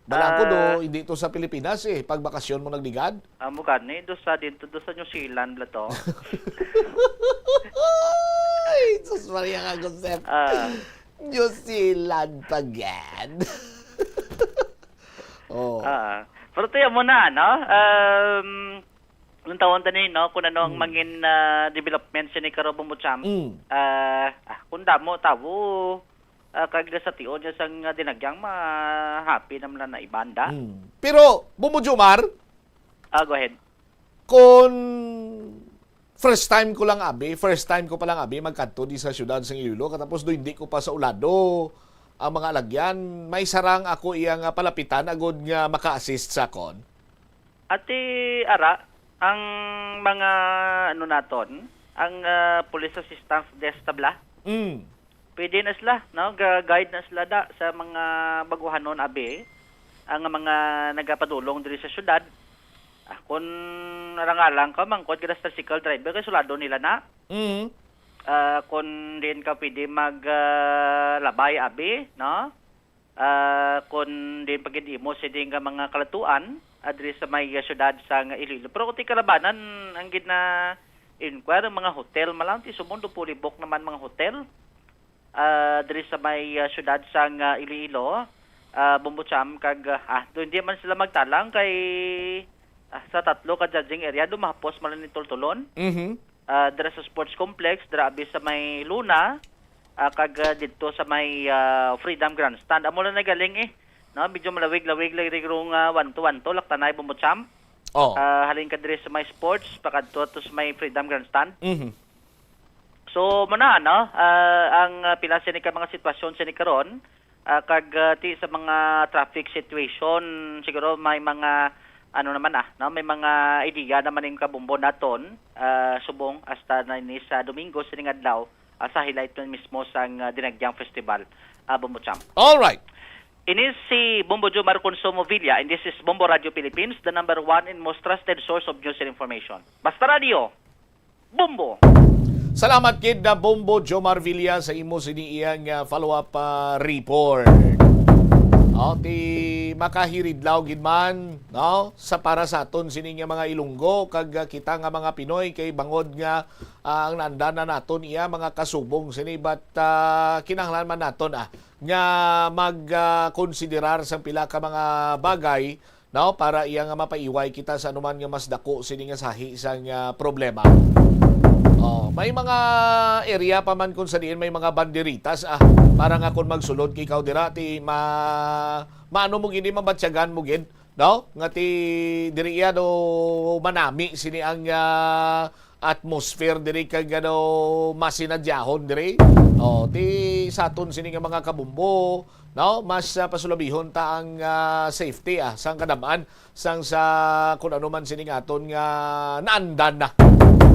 Bala ko do, Ah. hindi to sa Pilipinas eh, pag bakasyon mo nagligad. Amo gani, do sa dito, do sa New Zealand, bala to. Ay, sus Maria ka, Joseph. Ah. New Zealand pa gid. Oh. Ah. Pero tiyan mo na, no? Um, nung taon tani, no? Kung ano ang Hmm. mangin, ah, development sini karon, Bumbo Champ. Hmm. Ah, ah, kung damo, tawo, ah, kag sa tiyon niya sang, ah, dinagyang ma-happy naman na ibanda. Hmm. Pero, Bumbo Jomar, Ah, go ahead. Kung first time ko lang abi, first time ko pa lang abi magkadto di sa siyudad sang Iloilo, katapos do hindi ko pa sa ulado ang mga alagyan, may sarang ako iya nga palapitan agod nga maka-assist sa akon. Ati ara, ang mga ano naton, ang, ah, police assistance desk tabla. Mm. Pwede na sila, no? Ga-guide na sila da sa mga baguhanon abi, ang mga nagapadulong diri sa syudad. Ah, kun alang-alang ka, mangkot ka sa tricycle driver, kay sulado nila na. Mm. Ah, kun din ka pwede mag, ah, labay abi, no? Ah, kun din pa gid imo sini nga mga kalatuan, ah, diri sa may, ah, syudad sa nga Iloilo. Pero kung ti kalabanan, ang gid na inquire, ang mga hotel, malang ti sumon do fully book naman mga hotel. Ah, diri sa may, ah, syudad sa nga Iloilo, ah, Bumbo Cham, kag, ah, ah, do hindi man sila magtalang kay, ah, sa tatlo ka judging area, do mahapos man lang ni tultulon. Mhm. Ah, dira sa sports complex, dira abi sa may Luna, ah, kag, ah, didto sa may, ah, Freedom Grandstand. Amo lang nagaling eh, no? Medyo malawig-lawig lang rin rong, ah, wanto-wanto, laktanay, Bumbo Cham. Oh. Ah, halin ka diri sa may sports, pakadto to sa may Freedom Grandstand. Mhm. So, mo na, no? Ah, ang, ah, pila sini ka mga sitwasyon sini karon, ah, kag, ah, ti sa mga traffic situation, siguro may mga, ano naman, ah, no? May mga idea naman ning kabumbo naton, ah, subong hasta na ini sa Domingo sining adlaw, ah, sa highlight man mismo sang, ah, Dinagyang Festival, ah, Bumbo Champ. All right. Ini si Bombo Jomar Consumo Villa, and this is Bombo Radio Philippines, the number one and most trusted source of news and information. Basta Radio, Bombo! Salamat gid na Bombo Jomar Villa sa imo sini iyang, ah, follow-up, ah, report. O, ti Makahiridlaw gid man, no? Sa para sa aton sini nga mga Ilonggo kag, ah, kita nga mga Pinoy, kay bangod nga, ah, ang naandan na naton iya mga kasubong sini, but, ah, kinahanglan man naton, ah, nga mag, ah, konsiderar sang pila ka mga bagay, no? Para iya nga mapaiway kita sa anuman nga mas dako sini nga sahi sang, ah, problema. Oh, may mga area pa man kung sa diin may mga banderitas, ah, para nga kung magsulod kay ikaw dira, ti ma-, maano mo gid, mabatyagan mo gid, no? Nga ti diri iya do manami sini ang, ah, atmosphere diri kag ano, masinadyahon diri. Oh, ti sa aton sini nga mga kabumbo, no? Mas, ah, pasulabihon ta ang, ah, safety, ah, sang kadam-an sang sa kun ano man sini nga aton nga naandan na,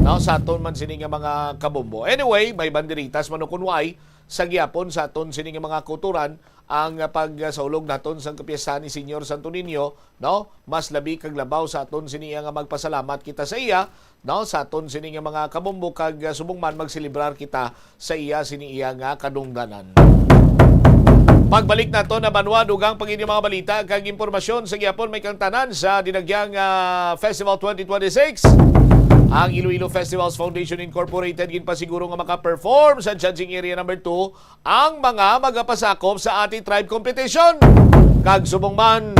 no? Sa aton man sini nga mga kabumbo. Anyway, may banderitas man o kun way, sa gihapon sa aton sini nga mga kulturan ang pagsaulog naton sang kapiyasahan ni Señor Santo Niño, no? Mas labi kag labaw sa aton sini nga magpasalamat kita sa iya, no? Sa aton sini nga mga kabumbo kag, ah, subong man magselebrar kita sa iya sini iya nga kadungganan. Pagbalik nato na banwa, dugang pag inyo mga balita kag impormasyon sa gihapon may kang tanan sa dinagyang, ah, Festival twenty twenty-six. Ang Iloilo Festivals Foundation Incorporated ginpasiguro nga maka-perform sa judging area number two ang mga magapasakop sa Ati Tribe Competition. Kag subong man,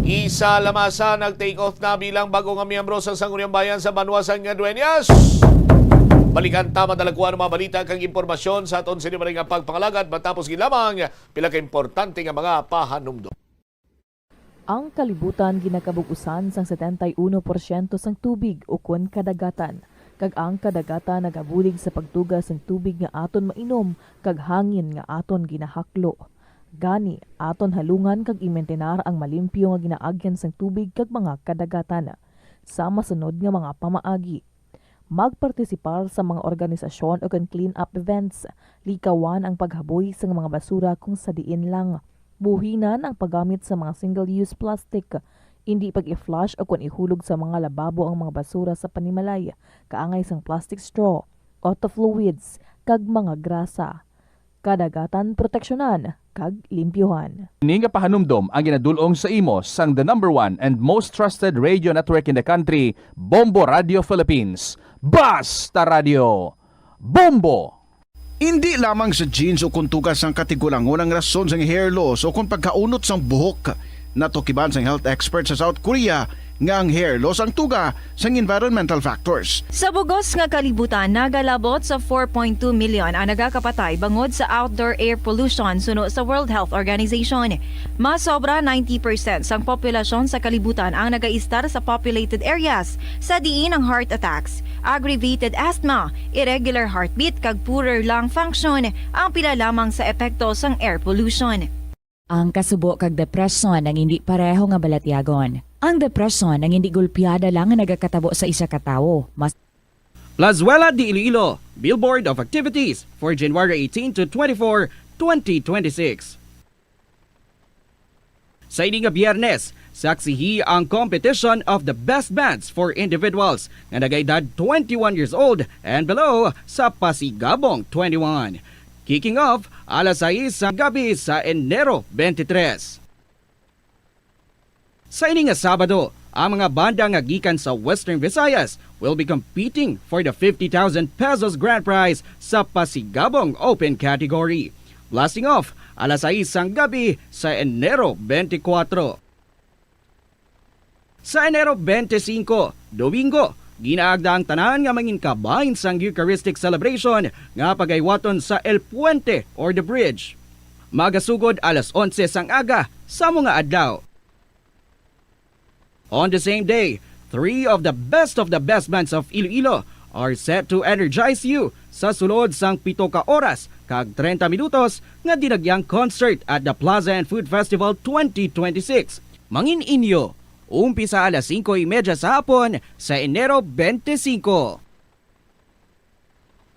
isa lamasa nag-take off na bilang bag-o nga miyembro sa Sangguniang Bayan sa Banwa sang Dueñas. Balikan ta madalagkuan ang mga balita kag impormasyon sa aton sini maring nga pagpangalagad, matapos gid lamang pila ka importante nga mga pahanumdom. Ang kalibutan ginakabug-usan sang setenta y uno porsyento sang tubig ukon kadagatan, kag ang kadagatan nagabulig sa pagtuga sang tubig nga aton mainom kag hangin nga aton ginahaklo. Gani, aton halungan kag imintinar ang malimpyo nga ginaagyan sang tubig kag mga kadagatan. Sa masunod nga mga pamaagi, magpartisipar sa mga organisasyon ukon clean-up events. Likawan ang paghaboy sang mga basura kung sa diin lang. Buhinan ang paggamit sa mga single-use plastic. Indi pag-i-flush ukon ihulog sa mga lababo ang mga basura sa panimalay, kaangay sang plastic straw, auto fluids, kag mga grasa. Kadagatan proteksyonan kag limpyuhan. Ini nga pahanumdom ang ginadul-ong sa imo sang the number one and most trusted radio network in the country, Bombo Radio Philippines. Basta Radio, Bombo! Indi lamang sa genes o kon tuga sang katigulangon ang rason sang hair loss o kon pagkaunot sang buhok. Natukiban sang health expert sa South Korea nga ang hair loss ang tuga sang environmental factors. Sa bugos nga kalibutan, nagalabot sa four point two million ang nagakapatay bangod sa outdoor air pollution, suno sa World Health Organization. Mas sobra ninety percent sang populasyon sa kalibutan ang nagaistar sa populated areas, sa diin ang heart attacks, aggravated asthma, irregular heartbeat, kag poorer lung function ang pila lamang sa epekto sang air pollution. Ang kasubo kag depresyon ang indi pareho nga balatyagon. Ang depresyon ang indi gulpiada lang nga nagakatabo sa isa ka tawo. Mas Plazuela de Iloilo, billboard of activities for January eighteen to twenty-four, twenty twenty-six. Sa ini nga Biyernes, saksihi ang competition of the best bands for individuals nga nagaedad twenty-one years old and below sa Pasigabong twenty-one. Kicking off alas sais sa gabi sa Enero twenty-three. Sa ini nga Sabado, ang mga banda nga gikan sa Western Visayas will be competing for the fifty thousand pesos grand prize sa Pasigabong Open Category. Blasting off alas sais sang gabi sa Enero twenty-four. Sa Enero twenty-five, Domingo, ginaagda ang tanan nga mangin kabahin sang Eucharistic celebration nga pagaywaton sa El Puente or the Bridge. Magasugod alas onse sang aga sa mga adlaw. On the same day, three of the best of the best bands of Iloilo are set to energize you sa sulod sang pito ka oras kag treinta minutos nga dinagyang concert at the Plaza and Food Festival twenty twenty-six. Mangin inyo, umpisa alas singko y media sa hapon sa Enero twenty-five.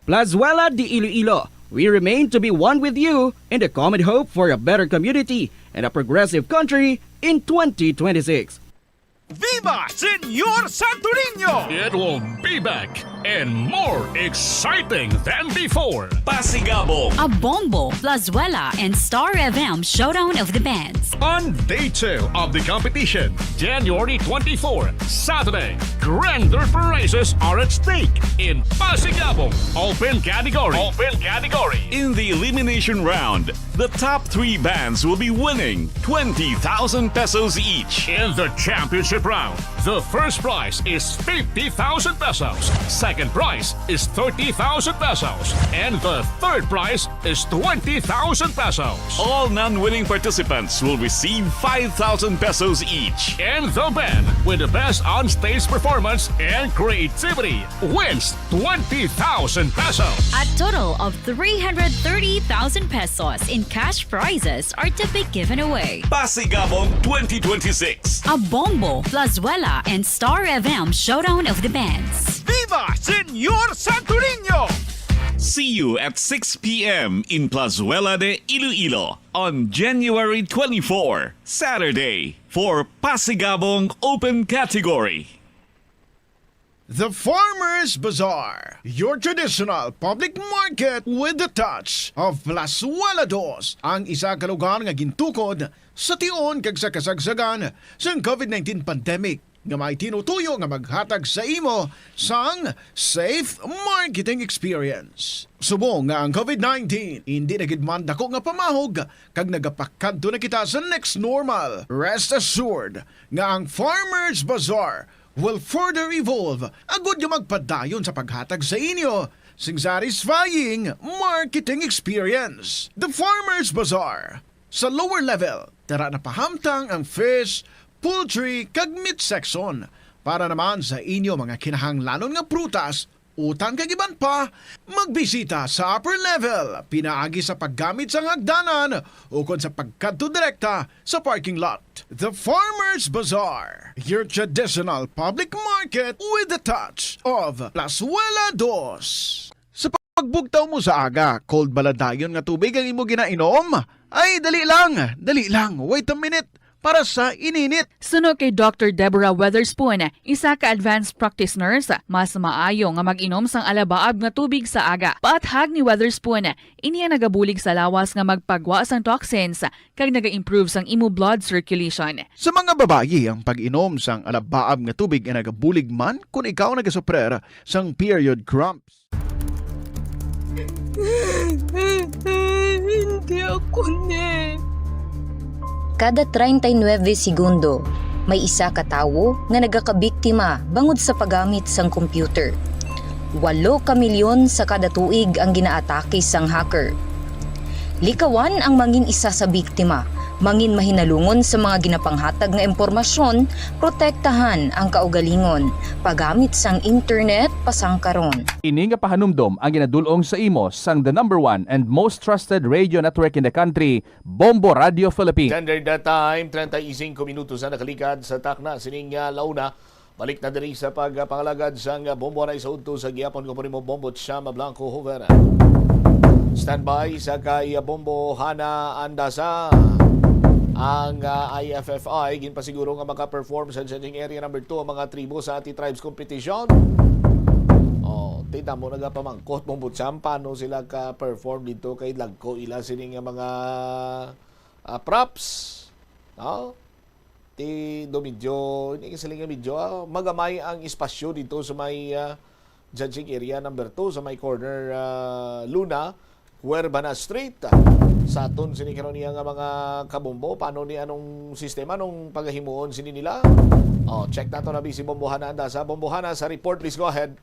Plazuela de Iloilo, we remain to be one with you in the common hope for a better community and a progressive country in twenty twenty-six. Viva Señor Santo Niño! It will be back. and more exciting than before. Pasigabong. A Bombo, Plazuela, and Star F M Showdown of the Bands. On day two of the competition, January twenty-four, Saturday, grander prizes are at stake in Pasigabong Open Category. Open Category. In the elimination round, the top three bands will be winning twenty thousand pesos each. In the championship round, the first prize is fifty thousand pesos, second prize is thirty thousand pesos, and the third prize is twenty thousand pesos. All non-winning participants will receive five thousand pesos each. And the band with the best on-stage performance and creativity wins twenty thousand pesos. A total of three hundred thirty thousand pesos in cash prizes are to be given away. Pasigabong twenty twenty-six. A Bombo, Plazuela, and Star F M Showdown of the Bands. Viva Señor Santo Niño! See you at six p m in Plazuela de Iloilo on January twenty-four, Saturday, for Pasigabong Open Category. The Farmers Bazaar, your traditional public market with the touch of Plazuela Dos, ang isa ka lugar nga gintukod sa tion kag sa kasagsagan sang covid nineteen pandemic, nga may tinutuyo nga maghatag sa imo sang safe marketing experience. Subong nga ang covid nineteen hindi na gid man dako nga pamahog kag nagapakadto na kita sa next normal, rest assured nga ang Farmers Bazaar will further evolve agud nga magpadayon sa paghatag sa inyo sing satisfying marketing experience. The Farmers Bazaar. Sa lower level, dara na pahamtang ang fish, poultry, kag meat section. Para naman sa inyo mga kinahanglanon nga prutas, utan kag iban pa, magbisita sa upper level pinaagi sa paggamit sang hagdanan ukon sa pagkadto direkta sa parking lot. The Farmers Bazaar, your traditional public market with the touch of Plazuela Dos. Sa pagbugtaw mo sa aga, cold bala dayon nga tubig ang imo ginainom? Ay, dali lang, dali lang, wait a minute, para sa ininit. Suno kay Doctor Deborah Weatherspoon, isa ka advanced practice nurse, mas maayo nga mag-inom sang alabaab nga tubig sa aga. Paathag ni Weatherspoon, ini ang nagabulig sa lawas nga magpagwa sang toxins kag naga-improve sang imo blood circulation. Sa mga babayi, ang pag-inom sang alabaab nga tubig ay nagabulig man kon ikaw nagasuprer sang period cramps. Hindi ako ni. Kada treinta y nueve segundo, may isa ka tawo nga nagakabiktima bangod sa paggamit sang computer. Walo ka milyon sa kada tuig ang ginaatake sang hacker. Likawan ang mangin isa sa biktima, mangin mahinalungon sa mga ginapanghatag nga impormasyon, protektahan ang kaugalingon, paggamit sang internet pasangkaron. Ini nga pahanumdom ang ginadul-ong sa imo sang the number one and most trusted radio network in the country, Bombo Radio Philippines. Standard time, treinta y cinco minutos na nakaligad sa takna sining, ah, launa. Balik na diri sa pagpangalagad sang Bombo Anay sa udto sa gihapon. Ko po nimo, Bombo Chama Blanco Hoover. Standby sa kay Bombo Hana Andasa. Ang, ah, I F F I ginpasiguro nga maka-perform sa judging area number two ang mga tribo sa Ati Tribes Competition. Oh, tingnan mo, nagapamangkot, Bombo Cham, paano sila ka-perform dito kay lagko ila sini nga mga, ah, props. No? Ti do medyo, hindi kasi nga medyo, ah, magamay ang espasyo dito sa may, ah, judging area number two, sa may corner, ah, Luna, Huerbana Street. Sa aton sini karon niya nga mga kabombo, paano ni, anong sistema nung pagahimuon sini nila? Oh, check nato na si Bombo Hana Andasa. Bombo Hana, sa report, please go ahead.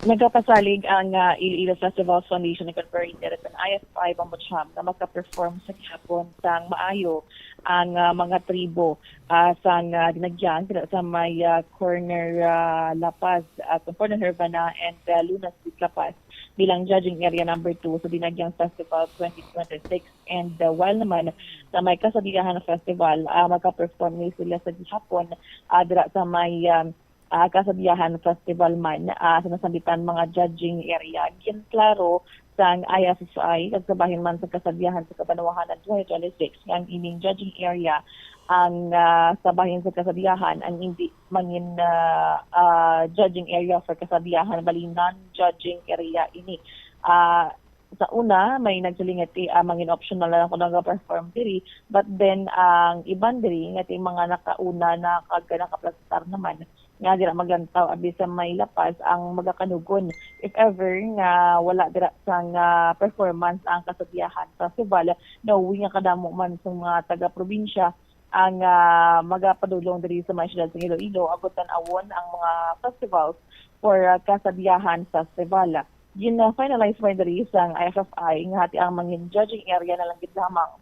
Nagapasalig ang, ah, Iloilo Festivals Foundation Incorporated at ang I F I Bombo Cham na makaperform sa gihapon sang maayo ang, ah, mga tribo, ah, sang, ah, Dinagyang, sa may, ah, corner, ah, La Paz, ah, corner Hervana and, ah, Luna Street, La Paz, bilang judging area number two sa Dinagyang Festival twenty twenty-six. And, ah, while naman sa may Kasadiyahan Festival, ah, makaperform ni sila sa gihapon, ah, dira sa may, ah, ah, Kasadiyahan Festival man, ah, sa nasambitan mga judging area. Ginklaro sang I F F I, kag sa bahin man sa Kasadyahan sa Kabanwahanan twenty twenty-six, nga ang ining judging area ang, ah, sa bahin sa Kasadyahan ang indi mangin, ah, ah, judging area for Kasadyahan, bali non-judging area ini. Ah, sa una, may nagsiling nga ti-, ah, mangin optional na lang kung nag-perform diri, but then ang iban diri nga ti mga nakauna na kag nakaplastar naman nga dira maglantaw abi sa may La Paz ang magakanugon if ever nga wala dira sang, ah, performance ang Kasadyahan Festival. Nauwi nga kadamo man sa mga taga-probinsya ang, ah, magapadulong diri sa may siyudad sa Iloilo agud tan-awon ang mga festivals for, ah, Kasadyahan Festival. Gina-finalize man diri sang I F F I nga hati ang mangin judging area na lang gid lamang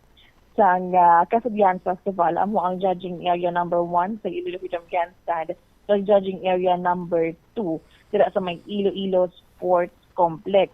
sang, ah, Kasadyahan Festival amo ang judging area number one sa Iloilo Freedom Grandstand, kag judging area number two dira sa may Iloilo Sports Complex.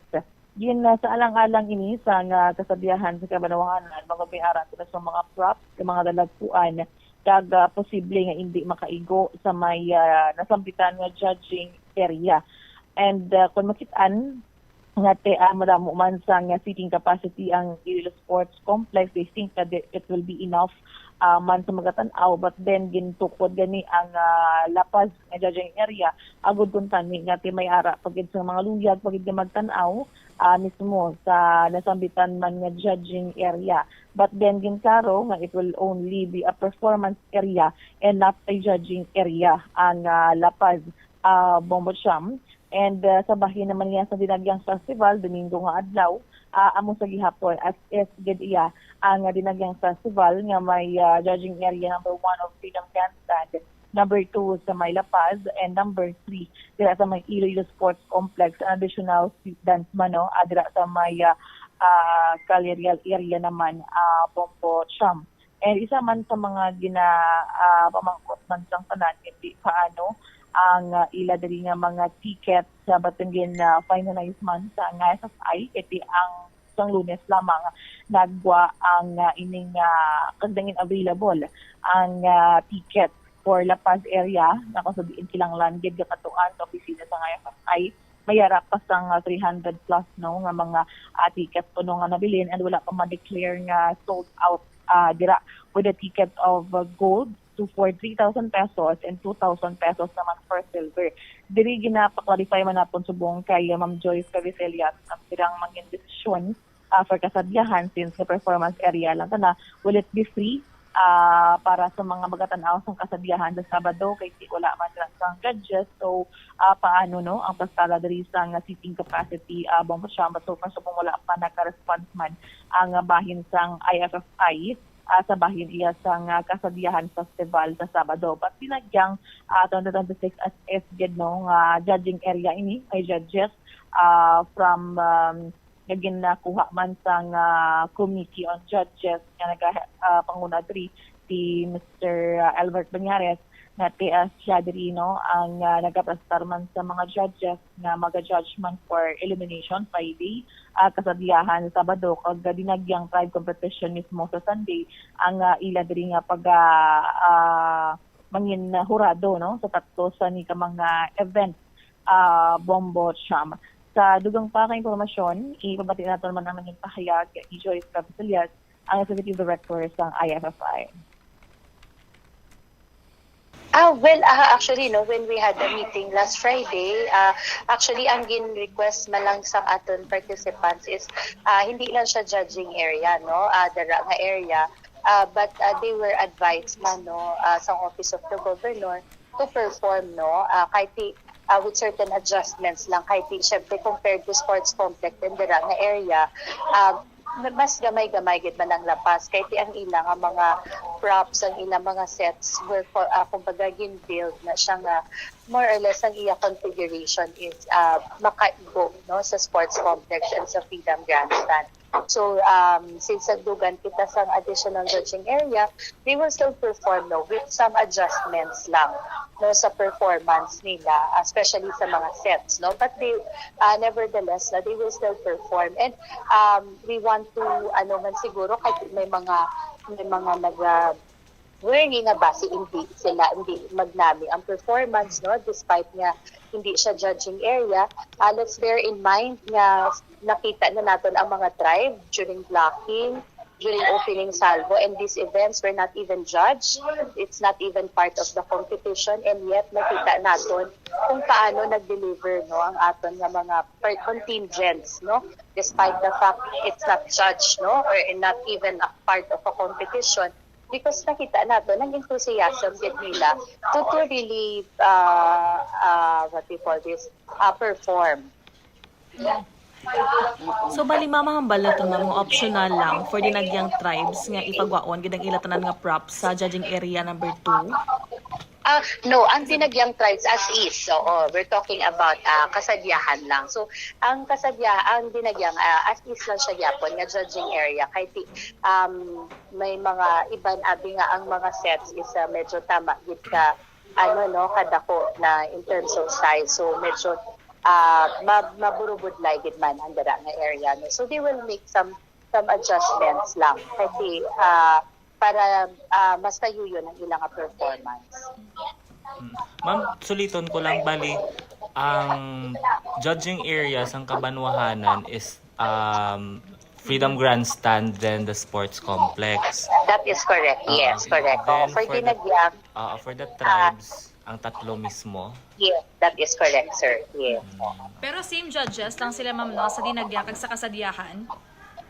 Gin, ah, sa alang-alang ini sang, ah, Kasadyahan sa Kabanwahanan, mga may ara sila sa mga props, sa mga dalagkuan, kag, ah, posible nga indi makaigo sa may, ah, nasambitan nga judging area. And, ah, kung makitaan, nga te, ah, madamo man sang, ah, seating capacity ang Iloilo Sports Complex, they think that it, it will be enough, ah, man sa magatan-aw. But then, gintukod gani ang, ah, La Paz nga judging area. Agud kuntani nga te may ara pa gid sa mga luyag pa gid nga magtan-aw, ah, mismo sa nasambitan man nga judging area. But then, ginklaro nga it will only be a performance area and not a judging area ang, ah, La Paz, ah, Bombo Cham. And, ah, sa bahin naman niya sa Dinagyang Festival, Domingo nga adlaw, ah, amo sa gihapon, as is gid iya ang, ah, Dinagyang Festival nga may, ah, judging area number one of Freedom Grandstand, number two sa may La Paz, and number three dira sa may Iloilo Sports Complex, an additional street dance man, no, ah, dira sa may, ah, ah, Calerial area naman, ah, Bombo Cham. And isa man sa mga gina, ah, pamangkot man sang tanan, hindi paano ang, ah, ila diri nga mga tickets sa batungin na finalize man sa I F F I, kay ang sang Lunes lamang nagwa ang, ah, ining, ah, kag nangin available ang, ah, ticket for La Paz area, nga kung sa diin kinahanglan gid gakatuan sa opisina sa I F F I. May ara pa sang, ah, three hundred plus, no, nga mga, ah, ticket kuno nga nabilin and wala pa ma-declare nga sold out, ah, dira, with a ticket of, ah, gold to for three thousand pesos and two thousand pesos naman for silver. Diri ginapa-clarify man naton subong kay, ah, Ma'am Joyce Cavisellas ang ilang mangin desisyon, ah, for Kasadyahan, since the performance area lang tana, will it be free, ah, para sa mga magatan-aw sa Kasadyahan sa Sabado kay di wala man lang sang judges? So, ah, paano, no, ang pagtala diri sa nga seating capacity, ah, Bombo Cham? But so far, subong wala pa nagka-response man ang, ah, bahin sang I F F I, ah, sa bahin iya sang, ah, Kasadyahan Festival sa Sabado. But Dinagyang, ah, twenty twenty-six as is gid, no, nga judging area ini, may judges, ah, from, um, nga ginakuha man sang, ah, Committee on Judges nga naga-, ah, panguna diri si Mister Albert Banyares, nga ti, ah, siya diri, no, ang, ah, nagaplastar man sa mga judges nga maga-judge man for elimination Friday, ah, Kasadyahan Sabado, kag Dinagyang Tribe Competition mismo sa Sunday ang, ah, ila diri nga pag, ah, ah, mangin hurado, no, sa tatlo sa ni ka mga event, ah, Bombo Cham. Sa dugang pa ka impormasyon, ipabati nato naman ang nangin pahayag ni Joyce Cabesillas, ang Executive Director sang I F F I. Ah, well, ah, actually, no, when we had a meeting last Friday, ah, actually, ang gin-request man lang sa aton participants is, ah, hindi lang siya judging area, no, ah, dara nga area, ah, but, ah, they were advised man, no, ah, sa Office of the Governor to perform, no, ah, kahit di, ah, with certain adjustments lang, kahit di, syempre, compared to sports complex and dara nga area, ah, ma-, mas gamay-gamay gid man ang La Paz, kay ti ang ila nga mga props, ang ila mga sets were for, ah, kumbaga, gin-build na siya nga more or less ang iya configuration is, ah, makaigo, no, sa sports complex and sa Freedom Grandstand. So, um, since nagdugan kita sa additional judging area, they will still perform, no, with some adjustments lang, no, sa performance nila, especially sa mga sets, no. But they, ah, nevertheless, na they will still perform. And, um, we want to, ano man siguro, kahit may mga, may mga nag, ah, worry nga basi hindi sila, hindi magnami ang performance, no? Despite nga hindi siya judging area, ah, let's bear in mind nga nakita na naton ang mga tribe during blocking, during opening salvo, and these events were not even judged. It's not even part of the competition, and yet nakita naton kung paano nag-deliver, no, ang aton nga mga per-, contingents, no, despite the fact it's not judged, no, or not even a part of a competition, because nakita naton ang enthusiasm gid nila to, to really, uh, uh, what we call this, uh, perform. So, bali, ma'am, mahambal naton, ma'am, nga optional lang for Dinagyang tribes nga ipagwaon gid ang ila tanan nga props sa judging area number two. Ah, no, ang Dinagyang tribes as is. Oo, we're talking about, ah, Kasadyahan lang. So, ang Kasadya, ang Dinagyang, ah, as is lang siya gyapon nga judging area. Kay ti, um, may mga iban abi nga ang mga sets is, ah, medyo tama gid ka, ano, no, kadako na in terms of size. So, medyo, ah, ma-, maburubudlay gid man ang dira nga area, no. So, they will make some some adjustments lang kasi, ah, para, ah, mas sayuyon ang ilang performance. Mm. Ma'am, suliton ko lang, bali, ang judging area sang kabanwahanan is, um, Freedom Grandstand, then the sports complex. That is correct. Ah, Yes, correct. Oo, then for for the, Dinagyang, ah, for the tribes, ang tatlo mismo. Yes, that is correct, sir. Yes. Mm. Pero same judges lang sila, ma'am, no, sa Dinagyang kag sa Kasadyahan?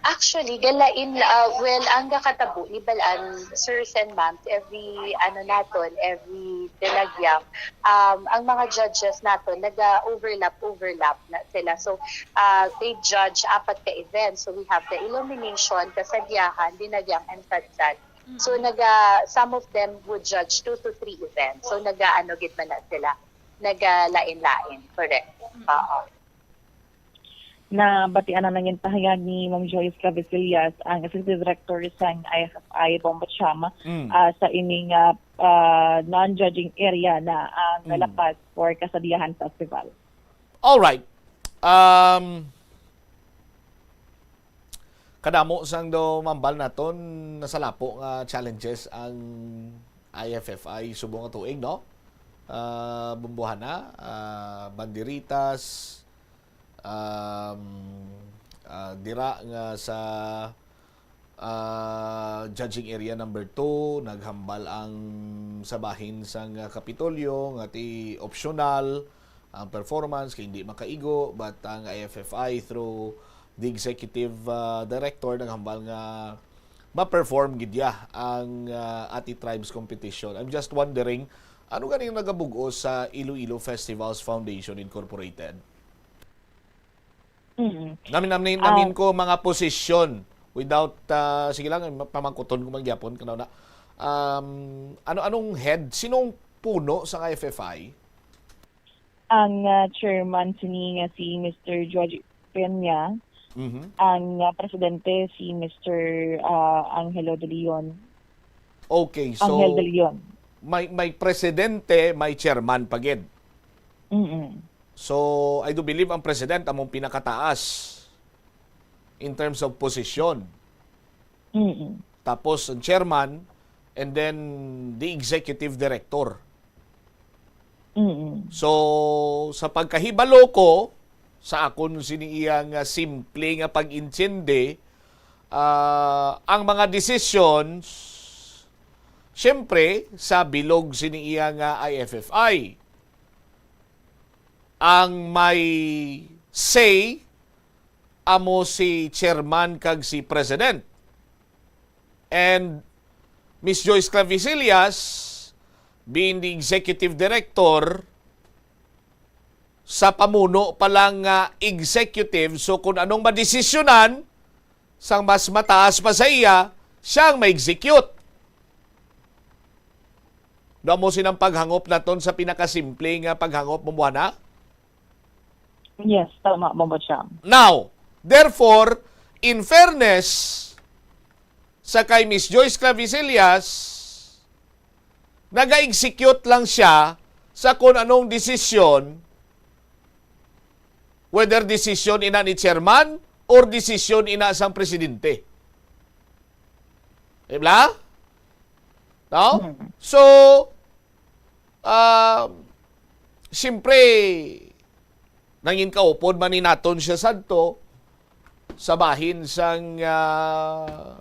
Actually, galain, ah, well, ang gakatabo ni Balaan, sir and ma'am, every, ano naton, every Dinagyang, um, ang mga judges naton, naga-overlap, overlap na sila. So, ah, they judge apat ka events. So, we have the illumination, Kasadyahan, Dinagyang, and Sadsan. So, naga, some of them would judge two to three events. So, naga, ano, gid man na sila, nagalain-lain. Correct. Oo. Nabatian ang nangin pahayag ni Ma'am Joyce Clavisillas, ang Executive Director sang I F F I Bombo Cham, Mm. ah, sa ining ah, ah, non-judging area na ang Mm. nalapas for Kasadyahan Festival. All right. Um, kadamo sang do mambal naton nasalapo nga challenges ang I F F I subong nga tuig, no? Ah, bumbuhana, ah, banderitas, um, ah, dira nga sa ah, judging area number two, naghambal ang sa bahin sang, ah, Kapitolyo nga ti optional ang performance kay hindi makaigo, but ang I F F I through the executive, ah, director naghambal nga ma-perform gid ya ang, ah, Ati Tribes competition. I'm just wondering, ano gani ang nagabug-os sa Iloilo Festivals Foundation Incorporated? Mm. Namin, namin, Ah. namin ko mga posisyon without, ah, sige lang, ma-, pamangkuton ko man gyapon, kanaw na. Um, ano, anong head? Sinong puno sa I F F I? Ang ah, chairman sini nga si Mister George Peña, Mhm. ang ah, presidente si Mister ah, Angelo De Leon. Okay, so Angel De Leon. may, may presidente, may chairman pa gid. Mm-mm. So, I do believe ang president among pinakataas in terms of posisyon. Mm-mm. Tapos ang chairman, and then the executive director. Mm-mm. So, sa pagkahibalo ko, sa akon sini iya nga simple nga pag-intindi, ah, ang mga decisions, siyempre, sa bilog sini iya nga I F F I. Ang may say amo si chairman kag si president. And Miss Joyce Clavisillas, being the executive director, sa pamuno pa lang nga executive, so kung anong madesisyonan sang mas mataas pa sa iya, siya ang ma-execute. Daw mo sinang paghangop naton sa pinakasimple nga paghangop mo, Buana? Yes, tama, Bombo Cham. Now, therefore, in fairness sa kay Miss Joyce Clavisillas, naga-execute lang siya sa kung anong desisyon, whether desisyon ina ni chairman or desisyon ina sang presidente. Di ba? No? Mm. So, ah, siyempre, nangin kaupod man ni naton siya sadto sa bahin sang, ah,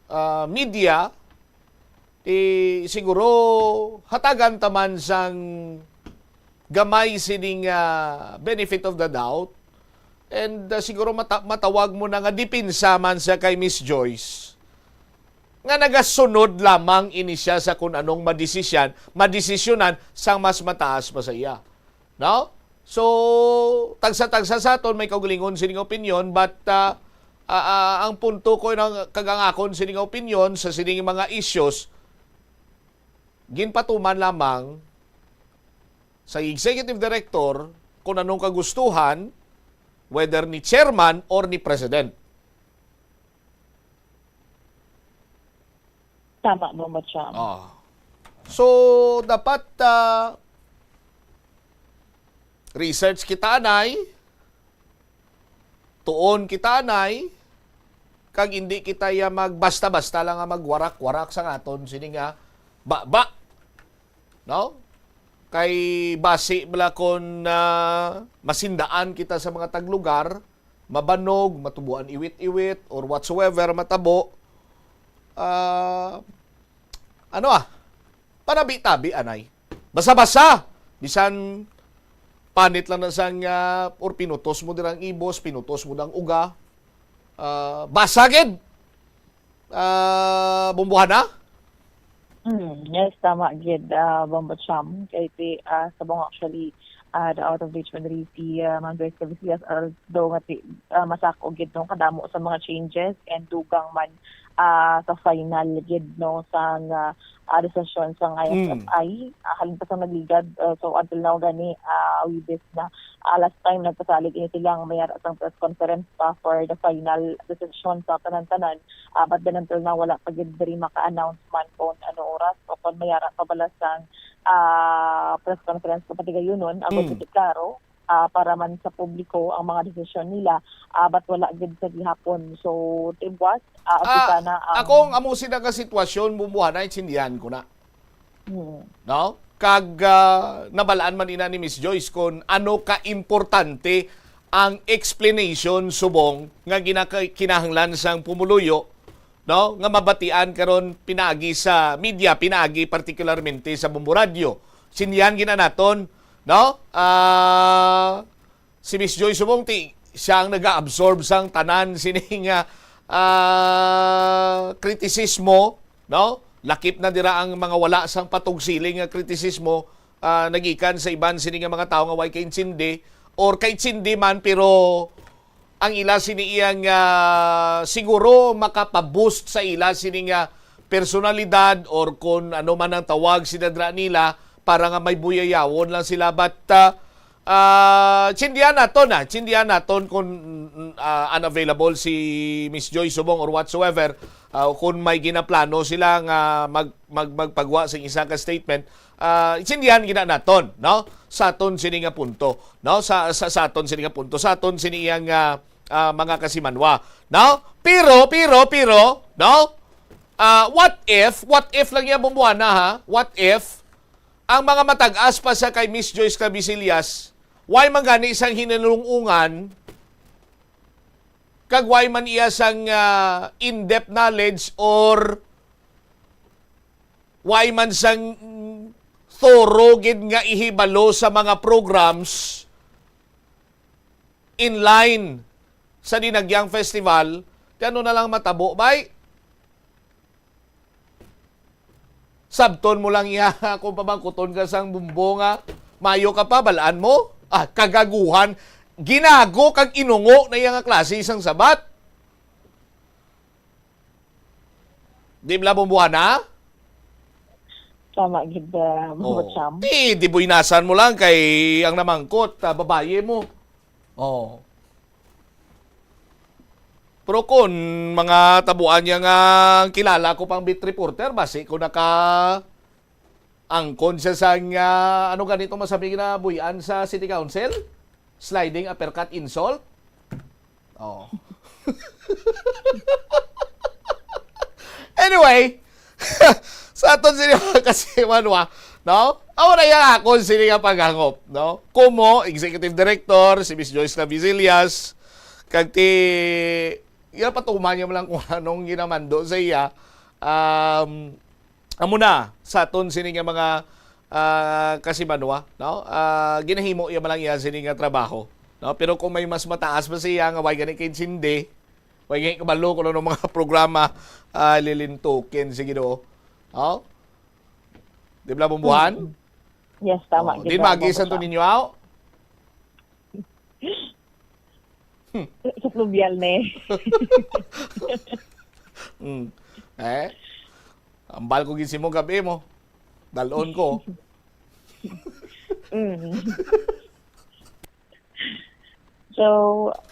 ah, media, ti siguro hatagan ta man sang gamay sining, ah, benefit of the doubt. And, ah, siguro mata-, matawag mo na nga depensa man siya kay Miss Joyce, nga nagasunod lamang ini siya sa kun anong madesisyan, madesisyonan sang mas mataas pa sa iya. No? So, tagsa-tagsa sa aton may kaugalingon sining opinyon, but, ah, ah, ah, ang punto ko nang, kag ang akon sining opinyon sa sining mga issues, ginpatuman lamang sa executive director kung anong kagustuhan, whether ni chairman or ni president. Tama, Mama Cham. Ah. So, dapat, ah, research kita, anay. Tuon kita, anay. Kag hindi kita ya magbasta-basta lang nga magwarak-warak sa aton sini nga baba. No? Kay basi bala kon, ah, masindaan kita sa mga taglugar, mabanog, matubuan iwit-iwit, or whatsoever matabo, ah, ano ah, panabi-tabi, anay. Basa-basa! Bisan panit lang na sang, ah, or pinutos mo dirang ibos, pinutos mo dang uga. Ah, basa gid! Ah, Bumbuhana? Mm, yes, tama gid, ah, Bombo Cham. Kay ti, ah, sa mga actually, ah, the out of reach man diri si, ah, Ma'am Joyce Cabisillas, although nga ti, ah, masako gid no kadamo sa mga changes and dugang man, ah, sa final gid no sang, ah, ah, desisyon sang I S F I. Ah, halin pa sa nagligad, ah, so until now gani, ah, Webes na. Ah, last time nagpasalig ini sila nga mayara sang press conference pa for the final decision sa tanan-tanan. Ah, but then until now, wala pa gid diri maka-announce man kung ano oras o kung mayara pa bala sang, ah, press conference kung patigayunon, agod Mm. gid klaro, ah, para man sa publiko ang mga desisyon nila. Ah, but wala gid sa gihapon. So, tibwas, ah, Ah, sana ang akong amo sila ka sitwasyon, Bumbuhana, intindihan ko na. Hmm. No? Kag, ah, nabalaan man ina ni Miss Joyce kung ano ka importante ang explanation subong nga ginaka-, kinahanglan sang pumuluyo, no? Nga mabatian karon pinaagi sa media, pinaagi partikularmente sa Bombo Radyo. Sindihan gina naton, no? Ah, si Miss Joy subong ti siya ang nag-absorb sang tanan sining, ah, ah, kritisismo, no? Lakip na dira ang mga wala sang patugsiling nga kritisismo, ah, nagikan sa iban sini nga mga tawo nga way kaintindi or kaintindi man, pero ang ila sini iyang, ah, siguro makapa-boost sa ila sini nga personalidad or kung ano man ang tawag sila dira nila para nga may buyayawon lang sila. But, ah, ah, tsindihan naton, ah, tsindihan naton kung, ah, unavailable si Miss Joy Subong or whatsoever, ah, kung may ginaplano sila nga mag-, mag-, magpagwa sa isa ka statement, ah, tsindihan gina naton, no? Sa aton sini nga punto, no? Sa, sa, sa aton sini nga punto, sa aton sini iyang, ah, ah, mga kasimanwa, no? Pero, pero, pero, no? Ah, what if, what if lang yan, Bumbuana, ha? What if ang mga matag-as pa sa kay Miss Joyce Cabisillas, why man gani sang hinalungungan, kag why man iya sang, ah, in-depth knowledge or why man sang thorough gid nga ihibalo sa mga programs in line sa Dinagyang Festival, ti ano na lang matabo, bay? Sabton mo lang iya, kung pamangkuton ka sang Bumbo nga, mayo ka pa, balaan mo? Ah, kagaguhan, ginago kag inungo na iya nga klase sang sabat. Di bala, Bumbuana? Tama gid, ah, Mama Oh. Cham. Di, di buinasan mo lang kay ang namangkot, ah, babayi mo. Oh. Pero kung mga tabuan niya nga kilala ko pang beat reporter, basi ko naka angkon siya sa nga, ano ganito masabi na buyan sa City Council? Sliding uppercut insult? Oh. Anyway, Sa aton sini mga kasimanwa, no? Amo na iya akon sini nga paghangop, no? Komo, Executive Director, si Miss Joyce Cavisillas, kag ti, iya patuman niya man lang kung anong ginamando sa iya. Um, amo na, sa aton sini nga mga, ah, kasimanwa, no? Ah, ginahimo iya man lang iya sini nga trabaho, no? Pero kung may mas mataas pa siya nga way gani kaintindi, way gani kabalo kung ano mga programa, ah, lilintukin, sige do. Oh? Di ba, Bumbuhan? Mm. Yes, tama. Oh, gid, di ba, magisan to Bumbuhan? Ninyo, aw? Sa plubyal ni. Mm. Eh? Ambal ko gid si mo gabi mo. Dalon ko. Mm. So,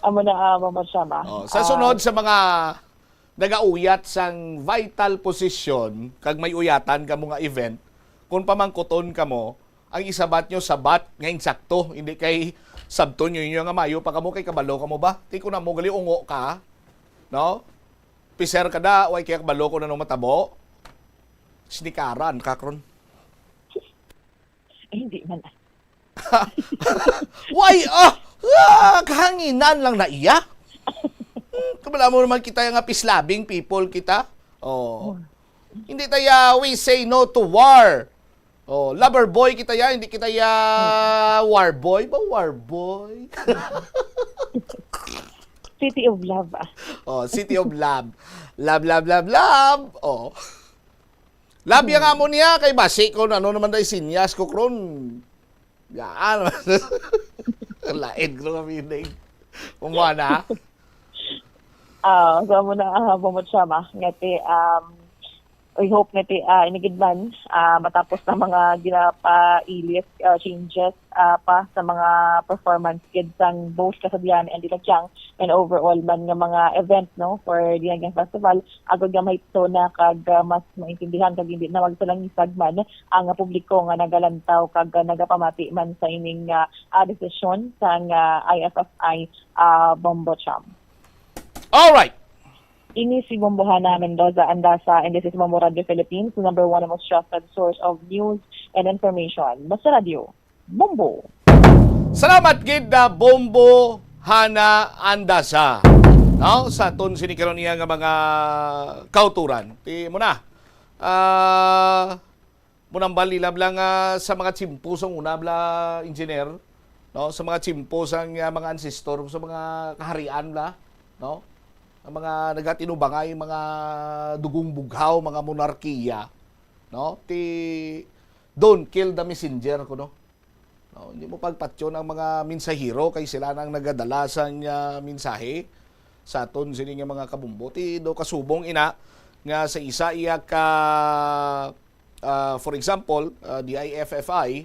amo na, ah, Mama Shama. Oh, sa Ah, sunod, sa mga nagauyat sang vital position, kag may uyatan kamo nga event, kung pamangkuton kamo, ang isabat nyo sabat nga insakto, hindi kay sabton nyo inyo nga mayo pa kamo kay kabalo kamo ba? Ti ko na mo gali ungo ka, no? Piser ka da, way kaya kabalo ko na nung matabo. Sinikaran ka karon. Eh, hindi man. Why? Ah, ah, kahanginan lang na iya. Hmm, kabala mo naman kita nga peace-loving people kita. Oh. Hindi tayo, we say no to war. Oh, lover boy kita ya, hindi kita ya war boy. Ba war boy? City of Love, ah. Oh, City of Love. Love, love, love, love. Oh. Love ya nga mo niya, kay basi ko ano naman day sinyas ko kron. Yan. Lain ko nga feeling. Umuha na. Ah, so amo na, ah, bumot siya, ma. Ngati, um, we hope ngati, ah, inigid man, ah, matapos na mga ginapailit, ah, changes, ah, pa sa mga performance gid sang both Kasabian and Dilagyang and overall man nga mga event, no, for Dilagyang Festival, agod nga mahitso na kag, ah, mas maintindihan kag hindi na magsalangisag man ang publiko nga nagalantaw kag, ah, nagapamati man sa ining, ah, ah, desisyon sang, ah, I F F I, ah, Bombo Cham. All right. Ini si Bombo Hana Mendoza Andasa, and this is Bombo Radio Philippines, the number one and most trusted source of news and information. Basta Radio, Bombo. Salamat gid na Bombo Hana Andasa. No? Sa aton sini karon niya nga mga kauturan. Ti mo na. Ah, Munambal nila bala nga sa mga tiyempo sang una bala, engineer, no? Sa mga tiyempo sang, ah, mga ancestor, sa mga kaharian bala, no? Ang mga nagatinubangay, mga dugong bughaw, mga monarkiya, no? Ti don't kill the messenger, kuno. No, hindi mo pagpatyon ang mga mensahero kay sila nang nagadala sang, ah, mensahe sa aton sini nga mga kabombo. Ti do kasubong ina nga sa isa iya ka, ah, for example, ah, D I F F I,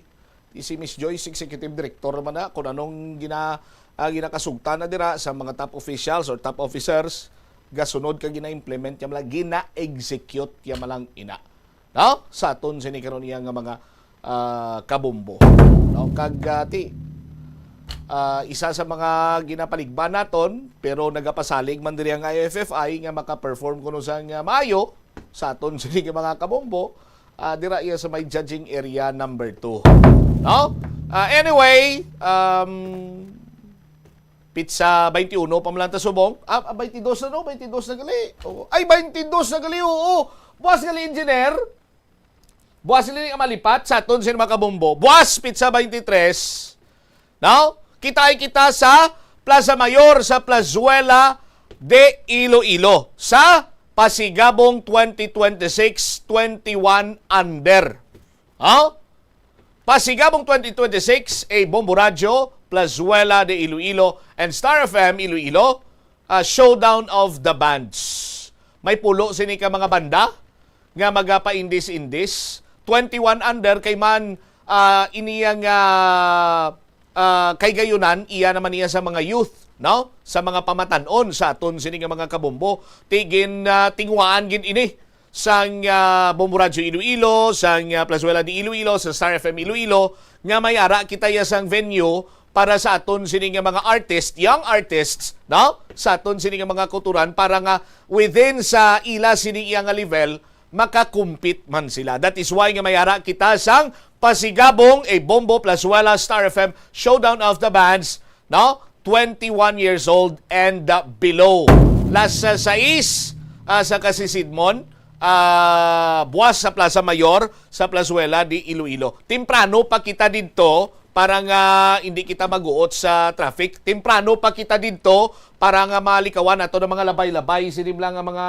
ti si Miss Joyce, executive director man na, kung anong gina-, ah, ginakasugtan na dira sa mga top officials or top officers, gasunod ka gina-implement ya malang, gina-execute ya malang ina. No? Sa aton sini karon iya nga mga, ah, kabombo. No? Kag, ah, ti, ah, isa sa mga ginapaligban naton, pero nagapasalig man diri ang I F F I nga maka-perform kuno sang, ah, maayo sa aton sini nga mga kabombo, ah, dira iya sa may judging area number two. No? Ah, anyway, um, Pitsa twenty-one pa man lang ta subong. Ah, ah, twenty-two na, no? Twenty-two na gali. Oo. Ay, twenty-two na gali, oo. Buwas gali, engineer. Buwas gali ang malipat sa aton sin mga kabombo. Buwas, pitsa twenty-three. No? Kitai kita sa Plaza Mayor sa Plazuela de Iloilo sa Pasigabong twenty twenty-six twenty-one under. Ha? Pasigabong twenty twenty-six, a Bombo Radyo, Plazuela de Iloilo, and Star F M Iloilo, ah, Showdown of the Bands. May pulo sini ka mga banda nga magapaindis-indis. Twenty-one under kay man, ah, iniya nga, ah, kay gayunan, iya naman niya sa mga youth, no? Sa mga pamatan-on sa aton sini nga mga kabombo. Ti gin, ah, tinguhaan gid ini sang, ah, Bombo Radyo Iloilo, sang, ah, Plazuela de Iloilo, sa Star F M Iloilo, nga may ara kita ya sang venue para sa aton sini nga mga artist, young artists, no? Sa aton sini nga mga kulturan para nga within sa ila sini iya nga level, makakumpit man sila. That is why nga may ara kita sang Pasigabong, a Bombo Plazuela Star F M Showdown of the Bands, no? Twenty-one years old and, uh, below. Las, uh, sais, uh, sa kasisidmon, uh, buwas sa Plaza Mayor, sa Plazuela de Iloilo. Temprano pa kita didto para nga hindi kita maguot sa traffic. Temprano pa kita didto para nga malikawan nato ng mga labay-labay. Sini lang nga mga,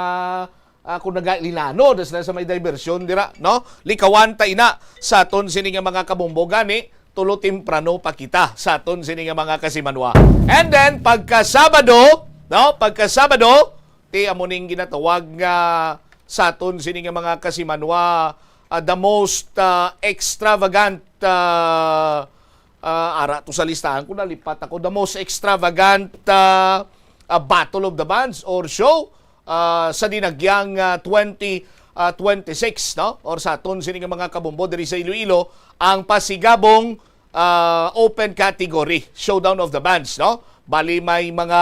ah, kung nagalinano, das na sa may diversion dira, no? Likawan ta ina sa aton sini nga mga kabombo gani, tulo temprano pa kita sa aton sini nga mga kasimanwa. And then, pagka Sabado, no? Pagka Sabado, ti amo ning ginatawag nga sa aton sini nga mga kasimanwa, ah, the most, ah, extravagant, ah, ah, ara to sa listahan ko, nalipat ako, the most extravagant, ah, ah, Battle of the Bands or show, ah, sa dinagyang, ah, twenty, ah, twenty-six, no? Or sa aton sini nga mga kabombo diri sa Iloilo, ang Pasigabong, ah, open category, Showdown of the Bands, no? Bali may mga,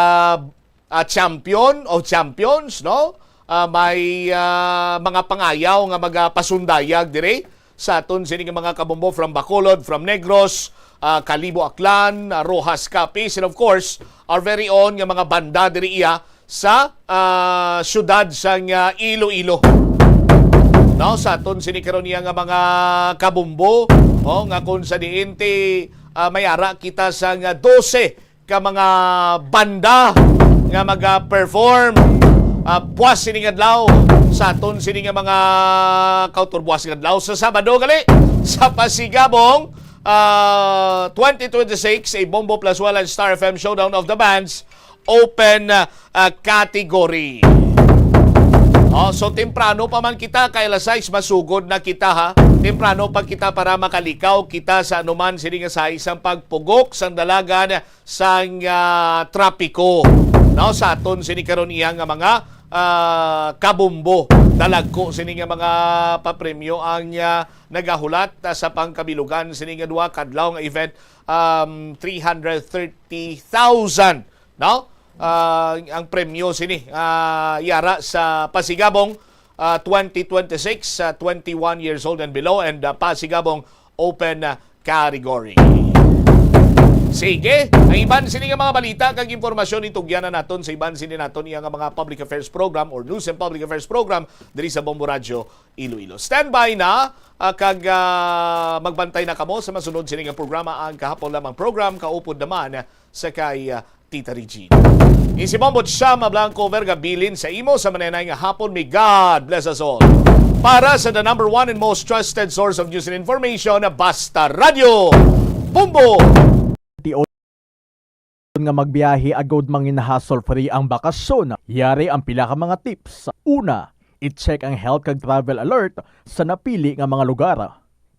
ah, champion of champions, no? Ah, may, ah, mga pangayaw nga magapasundayag diri sa aton sini nga mga kabombo from Bacolod, from Negros, ah, Kalibo, Aklan, ah, Roxas, Capiz, and of course, our very own nga mga banda diri iya sa, ah, siyudad sang, ah, Iloilo. No, sa aton sini karon iya nga mga kabombo, oh, nga kung sa diin ti, ah, may ara kita sang, ah, dose ka mga banda nga maga-perform, ah, buwas sini nga adlaw sa aton sini nga mga kautor, buwas nga adlaw sa Sabado gali sa Pasigabong, ah, twenty twenty-six, a Bombo Plazuela and Star F M Showdown of the Bands open, ah, category. Oh, so temprano pa man kita, kay alas sais masugod na kita, ha. Temprano pa kita para makalikaw kita sa anuman sini nga sais sang pagpugok sang dalagan sang, ah, trapiko, no, sa aton sini karon iya nga mga, ah, kabombo. Dalagko sini nga mga papremyo ang, ah, nagahulat, ah, sa pangkabilugan sini nga duha ka adlaw nga event, um, three hundred thirty thousand, no? Ah, ang premyo sini, ah, yara sa Pasigabong, ah, twenty twenty-six, ah, twenty-one years old and below, and, ah, Pasigabong open, ah, category. Sige, ang iban sini nga mga balita kag impormasyon itugyan na naton sa iban sini naton iya nga mga public affairs program or news and public affairs program diri sa Bombo Radyo Iloilo. Standby na, ah, kag, ah, magbantay na kamo sa masunod sini nga programa, ang Kahapon Lamang Program, kaupod naman sa kay, ah, Tita Regine. Ini si Bombo Chama Blanco Verga, bilin sa imo sa manenay nga hapon. May God bless us all. Para sa the number one and most trusted source of news and information, Basta Radio, Bombo! Tion nga magbiyahe agud mangin hassle-free ang bakasyon, yari ang pila ka mga tips. Una, i-check ang health kag travel alert sa napili nga mga lugar.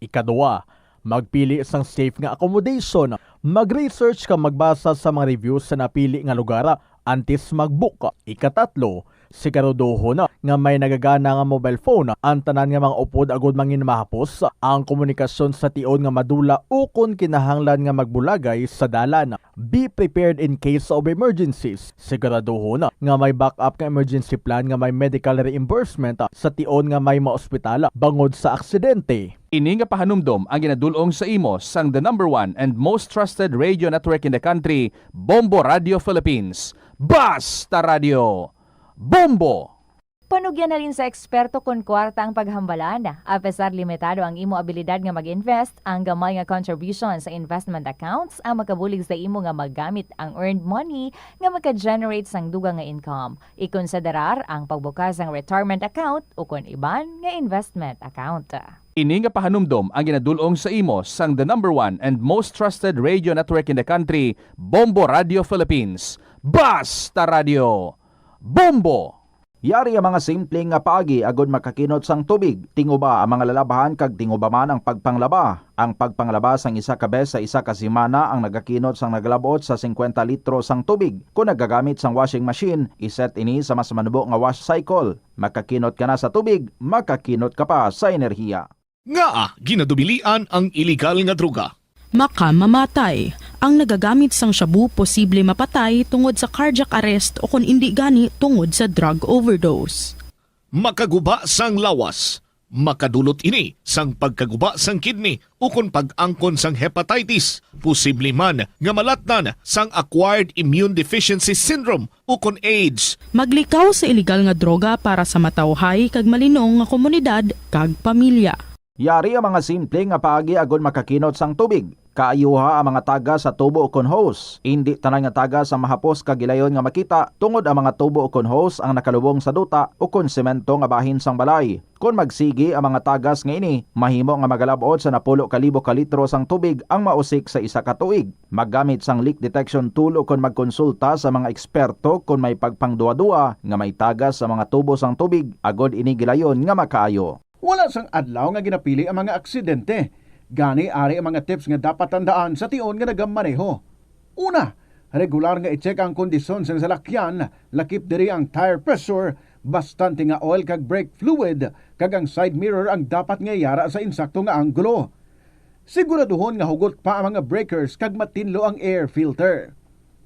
Ikaduha, magpili sang safe nga accommodation. Mag-research kag magbasa sa mga reviews sa napili nga lugar antes mag-book. Ikatatlo, siguraduhon nga may nagagana nga mobile phone ang tanan nga mga upod agud mangin mahapos ang komunikasyon sa tion nga madula ukon kinahanglan nga magbulagay sa dalan. Be prepared in case of emergencies. Siguraduhon nga may backup nga emergency plan nga may medical reimbursement sa tion nga may maospital bangod sa aksidente. Ini nga pahanumdom ang ginadul-ong sa imo sang the number one and most trusted radio network in the country, Bombo Radio Philippines. Basta Radio! Bombo! Panugyan halin sa eksperto kon kwarta ang paghambalan. Apesar limitado ang imo abilidad nga mag-invest, ang gamay nga contribution sa investment accounts ang makabulig sa imo nga magamit ang earned money nga maka-generate sang dugang nga income. Ikonsiderar ang pagbukas sang retirement account ukon iban nga investment account. Ini nga pahanumdom ang ginadul-ong sa imo sang the number one and most trusted radio network in the country, Bombo Radio Philippines. Basta Radio! Bombo! Yari ang mga simple nga paagi agud makakinot sang tubig. Tinguba ang mga lalabhan kag tinguba man ang pagpanglaba. Ang pagpanglaba sang isa ka bes sa isa ka semana ang nagakinot sang nagalab-ot sa singkwenta litro sang tubig. Kon nagagamit sang washing machine, i-set ini sa mas manubo nga wash cycle. Makakinot ka na sa tubig, makakinot ka pa sa enerhiya. Ngaa ginadubilian ang iligal nga droga? Makamamatay. Ang nagagamit sang shabu posible mapatay tungod sa cardiac arrest o kon indi gani tungod sa drug overdose. Makaguba sang lawas. Makadulot ini sang pagkaguba sang kidney ukon pag-angkon sang hepatitis, posible man nga malatnan sang acquired immune deficiency syndrome ukon AIDS. Maglikaw sa iligal nga droga para sa matawhay kag malinong nga komunidad kag pamilya. Yari ang mga simple nga paagi agod makakinot sang tubig. Kaayuha ang mga tagas sa tubo ukon hose. Indi tanan nga tagas ang mahapos kag gilayon nga makita, tungod ang mga tubo ukon hose ang nakalubong sa duta ukon semento nga bahin sang balay. Kon magsigi ang mga tagas nga ini, mahimo nga magalab-ot sa napulo ka libo ka litro sang tubig ang mausik sa isa ka tuig. Maggamit sang leak detection tool ukon magkonsulta sa mga eksperto kon may pagpangduwa-duwa nga may tagas sa mga tubo sang tubig agod ini gilayon nga makaayo. Wala sang adlaw nga ginapili ang mga aksidente, gani ari ang mga tips nga dapat tandaan sa tion nga nagamaneho. Una, regular nga i-check ang kondisyon sang salakyan, lakip diri ang tire pressure, bastante nga oil kag brake fluid, kag ang side mirror ang dapat nga yara sa insakto nga anggulo. Siguraduhon nga hugot pa ang mga breakers kag matinlo ang air filter.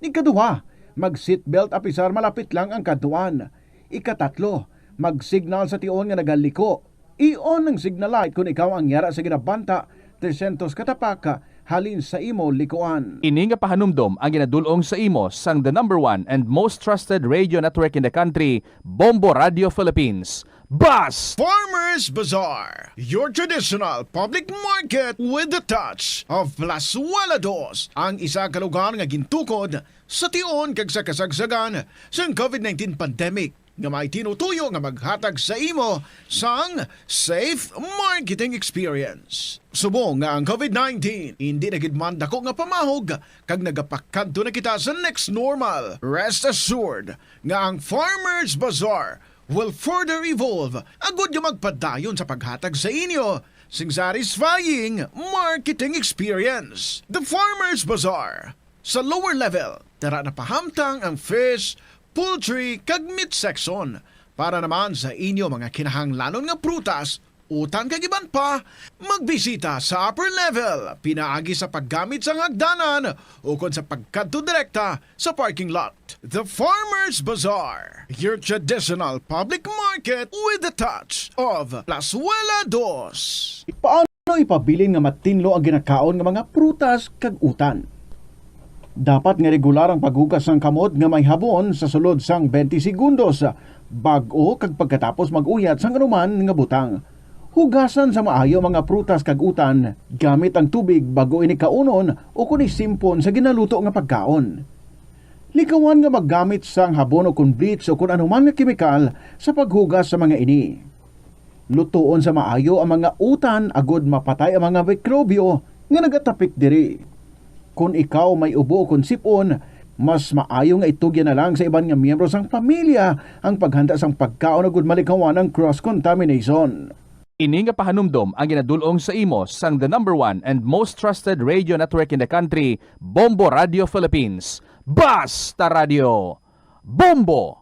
Ikaduha, mag-seatbelt apisar malapit lang ang kadtuan. Ikatatlo, mag-signal sa tion nga nagaliko. I-on ang signal light kon ikaw ang yara sa ginabanta trescientos ka tapak halin sa imo likuan. Ini nga pahanumdom ang ginadul-ong sa imo sang the number one and most trusted radio network in the country, Bombo Radio Philippines. Bus! Farmers Bazaar, your traditional public market with the touch of Plazuela Dos, ang isa ka lugar nga gintukod sa tion kag sa kasagsagan sang COVID nineteen pandemic, nga may tinutuyo nga maghatag sa imo sang safe marketing experience. Subong nga ang COVID nineteen indi na gid man dako nga pamahog kag nagapakadto na kita sa next normal, rest assured nga ang Farmers Bazaar will further evolve agud nga magpadayon sa paghatag sa inyo sing satisfying marketing experience. The Farmers Bazaar, sa lower level, tara na pahamtang ang fish, poultry, kag meat section. Para naman sa inyo mga kinahanglanon nga prutas, utan kag iban pa, magbisita sa upper level pinaagi sa paggamit sang hagdanan ukon sa pagkadto direkta sa parking lot. The Farmers Bazaar, your traditional public market with the touch of Plazuela Dos. Paano ipabilin nga matinlo ang ginakaon nga mga prutas kag utan? Dapat nga regular ang paghugas sang kamot nga may habon sa sulod sang twenty segundos, bag-o kag pagkatapos mag-uyat sang anuman nga butang. Hugasan sa maayo ang mga prutas kag utan gamit ang tubig bag-o ini kaunon ukon isimpon sa ginaluto nga pagkaon. Likawan nga maggamit sang habon ukon bleach ukon anuman nga kemikal sa paghugas sa mga ini. Lutoon sa maayo ang mga utan agod mapatay ang mga mikrobyo nga nagatapik diri. Kon ikaw may ubo ukon sip-on, mas maayo nga itugyan na lang sa iban nga miyembro sang pamilya ang paghanda sang pagkaon agud malikawan ang cross-contamination. Ini nga pahanumdom ang ginadul-ong sa imo sang the number one and most trusted radio network in the country, Bombo Radio Philippines. Basta Radio! Bombo!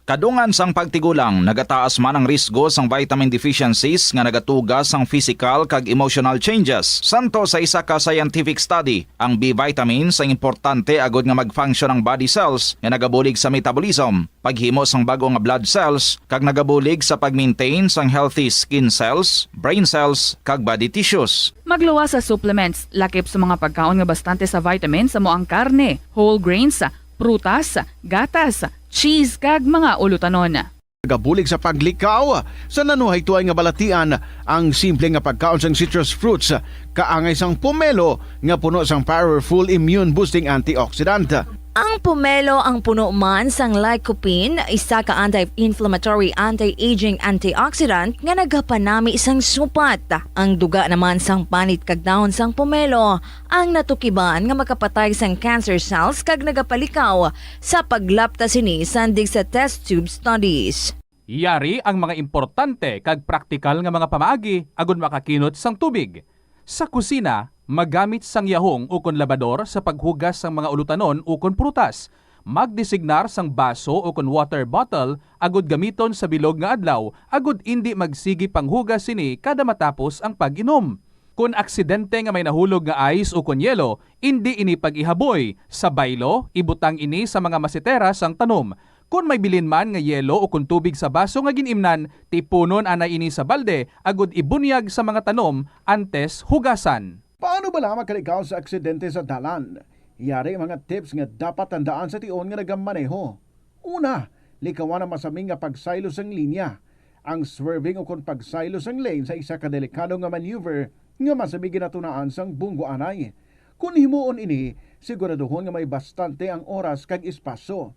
Kadungan sang pagtigulang, nagataas man ang risgo sang vitamin deficiencies nga nagatuga sang physical kag emotional changes. Santo sa isa ka scientific study, ang B vitamins ang importante agud nga mag-function ang body cells nga nagabulig sa metabolism, paghimo sang bag-o nga blood cells, kag nagabulig sa pag-maintain sang healthy skin cells, brain cells, kag body tissues. Magluwas sa supplements, lakip sa mga pagkaon nga bastante sa vitamins, amo ang karne, whole grains, prutas, gatas, cheese, kag mga ulutanon. Nagabulig sa paglikaw sa nanuhaytoy nga balatian ang simple nga pagkaon sang citrus fruits, kaangay sang pomelo nga puno sang powerful immune-boosting antioxidant. Ang pomelo ang puno man sang lycopene, isa ka anti-inflammatory, anti-aging antioxidant nga nagapanami sang supat. Ang duga naman sang panit kag dahon sang pomelo ang natukiban nga makapatay sang cancer cells kag nagapalikaw sa paglapta sini sandig sa test tube studies. Yari ang mga importante kag praktikal nga mga pamaagi agud makakinot sang tubig. Sa kusina, magamit sang yahong ukon labador sa paghugas sang mga ulutanon ukon prutas. Magdesignar sang baso ukon water bottle agud gamiton sa bilog nga adlaw agud indi magsigi panghugas sini kada matapos ang pag-inom. Kon aksidente nga may nahulog nga ice ukon yelo, indi ini pag-ihaboy. Sa baylo, ibutang ini sa mga masetera sang tanom. Kon may bilin man nga yelo o kon tubig sa baso nga gin-imnan, tipunon anay ini sa balde agod ibunyag sa mga tanom antes hugasan. Paano bala makalikaw sa aksidente sa dalan? Yari mga tips nga dapat tandaan sa tion nga nagamaneho. Una, likawan ang masami nga pagsaylo sang linya. Ang swerving ukon pagsaylo sang lane sa isa ka delikado nga maneuver nga masami ginatunaan sang bunggo anay. Kon himuon ini, siguraduhon nga may bastante ang oras kag espasyo.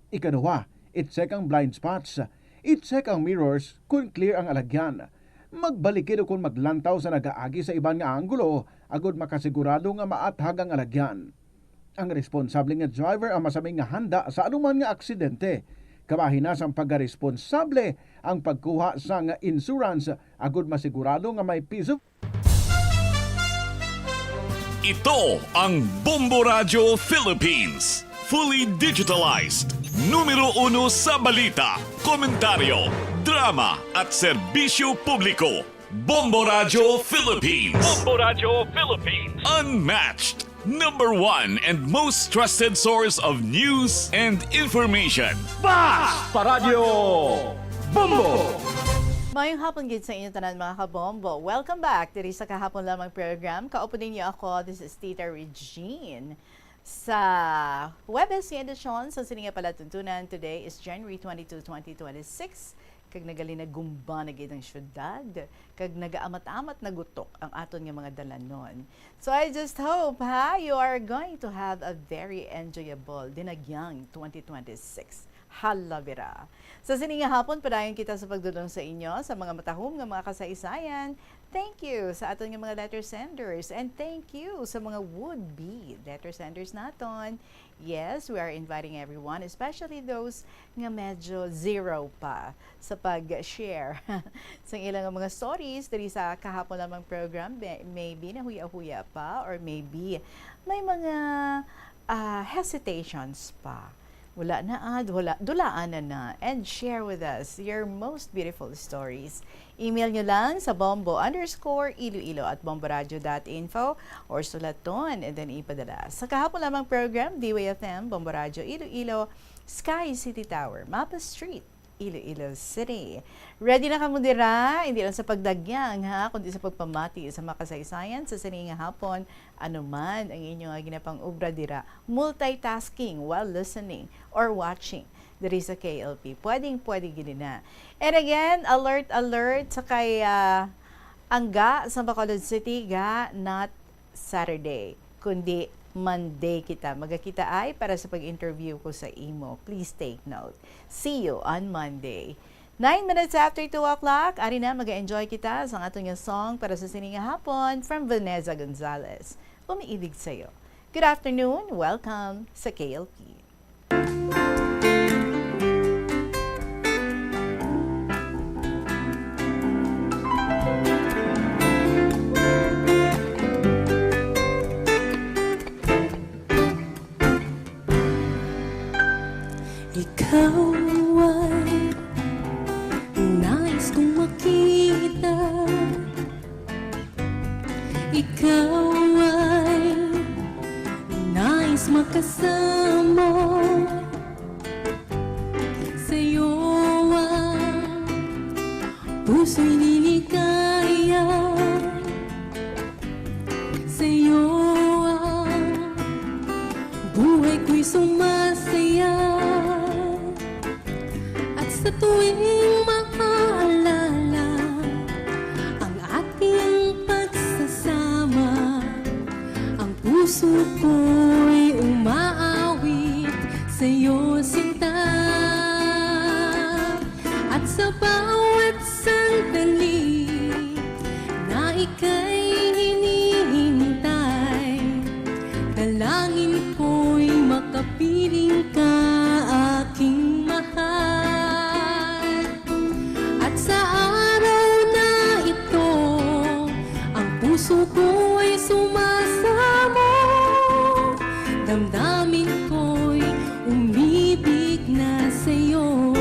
Ikaduha, i-check ang blind spots. I-check ang mirrors kon clear ang alagyan. Magbalikid ukon maglantaw sa nagaagi sa iban nga anggulo agod makasigurado nga maathag ang alagyan. Ang responsable nga driver ang masami nga handa sa anuman nga aksidente. Kabahin na sang pagkaresponsable ang pagkuha sang insurance agod masigurado nga may peace of Ito ang Bombo Radyo Philippines. Fully digitalized. Numero uno sa balita, komentaryo, drama at serbisyo publiko. Bombo Radyo Philippines. Bombo Radyo Philippines. Unmatched. Number one and most trusted source of news and information. Basta Radyo Bombo! Mayong hapon gid sa inyo tanan, mga kabombo. Welcome back diri sa Kahapon Lamang program. Kaupo ninyo ako, this is Tita Regine. Sa Huwebes nga edisyon sa sini nga palatuntunan, today is January twenty-two, twenty twenty-six, kag nagalinagumba na gid ang syudad, kag nagaamat-amat na gutok ang aton nga mga dalanon. So I just hope, ha, you are going to have a very enjoyable dinagyang twenty twenty-six. Halabira. Sa sini nga hapon, padayon kita sa pagdulong sa inyo sa mga matahom nga mga kasaysayan. Thank you sa aton nga mga letter senders, and thank you sa mga would-be letter senders naton. Yes, we are inviting everyone, especially those nga medyo zero pa sa pag-share sa ilang mga stories diri sa Kahapon Lamang program. May- Maybe nahuya-huya pa, or maybe may mga ah, hesitations pa. Wala na, ah, wala, dulaan na na, and share with us your most beautiful stories. Email nyo lang sa bombo underscore iloilo at bomboradio dot info, or sulaton and then ipadala. Sa Kahapon Lamang program, D Y F M, Bombo Radyo Iloilo, Sky City Tower, Mapa Street, Iloilo City. Ready na kamo dira, hindi lang sa pagdagyang, ha, kundi sa pagpamati sa mga kasaysayan sa sini nga hapon. Ano man ang inyo nga ginapang-obra dira, multitasking while listening or watching diri sa K L P. Pwedeng-pwede gid na. And again, alert, alert sa kay, ah, Angga sa Bacolod City, ga, not Saturday, kundi Monday kita. Magakita ay para sa pag-interview ko sa imo. Please take note. See you on Monday. Nine minutes after two o'clock, ari na, mag-enjoy kita sa aton nga song para sa sini nga hapon from Vanessa Gonzalez. Umiibig Sa'yo. Good afternoon, welcome sa K L P. Ikaw ay nais kong makita. Ikaw ay nais makasama. Sa'yo ang puso'y liligaya. Sa'yo ang buhay ko'y sumasaya. At sa tuwing maaalala ang ating pagsasama, ang puso ko'y umaawit sa'yo, sinta. At sa bawat sandali na ika'y hinihintay, dalangin ko'y makapiling ka, aking mahal. At sa araw na ito, ang puso ko'y sumasamo, damdamin ko'y umibig na sa'yo.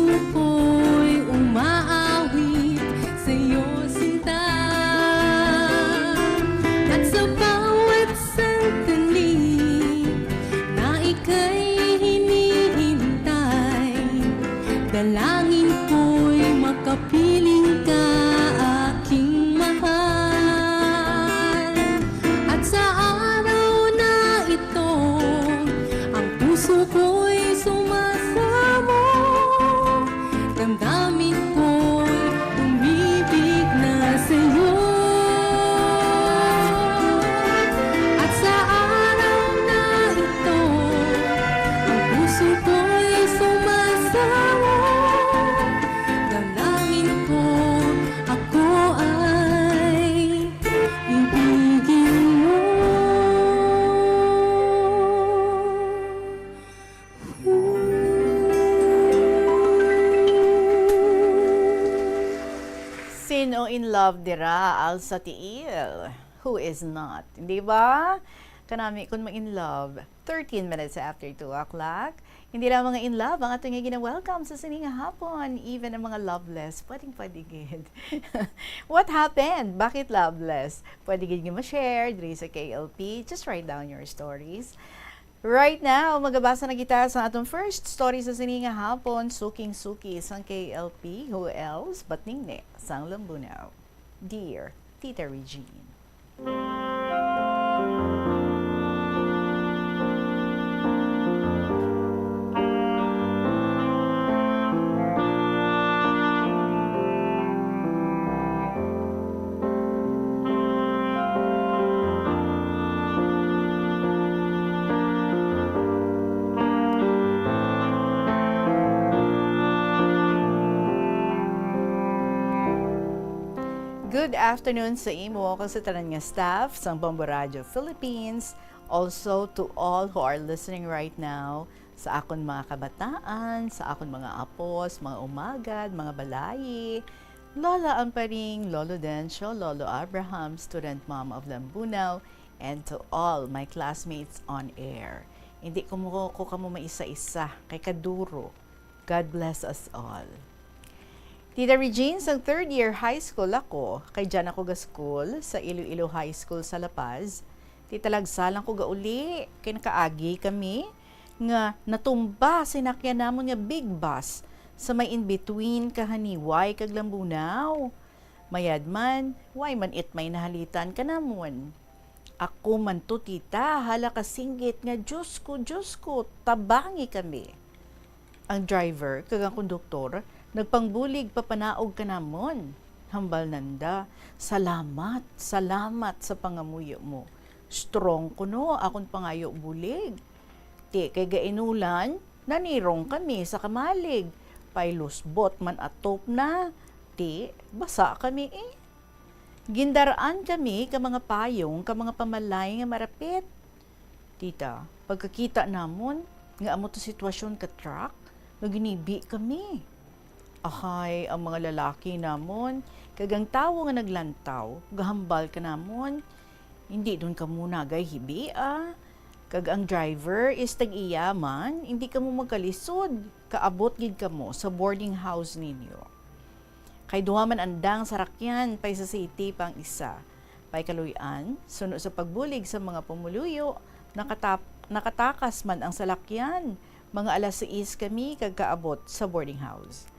Ako'y umaawit sa'yo, sinta. At sa bawat sandali na ika'y hinihintay, dalangin ko'y makapiling ka, aking mahal. At sa araw na ito, ang puso ko'y sumasamo. Damdamin ko'y umibig na sa'yo. At sa araw na ito, ang puso ko'y sumasamo. Dalangin ko, ako ay ibigin mo. Sino in love dira, alsa tiil? Who is not? Di ba? Kanami, kung ma-in love, thirteen minutes after two o'clock. Hindi lang mga in love ang ato nga gina-welcome sa sini nga hapon. Even ang mga loveless, pwedeng pwede gid. What happened? Bakit loveless? Pwede gid nga ma-share diri sa K L P. Just write down your stories. Right now, magabasa na kita sa atong first story sa sini nga hapon, suking-suki sang K L P, who else but Ningni sang Lambunao. Dear Tita Regine. Good afternoon sa imo kag sa tanan nga staff sang Bombo Radio Philippines. Also to all who are listening right now, sa akon mga kabataan, sa akon mga apos, mga umagad, mga balayi, Lola Amparing, Lolo Dencio, Lolo Abraham, student mom of Lambunao, and to all my classmates on air. Hindi ko mo ko kamo maisa-isa, kay kaduro. God bless us all. Tita Regine, sang third year high school ako, kay dyan ako ga-school sa Iloilo High School sa La Paz. Ti talagsa lang ko gauli, kay nakaagi kami nga natumba sinakyan namon nga big bus sa may in-between Kahaniway kag Lambunao. Mayad man, way man it may nahalitan kanamon. Ako man to, tita, hala ka singgit nga, "Diyos ko, Diyos ko, tabangi kami." Ang driver kag ang konduktor nagpangbulig papanaog kanamon. Hambal nanda, "Salamat, salamat sa pangamuyo mo. Strong kuno akon pangayo bulig." Ti kay gainulan, nanirong kami sa kamalig. Pailusbot man atop na, ti basa kami, eh. Gindar-an kami ka mga payong ka mga pamalay nga marapit. Tita, pagkakita namon nga amo to sitwasyon ka truck, naginibi kami. Ahay, ang mga lalaki namon kag ang tawo nga naglantaw gahambal kanamon, "Hindi don kamo nagay hibia." Kag ang driver is tag-iya man, "Hindi kamo magkalisod, kaabot gid kamo sa boarding house ninyo." Kay duha man andang sarakyan, pay sa city pa ang isa. Pay kaluy-an, suno sa pagbulig sa mga pumuluyo, nakatap-, nakatakas man ang salakyan. Mga alas sais kami kag kaabot sa boarding house.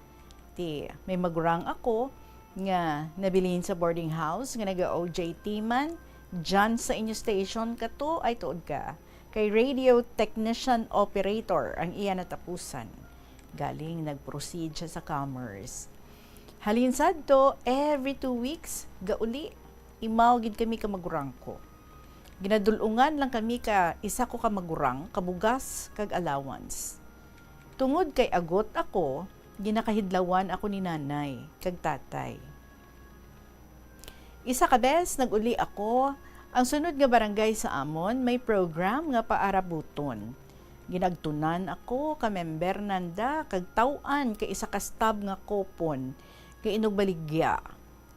Ti, may magurang ako nga nabilin sa boarding house nga naga-O J T man, dyan sa inyo station kato ay tuod ka. Kay radio technician operator ang iya natapusan. Galing nag-proceed siya sa commerce. Halin sadto, every two weeks, gauli, imaw gid kami ka magurang ko. Ginadul-ungan lang kami ka isa ko ka magurang, kabugas, kag allowance. Tungod kay agot ako, ginakahidlawan ako ni nanay kag tatay. Isa ka bes, nag-uli ako. Ang sunod nga barangay sa amon may program nga paarabuton. Ginagtunan ako ka member nanda kag taw-an kay isa ka stub nga coupon nga inugbaligya.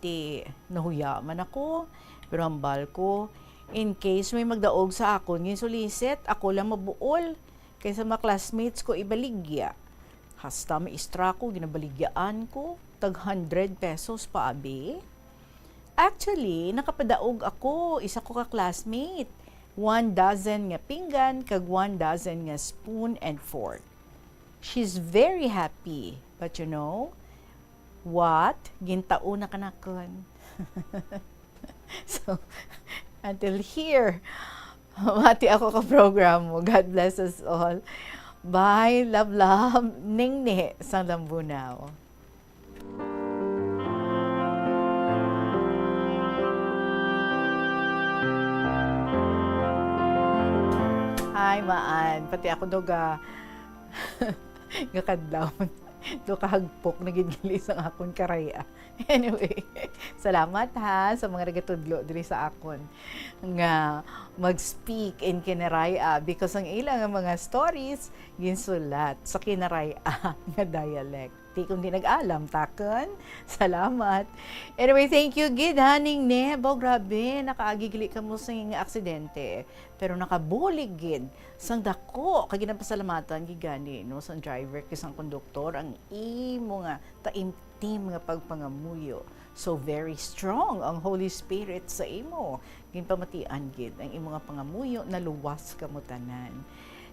Ti nahuya man ako, pero hambal ko, in case may magdaog sa akon nga sulisit, ako lang mabuol, kay sa mga classmates ko ibaligya. Hasta maestra ko, ginabaligyaan ko, tag hundred pesos pa, abi. Actually, nakapadaog ako, isa ko ka classmate, one dozen nga pinggan, kag one dozen nga spoon and fork. She's very happy, but you know what? Gintao na kanakon. So, until here, mati ako ka program mo. God bless us all. Bye. Love, love. Ningni sang Lambunao. Ay, maan. Pati ako, doga. Nga kadlawon. Do kahagpok na gid gali sang akon karay-a. Anyway, salamat ha sa mga nagatudlo diri sa akon nga mag-speak in Kinaray-a, because ang ila nga mga stories ginsulat sa Kinaray-a nga dialect. Ti kung di nag-alam, takon. Salamat. Anyway, thank you gid, ha, Ningni. Bo, grabe, nakaagi gali kamo sa nga aksidente. Pero nakabulig gid sang dako, kag ginapasalamatan gid gani, no, sang driver kag sang konduktor ang imo nga taimtim nga pagpangamuyo. So very strong ang Holy Spirit sa imo. Ginpamatian gid ang imo nga pangamuyo, naluwas kamo tanan.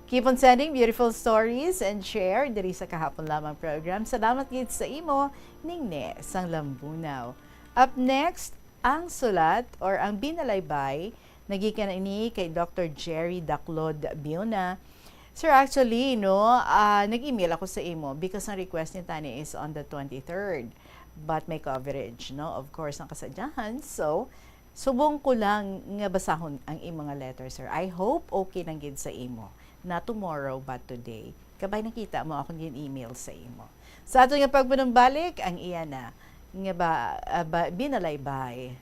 Keep on sending beautiful stories and share diri sa Kahapon Lamang program. Salamat gid sa imo, Ningni sang Lambunao. Up next, ang sulat or ang binalaybay, nagikan ini kay Doctor Jerry Daclod Biona. Sir, actually, no, ah, nag-email ako sa imo because ang request ni Tani is on the twenty-third. But may coverage, no? Of course, ang kasadyahan. So, subong ko lang nga basahon ang imo nga letter, sir. I hope okay lang gid sa imo. Not tomorrow, but today. Kabay nakita mo akong gin-email sa imo. Sa ato nga pagpanumbalik, ang iya na nga ba, ah, ba, binalaybay.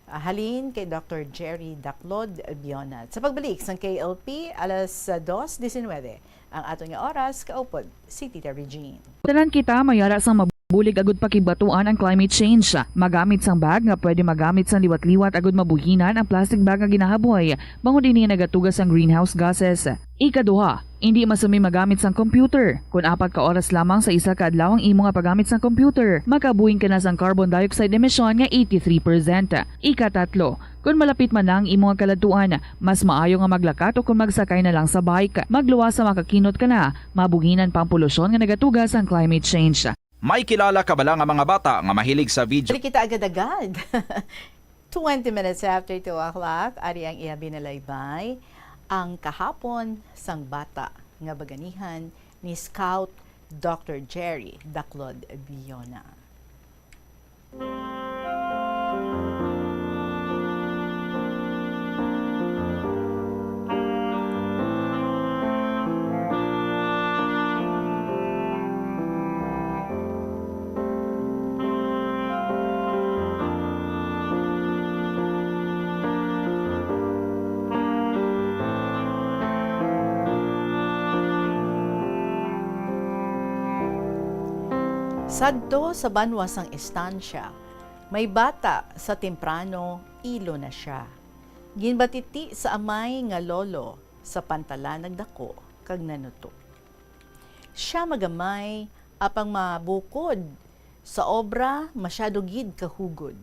Ah, halin kay Doctor Jerry Daclod Biona. Sa pagbalik sang K L P, alas, ah, dos diecinuebe ang ato nga oras, kaupod si Tita Regine. Tanan kita mayara sang mabulig agud pakigbatuan ang climate change. Magamit sang bag nga pwede magamit sang liwat-liwat agud mabuhinan ang plastic bag nga ginahaboy, bangod ini nagatuga sang greenhouse gases. Ikaduha, indi masumi magamit sang computer kon apat ka oras lamang sa isa ka adlaw ang imo nga paggamit sang computer. Makabuhin ka na sang carbon dioxide emission nga eighty-three percent. Ikatatlo, kon malapit man na ang imo nga kaladtuan, mas maayo nga maglakat o kon magsakay na lang sa bike. Magluwas sa makakinot ka na, mabuhinan pa ang polusyon nga nagatuga sang climate change. May kilala ka bala nga mga bata nga mahilig sa video? Balik kita agad-agad. Twenty minutes after two o'clock, ari ang iya binalaybay, ang kahapon sang bata nga baganihan ni Scout Doctor Jerry Daclod Biona. Sadto sa banwa sang estansya, may bata sa temprano, ilo na sia. Ginbatiti sa amay nga lolo sa pantalan nagdako kag nanuto. Sia magamay, apang mabukod sa obra, masyado gid kahugod.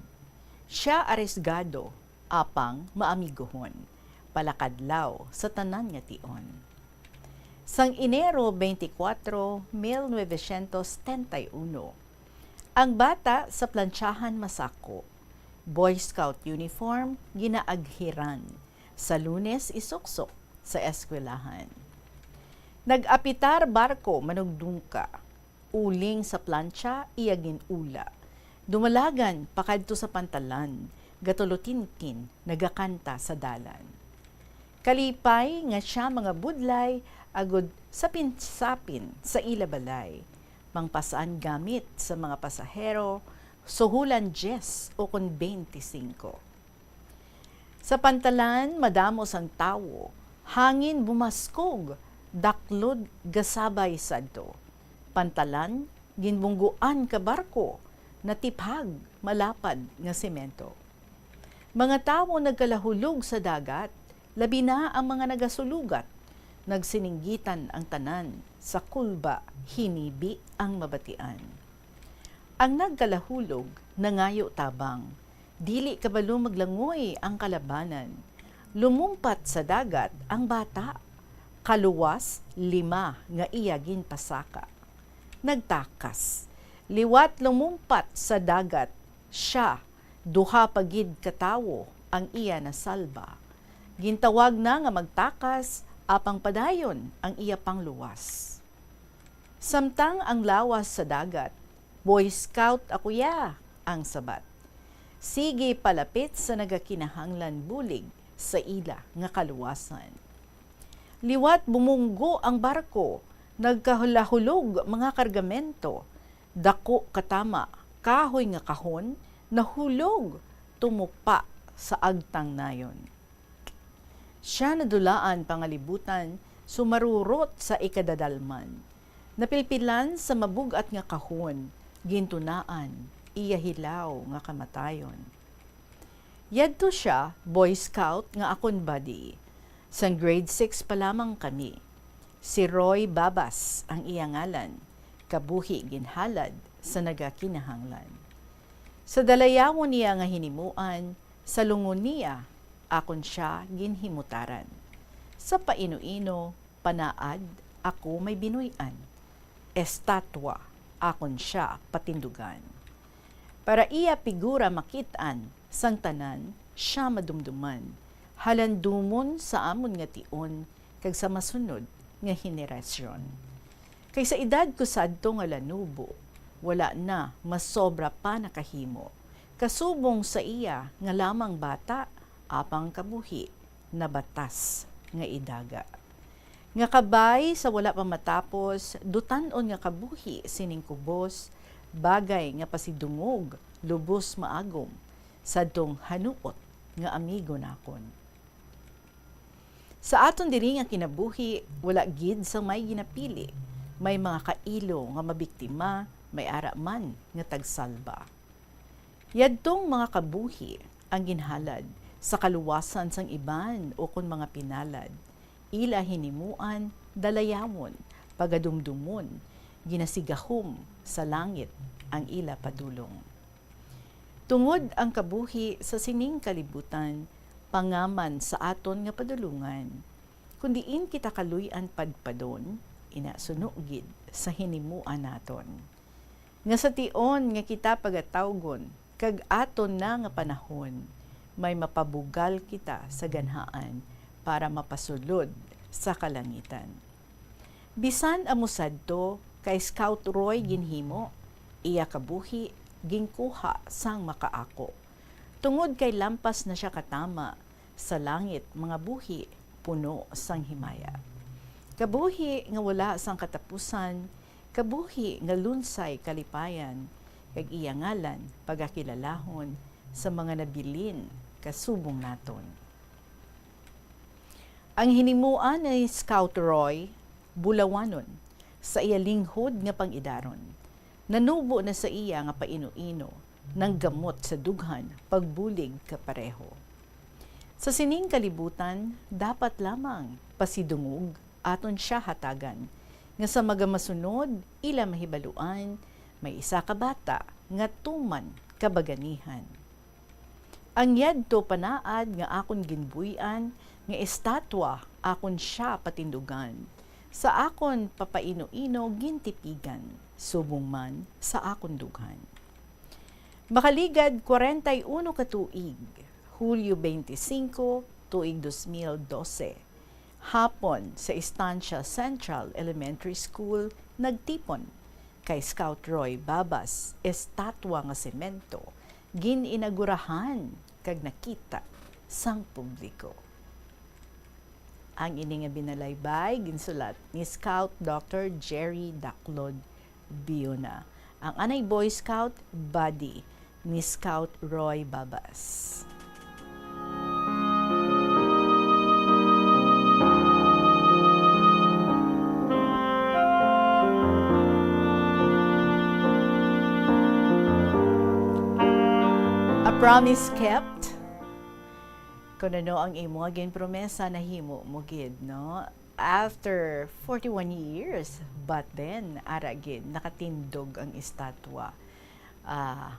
Sia arisgado, apang maamigohon, palakadlaw sa tanan nga tion. Sang Enero twenty-four, mil novecientos setenta y uno, ang bata sa plantsahan masako, Boy Scout uniform ginaaghiran, sa Lunes isuksok sa eskwelahan. Nag-apitar barko manugdungka, uling sa plantsa iya gin-ula. Dumalagan pakadto sa pantalan, gatulutinkin, nagakanta sa dalan. Kalipay nga sia mga budlay agud sapin-sapin sa ila balay, mangpas-an gamit sa mga pasahero, suhulan diyes o kon bente singko. Sa pantalan, madamo sang tawo, hangin bumaskog, daklod gasabay sadto. Pantalan, ginbungguan ka barko, natiphag, malapad nga semento. Mga tawo nagkalahulog sa dagat, labi na ang mga nagasulugat. Nagsininggitan ang tanan, sa kulba hinibi ang mabatian. Ang nagkalahulog nangayo tabang, dili kabalo maglangoy ang kalabanan. Lumumpat sa dagat ang bata, kaluwas lima nga iya ginpasaka. Nagtakas. Liwat lumumpat sa dagat sia, duha pa gid ka tawo ang iya nasalba. Gintawag na nga magtakas, apang padayon ang iya pangluwas. Samtang ang lawas sa dagat, "Boy Scout ako ya," ang sabat. Sige palapit sa nagakinahanglan bulig sa ila nga kaluwasan. Liwat bumunggo ang barko, nagkahulahulog mga kargamento, dako katama, kahoy nga kahon, nahulog, tumupa sa agtang nayon. Sia nadulaan pangalibutan, sumarurot sa ikadadalman. Napilpilan sa mabug-at nga kahon, gintunaan, iya hilaw nga kamatayon. Yadto sia, Boy Scout nga akon buddy. Sang grade six pa lamang kami. Si Roy Babas ang iya ngalan, kabuhi ginhalad sa nagakinahanglan. Sa dalayawon niya nga hinimuan, sa lungon niya, akon sia ginhimutaran. Sa paino-ino, panaad, ako may binuy-an. Estatwa, akon sia patindugan. Para iya pigura makit-an, sang tanan sia madumduman, halandumon sa amon nga tion kag sa masunod nga henerasyon. Kay sa edad ko sadto nga lanubo, wala na masobra pa nakahimo, kasubong sa iya nga lamang bata, apang kabuhi nabatas nga idaga. Nga kabay sa wala pa matapos, dutan-on nga kabuhi sining kubos, bagay nga pasidungog, lubos maagom, sadtong hanuot nga amigo nakon. Sa aton diri nga kinabuhi, wala gid sang may ginapili. May mga kailo nga mabiktima, may ara man nga tagsalba. Yadtong mga kabuhi ang ginhalad sa kaluwasan sang iban ukon mga pinalad, ila hinimuan, dalayawon, pagadumdumon, ginasigahom sa langit ang ila padulong. Tungod ang kabuhi sa sining kalibutan, pangaman sa aton nga padulongan, kun diin kita kaluy-an padpadon, ina suno gid sa hinimuan naton. Nga sa tion nga kita pagatawgon, kag aton na nga panahon, may mapabugal kita sa ganhaan para mapasulod sa kalangitan. Bisan amo sadto, kay Scout Roy ginhimo, iya kabuhi ginkuha sang makaako. Tungod kay lampas na sia katama, sa langit mga buhi puno sang himaya. Kabuhi nga wala sang katapusan, kabuhi nga lunsay kalipayan, kag iya ngalan pagakilalahon sa mga nabilin kasubong naton. Ang hinimuan ni Scout Roy, bulawanon, sa iya linghod nga pang-idaron. Nanubo na sa iya nga paino-ino, nanggamot sa dughan, pagbulig kapareho. Sa sining kalibutan, dapat lamang pasidungog aton sia hatagan, nga sa magamasunod, ila mahibaluan, may isa ka bata nga tuman kabaganihan. Ang yadto panaad nga akon ginbuy-an nga estatwa akon sia patindugan, sa akon papaino-ino gintipigan, subong man sa akon dughan. Makaligad kwarenta y uno ka tuig, Hulyo twenty-five, tuig dos mil dose, hapon sa Estancia Central Elementary School nagtipon kay Scout Roy Babas estatwa nga semento gin-inagurahan kag nakita sang publiko. Ang ini nga binalaybay ginsulat ni Scout Doctor Jerry Daclod Biona, ang anay Boy Scout buddy ni Scout Roy Babas. A promise kept. Kung ano ang imo nga ginpromesa, nahimo mo gid, no? After forty-one years, but then, ara gid, nakatindog ang estatwa. Ah,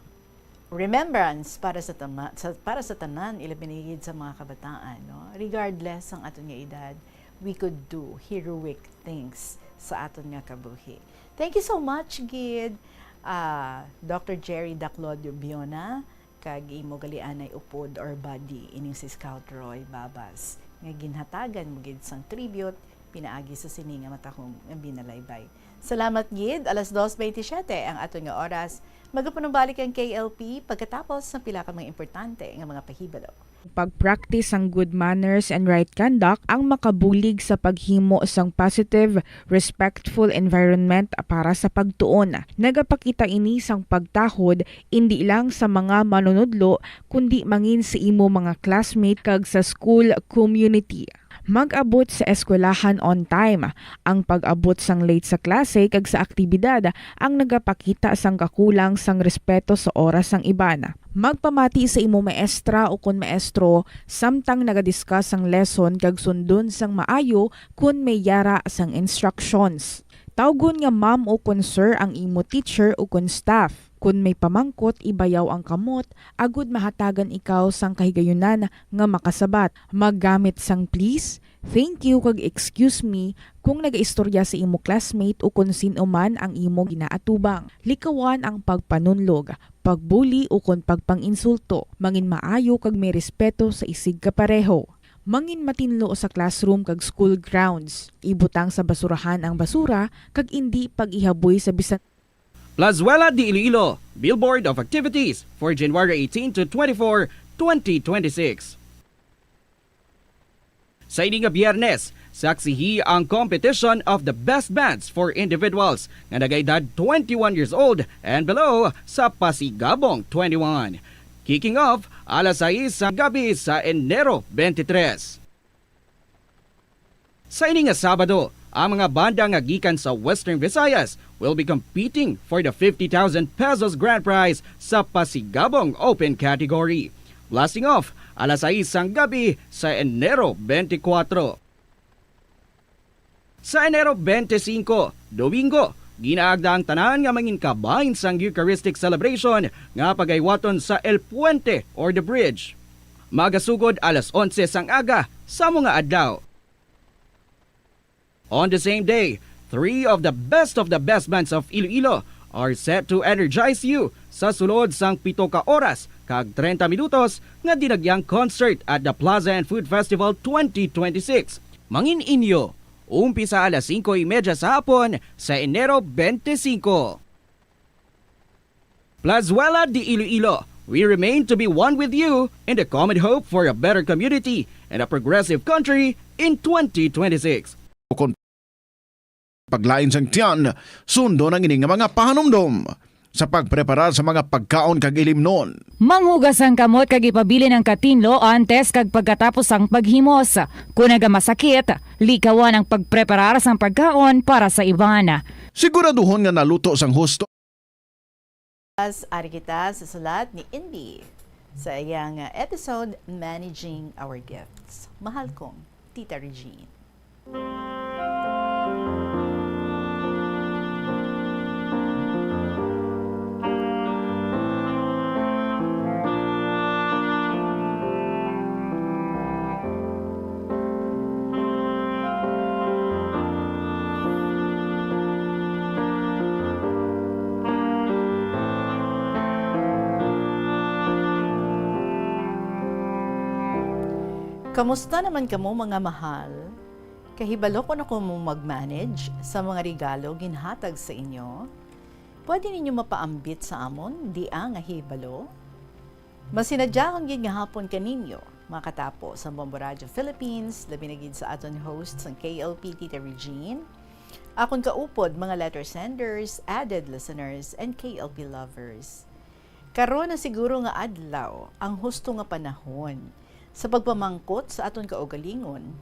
remembrance para sa tama-, sa, para sa tanan, ilabi na gid sa mga kabataan, no? Regardless ang aton nga edad, we could do heroic things sa aton nga kabuhi. Thank you so much, gid, ah, Doctor Jerry Daclodio Biona, kag imo gali anay upod or buddy ining si Scout Roy Babas, nga ginhatagan mo gid sang tribute pinaagi sa sini nga matahom nga binalaybay. Salamat gid, alas dos veintisiete ang aton nga oras. Magapanumbalik ang K L P pagkatapos sang pila ka mga importante nga mga pahibalo. Pag-practice sang good manners and right conduct ang makabulig sa paghimo sang positive, respectful environment para sa pagtuon. Nagapakita ini sang pagtahod indi lang sa mga manunudlo, kundi mangin sa imo mga classmate kag sa school community. Mag-abot sa eskwelahan on time. Ang pag-abot sang late sa klase kag sa aktibidad ang nagapakita sang kakulang sang respeto sa oras sang iban. Magpamati sa imo maestra ukon maestro samtang naga-discuss sang lesson kag sundon sang maayo kon may yara sang instructions. Tawgon nga ma'am ukon sir ang imo teacher ukon staff. Kon may pamangkot, ibayaw ang kamot agud mahatagan ikaw sang kahigayunan nga makasabat. Maggamit sang please, thank you, kag excuse me kung nagaistorya sa imo classmate ukon sin-o man ang imo ginaatubang. Likawan ang pagpanunlog, pagbuli ukon pagpang-insulto. Mangin maayo kag may respeto sa isigkapareho. Mangin matinlo sa classroom kag school grounds. Ibutang sa basurahan ang basura kag indi pag-ihaboy sa bisan. Plazuela de Iloilo, Billboard of Activities for January eighteen to twenty-four, twenty twenty-six. Sa ini nga Biyernes, saksihi ang Competition of the Best Bands for Individuals nga nagaedad twenty-one years old and below sa Pasigabong twenty-one. Kicking off alas sais sang gabi sa Enero twenty-three. Sa ini nga Sabado, ang mga banda nga gikan sa Western Visayas will be competing for the fifty thousand pesos grand prize sa Pasigabong Open category. Blasting off alas sais sang gabi sa Enero twenty-four. Sa Enero twenty-five, Domingo, ginaagda ang tanan nga mangin kabahin sang Eucharistic celebration nga pagaywaton sa El Puente or the Bridge. Magasugod alas onse sang aga sa mga adlaw. On the same day, three of the best of the best bands of Iloilo are set to energize you sa sulod sang pito ka oras kag treinta minutos nga dinagyang concert at the Plaza and Food Festival twenty twenty-six. Mangin inyo, umpisa alas singko y media sa hapon sa Enero twenty-five. Plazuela de Iloilo, we remain to be one with you in the common hope for a better community and a progressive country in twenty twenty-six. Kon paglain sang tiyan, sundon ang ini nga mga pahanumdom sa pagpreparar sa mga pagkaon kag ilimnon. Manghugas ang kamot kag ipabilin ang katinlo antes kag pagkatapos sang paghimos. Kon nagamasakit, likawan ang pagpreparar sang pagkaon para sa iban. Siguraduhon nga naluto sang husto. Ari kita sa sulat ni Indy sa iyang episode, Managing Our Gifts. Mahal kong Tita Regine. Kamusta naman kamo, mga mahal? Kahibalo kon ako mo mag-manage sa mga regalo ginhatag sa inyo? Pwede ninyo mapaambit sa amon dia nga hibalo? Masinadyahon gid nga hapon kaninyo, mga katapo sa Bombo Radyo Philippines, labi na gid sa aton host sang K L P, Tita Regine, akon kaupod, mga letter senders, avid listeners, and K L P lovers. Karon na siguro nga adlaw ang husto nga panahon sa pagpamangkot sa aton kaugalingon,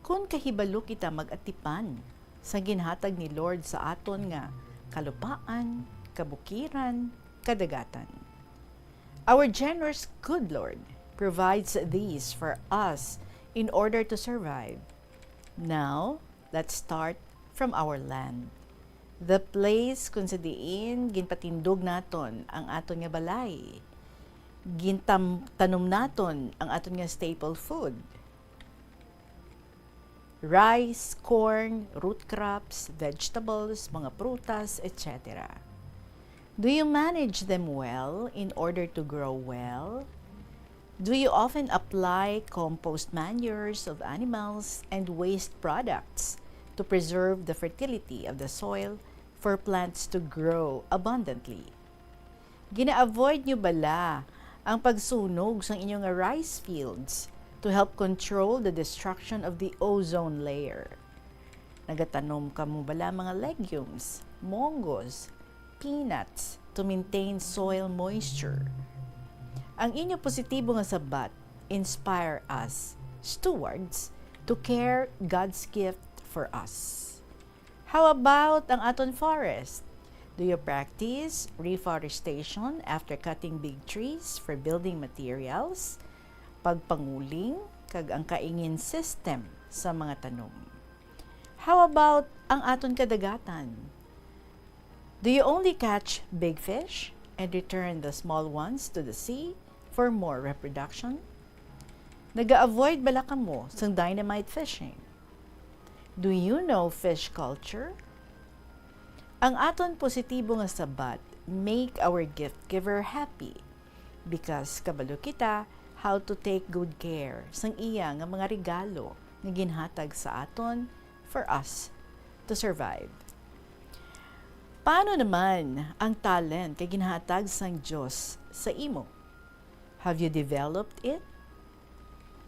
kon kahibalo kita mag-atipan sa ginhatag ni Lord sa aton nga kalupaan, kabukiran, kadagatan. Our generous good Lord provides these for us in order to survive now Let's start from our land. The place kung sa diin ginpatindog naton ang aton nga balay. Gintam-, tanom naton ang aton nga staple food. Rice, corn, root crops, vegetables, mga prutas, et cetera. Do you manage them well in order to grow well? Do you often apply compost manures of animals and waste products to preserve the fertility of the soil for plants to grow abundantly? Gina-avoid nyo bala ang pagsunog sang inyo nga rice fields to help control the destruction of the ozone layer? Nagatanom kamo bala mga legumes, munggos, peanuts to maintain soil moisture? Ang inyo positibo nga sabat inspire us stewards to care God's gift for us. How about ang aton forest? Do you practice reforestation after cutting big trees for building materials, pagpanguling, kag ang kaingin system sa mga tanom? How about ang aton kadagatan? Do you only catch big fish and return the small ones to the sea for more reproduction? Nag-avoid bala kamo sang dynamite fishing? Do you know fish culture? Ang aton positibo nga sabat make our gift giver happy because kabalo kita how to take good care sang iya nga mga regalo nga ginhatag sa aton for us to survive. Paano naman ang talent nga ginhatag sang Dios sa imo? Have you developed it?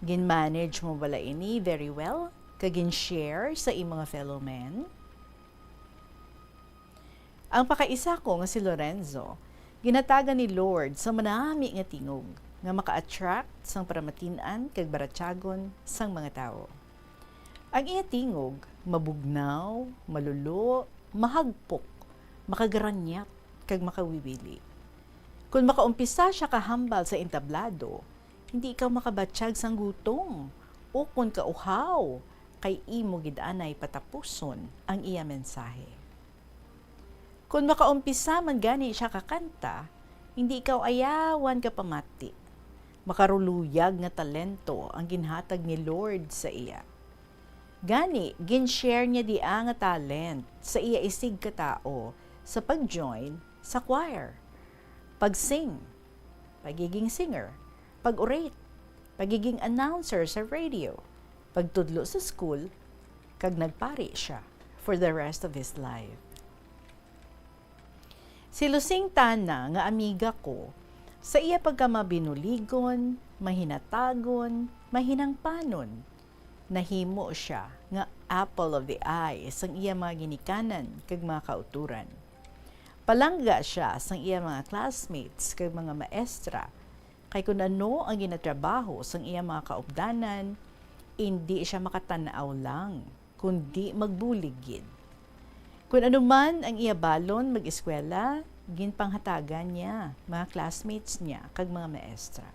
Gin-manage mo bala ini very well kag gin-share sa imo nga fellow men? Ang pakaisa ko nga si Lorenzo, ginhatagan ni Lord sa manami nga tingog nga maka-attract sang paramatin-an kag baratyagon sang mga tawo. Ang iya tingog mabugnaw, malulo, mahagpok, makagaranyat, kag makawiwili. Kon makaumpisa sia kahambal sa entablado, hindi ikaw makabatyag sang gutom ukon kauhaw, kay imo gid anay patapuson ang iya mensahe. Kon makaumpisa man gani sia kakanta, hindi ikaw ayawan ka pamati. Makaruluyag nga talento ang ginhatag ni Lord sa iya. Gani, gin-share niya dia nga talent sa iya isigkatawo sa pag-join sa choir, pag-sing, pagiging singer, pag-orate, pagiging announcer sa radio, pagtudlo sa school, kag nagpari sia for the rest of his life. Si Lusing Tana nga amiga ko, sa iya pagkamabinuligon, mahinatagon, mahinangpanon, nahimo sia nga apple of the eye sang iya mga ginikanan kag mga kautoran. Palangga sia sang iya mga classmates kag mga maestra, kay kun ano ang ginatrabaho sang iya mga kaupdanan, indi sia makatan-aw lang, kundi magbulig gid. Kun ano man ang iya balon mag-eskwela, ginpanghatagan niya mga classmates niya kag mga maestra.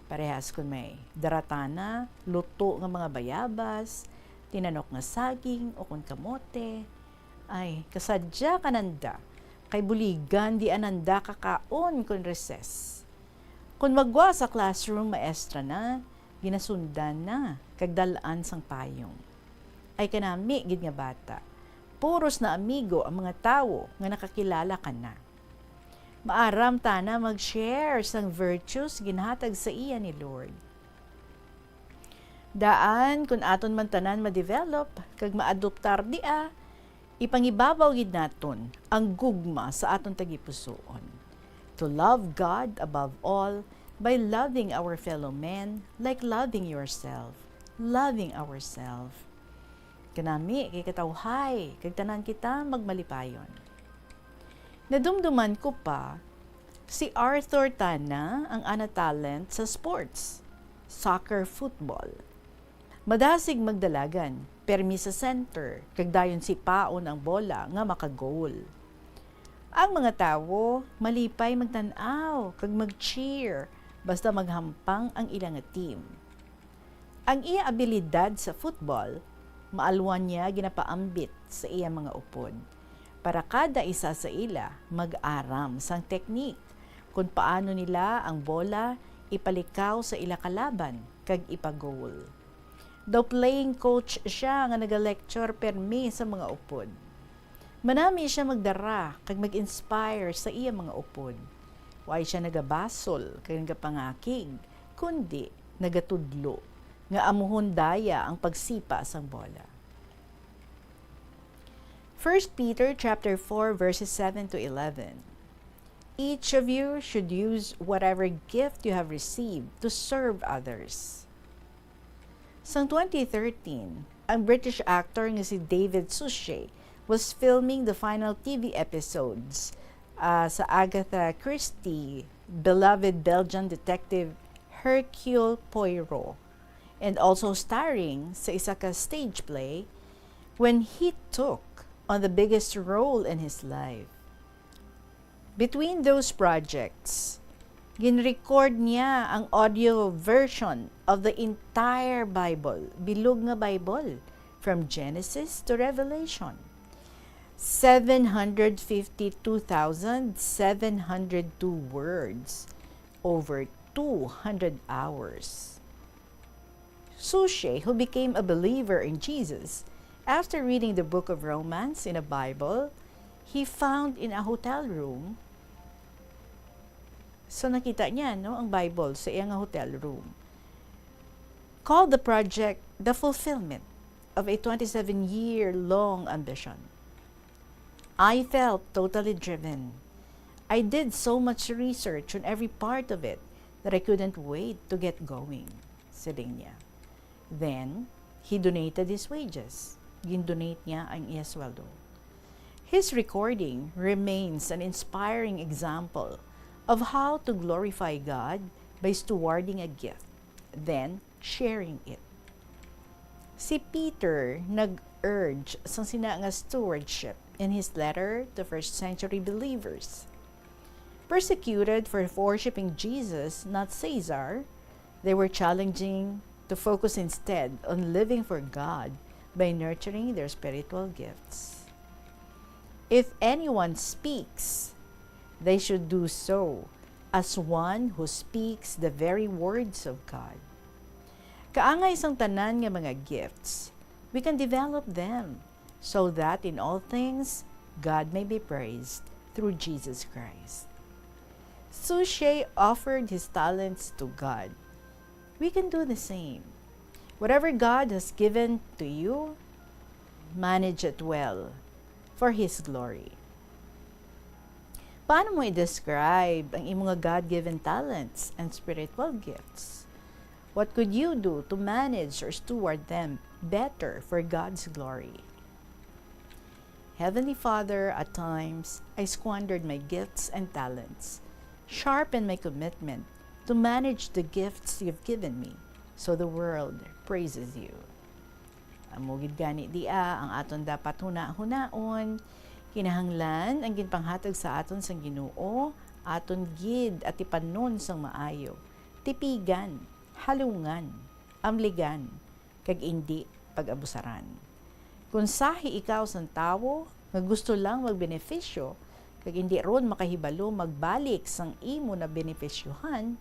Parehas kun may dara tana, luto nga mga bayabas, tinanok nga saging, ukon kamote, ay, kasadya kananda, kay buligan di ananda kakaon kon recess. Kon magwa sa classroom, maestra na, ginasundan na, kag dal-an sang payong. Ay, kanami gid nga bata, puros na amigo ang mga tawo nga nakakilala ka na. Maaram tana mag-share sang virtues ginhatag sa iya ni Lord. Daan, kun aton man tanan ma-develop kag maadoptar dia, ipangibabaw gid naton ang gugma sa aton tagipusoon. To love God above all by loving our fellow men like loving yourself, loving ourselves. Kanami kay katawhay, kag tanan kita magmalipayon. Nadumduman ko pa, si Arthur tana ang ana talent sa sports, soccer, football. Madasig magdalagan, permi sa center, kag dayon sipaon ang bola nga maka-goal. Ang mga tawo malipay magtan-aw kag mag-cheer basta maghampang ang ila nga team. Ang iya abilidad sa football Maalwan niya ginapaambit sa iya mga upod para kada isa sa ila mag-aram sang teknik kon paano nila ang bola ipalikaw sa ila kalaban kag ipa-goal. Daw playing coach sia nga naga-lecture permi sa mga upod. Manami sia magdara kag mag-inspire sa iya mga upod. Way sia nagabasol kag nagapangakig, kundi nagatudlo nga amuhon daya ang pagsipa sang bola. First Peter chapter four, verses seven to eleven. Each of you should use whatever gift you have received to serve others. Sang twenty thirteen, ang British actor nga si David Suchet was filming the final T V episodes, ah, sa Agatha Christie beloved Belgian detective Hercule Poirot, and also starring sa isa ka stage play when he took on the biggest role in his life. Between those projects, ginrecord niya ang audio version of the entire Bible, bilog nga Bible, from Genesis to Revelation. Seven hundred fifty-two thousand seven hundred two words over two hundred hours. Suchet, who became a believer in Jesus after reading the book of Romans in a Bible he found in a hotel room. So nakita niya, no, ang Bible sa iyang hotel room. Called the project the fulfillment of a twenty-seven year long ambition. I felt totally driven. I did so much research on every part of it that I couldn't wait to get going, siling niya. Then, he donated his wages. Gindonate niya ang iya sweldo. His recording remains an inspiring example of how to glorify God by stewarding a gift, then sharing it. Si Peter nag-urge sang sina nga stewardship in his letter to first century believers. Persecuted for worshiping Jesus, not Caesar, they were challenging to focus instead on living for God by nurturing their spiritual gifts. If anyone speaks, they should do so as one who speaks the very words of God. Kaangay sang tanan nga mga gifts, we can develop them so that in all things God may be praised through Jesus Christ. Suchet offered his talents to God. We can do the same. Whatever God has given to you, manage it well for His glory. Paano mo i-describe ang imo nga God-given talents and spiritual gifts? What could you do to manage or steward them better for God's glory? Heavenly Father, at times, I squandered my gifts and talents. Sharpen my commitment to manage the gifts you've given me so the world praises you. Amo gid gani dia ang aton dapat hunahunaon. Kinahanglan ang ginpanghatag sa aton sang Ginoo, aton gid atipanon sang maayo, tipigan, halungan, amligan, kag indi pag-abusaran. Kon sahi ikaw sang tawo nga gusto lang magbenepisyo, kag indi ron makahibalo magbalik sang imo nabenepisyohan,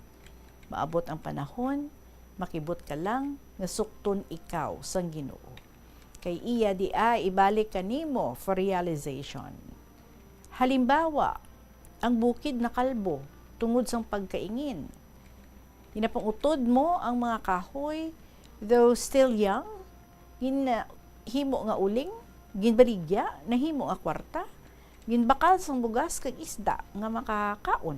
maabot ang panahon, makibot ka lang nga sukton ikaw sang Ginoo. Kay iya dia ibalik kanimo for realization. Halimbawa, ang bukid nakalbo tungod sang pagkaingin. Ginapang-utod mo ang mga kahoy, though still young, ginhimo nga uling, ginbaligya, nahimo nga kwarta, ginbakal sang bugas kag isda nga makakaon.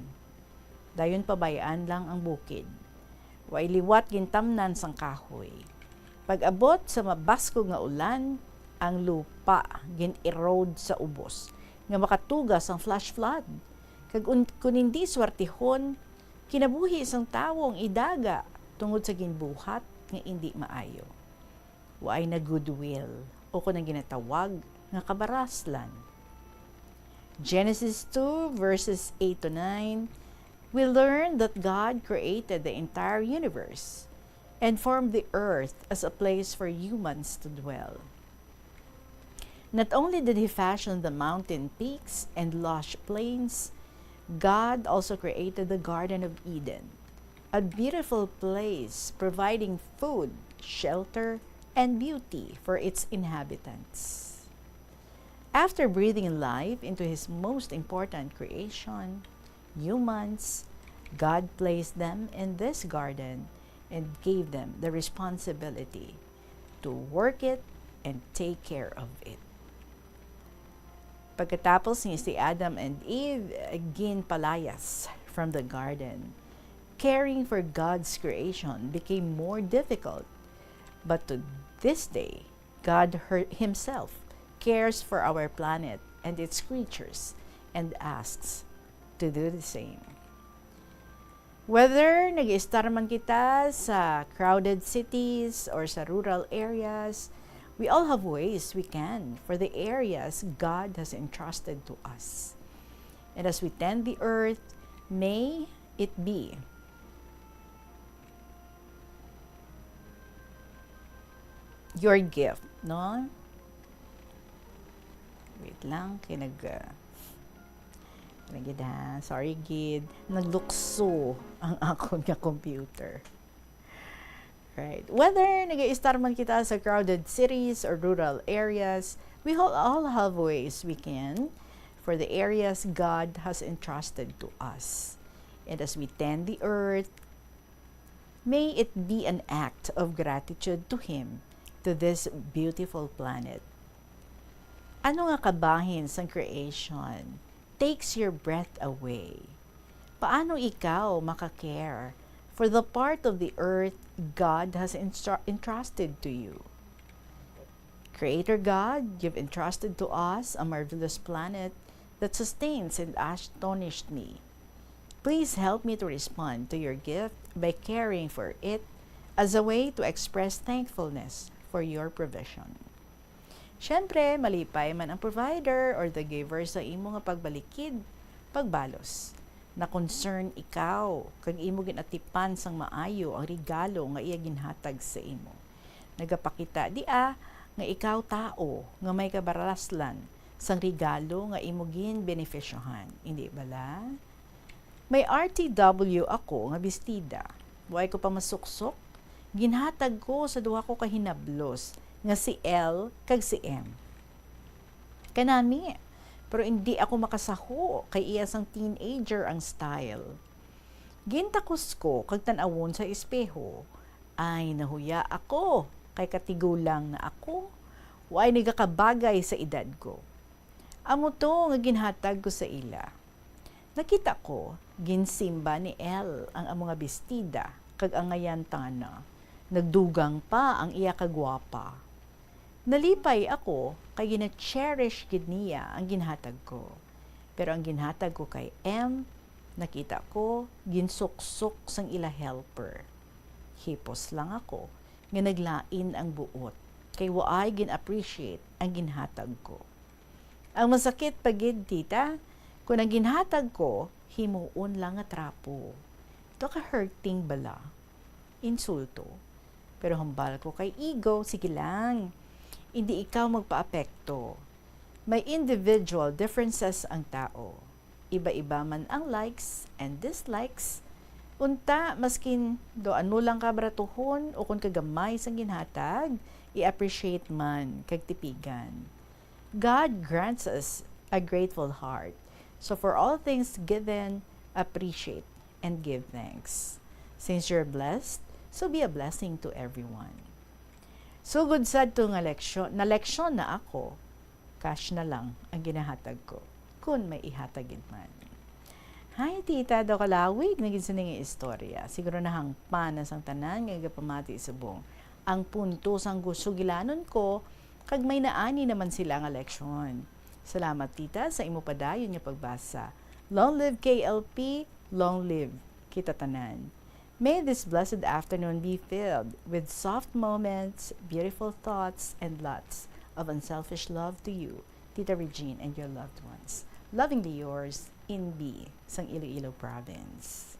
Dayon pabay-an lang ang bukid. Way liwat gintamnan sang kahoy. Pag-abot sa mabaskog nga ulan, ang lupa gin-erode sa ubos nga makatuga sang flash flood. Kag un-, kun indi swertehon, kinabuhi sang tawo ang idaga tungod sa ginbuhat nga indi maayo. Waay na goodwill, o kon ang ginatawag nga kabaraslan. Genesis two, verses eight to nine, we learn that God created the entire universe and formed the earth as a place for humans to dwell. Not only did he fashion the mountain peaks and lush plains, God also created the Garden of Eden, a beautiful place providing food, shelter, and beauty for its inhabitants. After breathing life into his most important creation, humans, God placed them in this garden and gave them the responsibility to work it and take care of it. Pagkatapos ni si Adam and Eve ginpalayas from the garden, caring for God's creation became more difficult. But to this day, God her- himself cares for our planet and its creatures and asks to do the same. Whether nag-iistar man kita sa crowded cities or sa rural areas, we all have ways we can for the areas God has entrusted to us. And as we tend the earth, may it be your gift, no? Wait lang, kay nag, uh, lagi na. Sorry, gid. Naglukso ang akon nga computer. Right. Whether nag-iistar man kita sa crowded cities or rural areas, we all, all have ways we can for the areas God has entrusted to us. And as we tend the earth, may it be an act of gratitude to Him, to this beautiful planet. Ano nga kabahin sang creation takes your breath away? Paano ikaw maka-care for the part of the earth God has instru- entrusted to you? Creator God, you've entrusted to us a marvelous planet that sustains and astonished me. Please help me to respond to your gift by caring for it as a way to express thankfulness for your provision. Siyempre, malipay man ang provider or the giver sa imo nga pagbalikid, pagbalos. Na-concern ikaw, kag imo ginatipan sang maayo ang regalo nga iya ginhatag sa imo. Nagapakita dia nga ikaw tao nga may kabaraslan sang regalo nga imo ginbenepisyohan, indi bala? May R T W ako nga bestida. Way ko pa masuksok. Ginhatag ko sa duha ko ka hinablos nga si L kag si M. Kanami, pero indi ako makasaho kay iya sang teenager ang style. Gintakos ko kag tan-awon sa espeho. Ay, nahuya ako kay katigulang na ako. Way nagakabagay sa edad ko. Amo to nga ginhatag ko sa ila. Nakita ko, ginsimba ni L ang amo nga bestida kag ang ngayan tana. Nagdugang pa ang iya kagwapa. Nalipay ako kay gina-cherish gid niya ang ginhatag ko. Pero ang ginhatag ko kay M, nakita ko, ginsuksok sang ila helper. Hipos lang ako nga naglain ang buot kay waay gin-appreciate ang ginhatag ko. Ang masakit pa gid, tita, kung ang ginhatag ko, himuon lang nga trapo. Ito ka hurting bala. Insulto. Pero hambal ko kay ego, sige lang. Hindi ikaw magpaapekto. May individual differences ang tao. Iba-iba man ang likes and dislikes. Unta, maskin do ano lang ka baratuhon o kon kagamay sang ginhatag, i-appreciate man kag tipigan. God grants us a grateful heart. So for all things given, appreciate and give thanks. Since you're blessed, so be a blessing to everyone. Sugod sad to nga leksyon, na leksyon na ako, cash na lang ang ginahatag ko, kun may ihatag gid man. Hi, Tita Do Kalawig, naging sining nga istorya. Siguro nahangpan na sang tanan nga gapamati subong ang punto sang gusto gilanon ko, kag may naani naman sila nga leksyon. Salamat, Tita, sa imo padayon nga pagbasa. Long live K L P, long live kita tanan. May this blessed afternoon be filled with soft moments, beautiful thoughts, and lots of unselfish love to you, Tita Regine, and your loved ones. Lovingly yours, Inbi, sang Iloilo Province.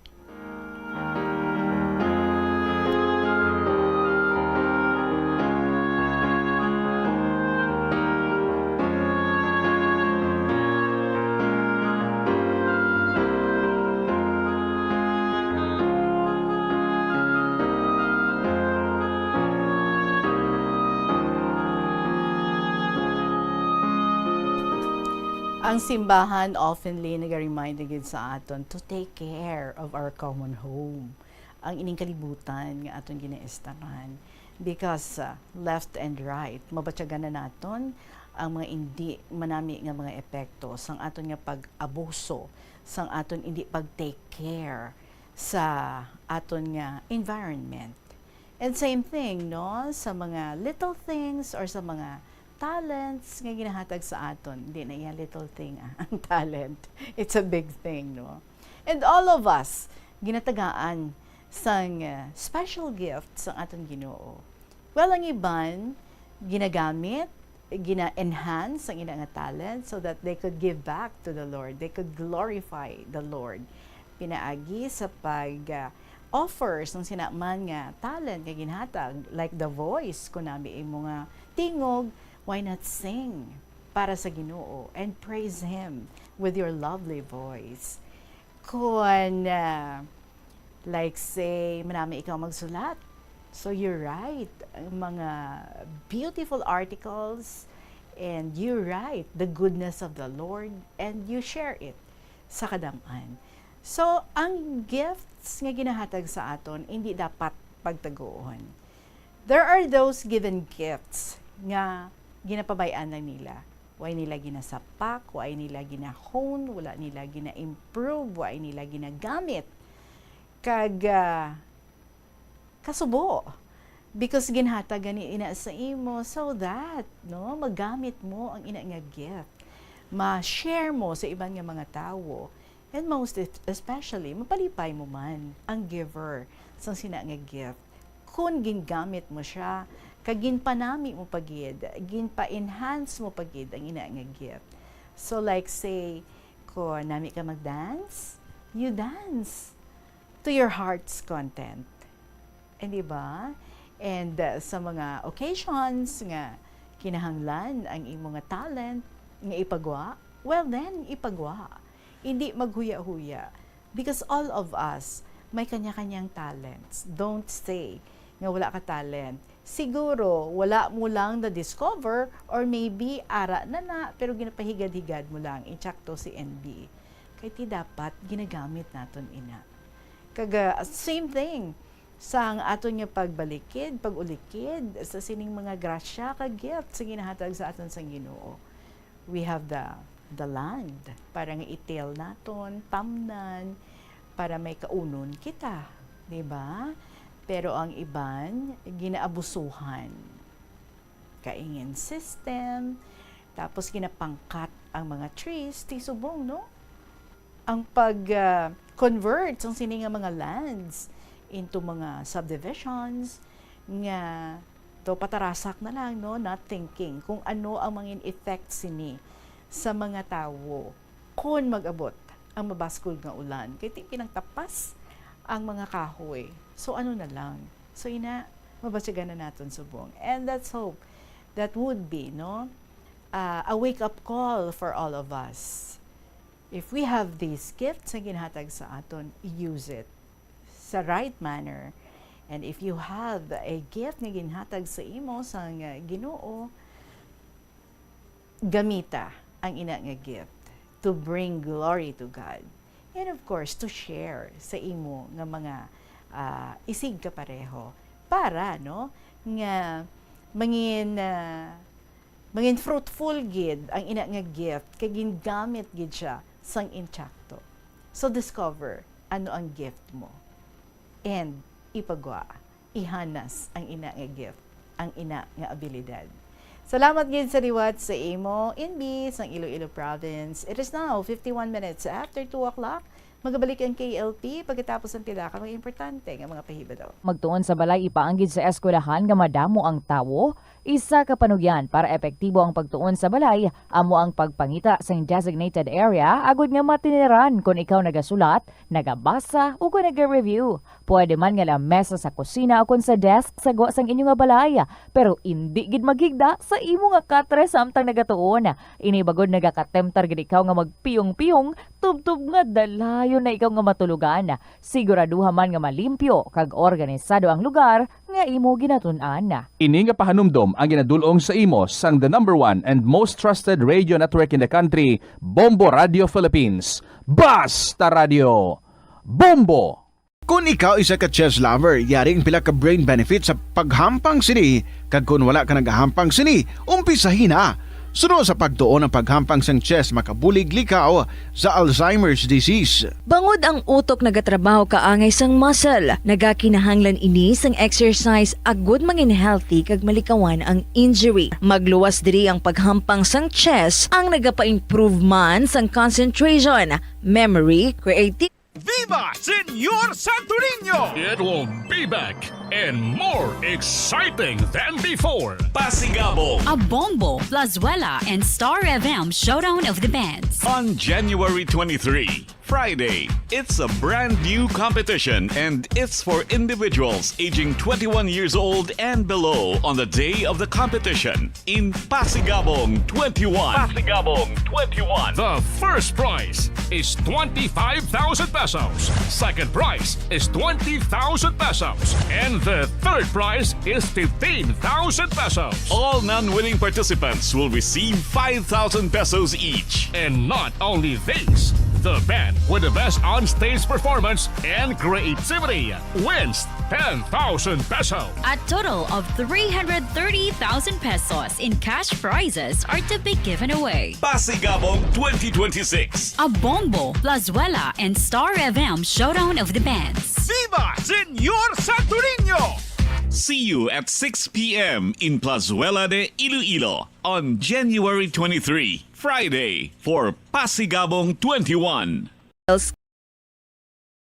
Ang simbahan oftenly nag-remind na gid sa aton to take care of our common home, ang ining kalibutan nga aton ginaestaran. Because, ah, left and right, mabatyagan na naton ang mga indi manami nga mga epekto sang aton nga pag-abuso, sang aton indi pag-take care sa aton nga environment. And same thing, no, sa mga little things or sa mga talents nga ginahatag sa aton. Di na iya little thing, ah, ang talent. It's a big thing, no? And all of us, ginatagaan sang, uh, special gift sang aton Ginoo. Well, ang iban, ginagamit, gina-enhance ang ila nga talent so that they could give back to the Lord. They could glorify the Lord. Pinaagi sa pag, uh, offer sang sina man nga talent nga ginhatag, like the voice, kung nami imo nga tingog, why not sing para sa Ginoo and praise Him with your lovely voice? Kung, ah, like say, manami ikaw magsulat. So you write mga beautiful articles and you write the goodness of the Lord and you share it sa kadam-an. So, ang gifts nga ginahatag sa aton, hindi dapat pagtaguon. There are those given gifts nga ginapabay-an lang nila. Way nila ginasapak, way nila gina-hone, wala nila gina-improve, way nila ginagamit. Kag, ah, kasubo. Because ginhatag gani ina sa imo so that, no, magamit mo ang ina nga gift. Ma-share mo sa iban nga mga tawo. And most es-, especially, mapalipay mo man ang giver sang sina nga gift. Kung gingamit mo siya, kag ginpanami mo pa gid, ginpa-enhance mo pa gid ang ina nga gift. So like say, kung nami ka mag-dance, you dance to your heart's content. And di ba? And, uh, sa mga occasions nga kinahanglan ang imo nga talent nga ipagwa, well then, ipagwa. Hindi maghuya-huya. Because all of us may kanya-kanyang talents. Don't say nga wala ka talent. Siguro, wala mo lang na-discover or maybe ara na na, pero ginapahigad-higad mo lang, insakto si N B. Kay ti dapat ginagamit naton ina. Kag, ah, same thing, sang aton nga pagbalikid, pag-ulikid sa sining mga grasya kag gift sa ginahatag sa aton sang Ginoo. We have the, the land para nga itil naton, tamnan, para may kaunon kita, di ba? Pero ang iban, ginaabusuhan. Kaingin system, tapos ginapangkat ang mga trees, ti subong, no? Ang pag, ah, convert sang sini nga mga lands into mga subdivisions nga to patarasak na lang, no? Not thinking kung ano ang mangin effect sini sa mga tawo kon mag-abot ang mabaskog nga ulan. Kay ti pinangtapas ang mga kahoy. So, ano na lang? So, ina, mabatyagan na naton subong. And let's hope that would be, no, ah, a wake-up call for all of us. If we have these gifts nga ginhatag sa aton, use it sa right manner. And if you have a gift nga ginhatag sa imo sang, uh, Ginoo, gamita ang ina nga gift to bring glory to God. And of course, to share sa imo nga mga, ah, isigkapareho para, no, nga mangin, ah, mangin fruitful gid ang ina nga gift kay gingamit gid siya sang insakto. So discover ano ang gift mo and ipagwa, ihanas ang ina nga gift, ang ina nga abilidad. Salamat gid sa liwat sa imo, N B, sang Iloilo Province. It is now fifty-one minutes after two o'clock. Magabalik ang K L T pagkatapos ang pila ka mga importante nga mga pahibalo. Magtuon sa balay ipaanggid sa eskwelahan nga madamo ang tawo. Isa ka panugyan para epektibo ang pagtuon sa balay amo ang pagpangita sing designated area agud nga matiniran kon ikaw nagasulat, nagabasa, ug kon naga-review. Pwede man nga lamesa sa kusina o kon sa desk sa gwa sang inyo nga balay, pero indi gid maghigda sa imo nga katre samtang nagatuon. Ini bagod nagakatemtar gid ikaw nga magpiyong-piyong, tubtob nga dalayon na ikaw nga matulogan. Siguraduha man nga malimpyo kag organisado ang lugar nga imo ginatun-an. Ini nga pahanumdom ang ginadul-ong sa imo sang the number one and most trusted radio network in the country, Bombo Radio Philippines. Basta Radio Bombo! Kon ikaw isa ka chess lover, yari ang pila ka brain benefits sa paghampang sini, kag kon wala ka nagahampang sini, umpisahi na. Suno sa pagtuon, ang paghampang sang chess makabulig likaw sa Alzheimer's disease. Bangod ang utok nagatrabaho kaangay sang muscle, nagakinahanglan ini sang exercise agud mangin healthy kag malikawan ang injury. Magluwas diri ang paghampang sang chess, ang nagapa-improve man sang concentration, memory, creativity, Viva Señor Santo Niño! It will be back and more exciting than before. Pasigabong. A Bombo, Plazuela, and Star F M Showdown of the Bands. On January twenty-three, Friday, it's a brand new competition and it's for individuals aging twenty-one years old and below on the day of the competition. In Pasigabong twenty-one. Pasigabong twenty-one. The first prize is twenty-five thousand pesos. Second prize is twenty thousand pesos. And the third prize is fifteen thousand pesos. All non-winning participants will receive five thousand pesos each. And not only this, the band with the best on-stage performance and creativity wins ten thousand peso. A total of three hundred thirty thousand pesos in cash prizes are to be given away. Pasigabong twenty twenty-six. A Bombo, Plazuela, and Star F M Showdown of the Bands. Viva Señor Santo Niño! See you at six p m in Plazuela de Iloilo on January twenty-three, Friday, for Pasigabong twenty-one.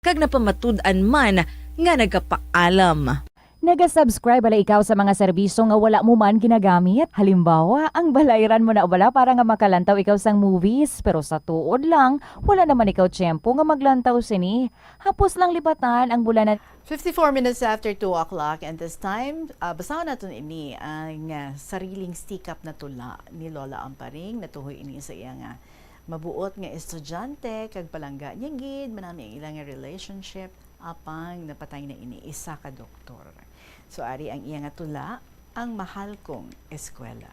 Kag napamatud-an man nga nagapaalam. Naga-subscribe bala ikaw sa mga serbisyo nga wala mo man ginagamit? Halimbawa, ang balayran mo na bala para nga makalantaw ikaw sang movies, pero sa tuod lang, wala naman ikaw tiyempo nga maglantaw sini. Hapos lang lipatan ang bulan na Fifty-four minutes after two o'clock, and this time, ah, basahon naton ini, ang, ah, sariling sikap na tula ni Lola Amparing. Natuhoy ini sa iya nga mabuot nga estudyante kag palangga niya gid, manami ang ila nga relationship, apang napatay na ini isa ka doktor. So, ari ang iya nga tula, Ang Mahal Kong Eskwela.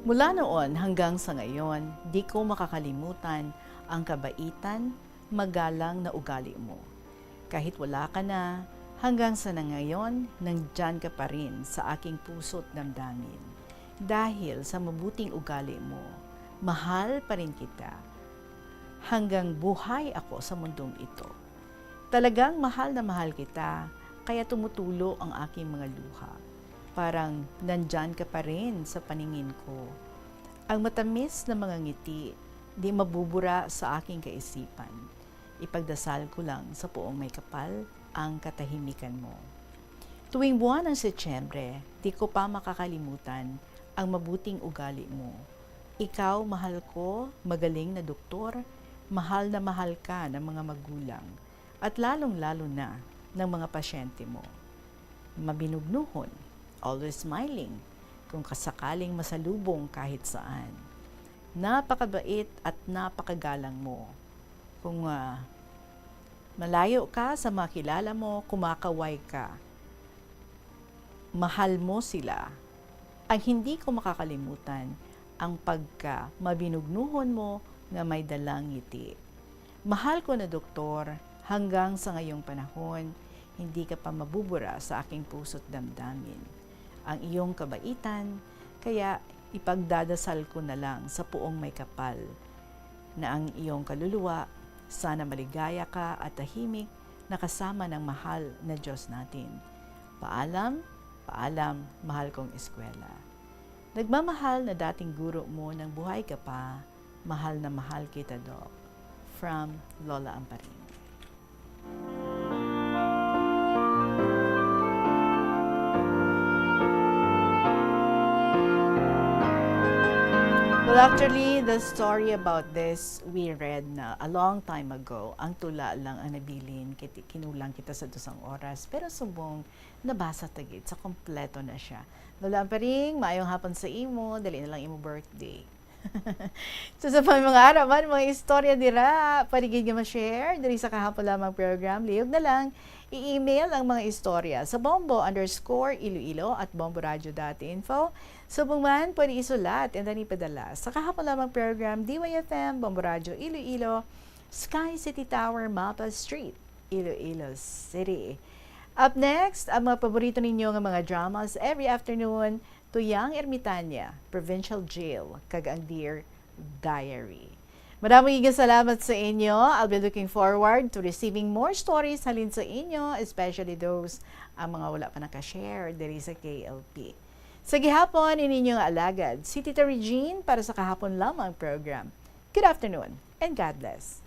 Mula noon hanggang sa ngayon, di ko makakalimutan ang kabaitan, magalang na ugali mo. Kahit wala ka na, hanggang sa na ngayon, nandiyan ka pa rin sa aking puso't damdamin. Dahil sa mabuting ugali mo, mahal pa rin kita. Hanggang buhay ako sa mundong ito. Talagang mahal na mahal kita, kaya tumutulo ang aking mga luha. Parang nandyan ka pa rin sa paningin ko. Ang matamis na mga ngiti, di mabubura sa aking kaisipan. Ipagdasal ko lang sa Poong Maykapal ang katahimikan mo. Tuwing buwan ng Setyembre, di ko pa makakalimutan ang mabuting ugali mo. Ikaw, mahal ko, magaling na doktor, mahal na mahal ka ng mga magulang, at lalong-lalo na ng mga pasyente mo. Mabinugnuhon, always smiling, kung kasakaling masalubong kahit saan. Napakabait at napakagalang mo. Kung, ah, malayo ka sa mga kilala mo, kumakaway ka. Mahal mo sila. Ang hindi ko makakalimutan, ang pagka mabinugnuhon mo nga may dalang ngiti. Mahal ko na doktor, hanggang sa ngayong panahon, hindi ka pa mabubura sa aking puso't damdamin. Ang iyong kabaitan, kaya ipagdadasal ko na lang sa Poong Maykapal na ang iyong kaluluwa, sana maligaya ka at tahimik na kasama ng mahal na Diyos natin. Paalam, paalam, mahal kong eskwela. Nagmamahal na dating guro mo, nang buhay ka pa, mahal na mahal kita, Doc. From Lola Amparing. Well, actually, the story about this, we read na a long time ago. Ang tula lang ang nabilin, kiti-, kinulang kita sa dusang oras. Pero subong, nabasa ta gid, sa kompleto na siya. Lola Amparing, maayong hapon sa imo, dali na lang imo birthday. So, sa mga araman, mga istorya dira, pwede gid nga ma-share diri sa kahapon lamang program. Lihog na lang, i-email ang mga istorya sa bombo underscore iloilo at bomboradio dot info. Subong man, pwede isulat and then ipadala sa kahapon lamang program, D Y F M, Bombo Radio Iloilo, Sky City Tower, Mapa Street, Iloilo City. Up next, ang mga paborito ninyo nga mga dramas every afternoon, Tuyang Ermitanya, Provincial Jail, kag ang Dear Diary. Madamo nga salamat sa inyo. I'll be looking forward to receiving more stories halin sa inyo, especially those ang mga wala pa naka-share diri sa K L P. Sa gihapon, ini ninyo nga alagad, si Tita Regine para sa kahapon lamang program. Good afternoon and God bless.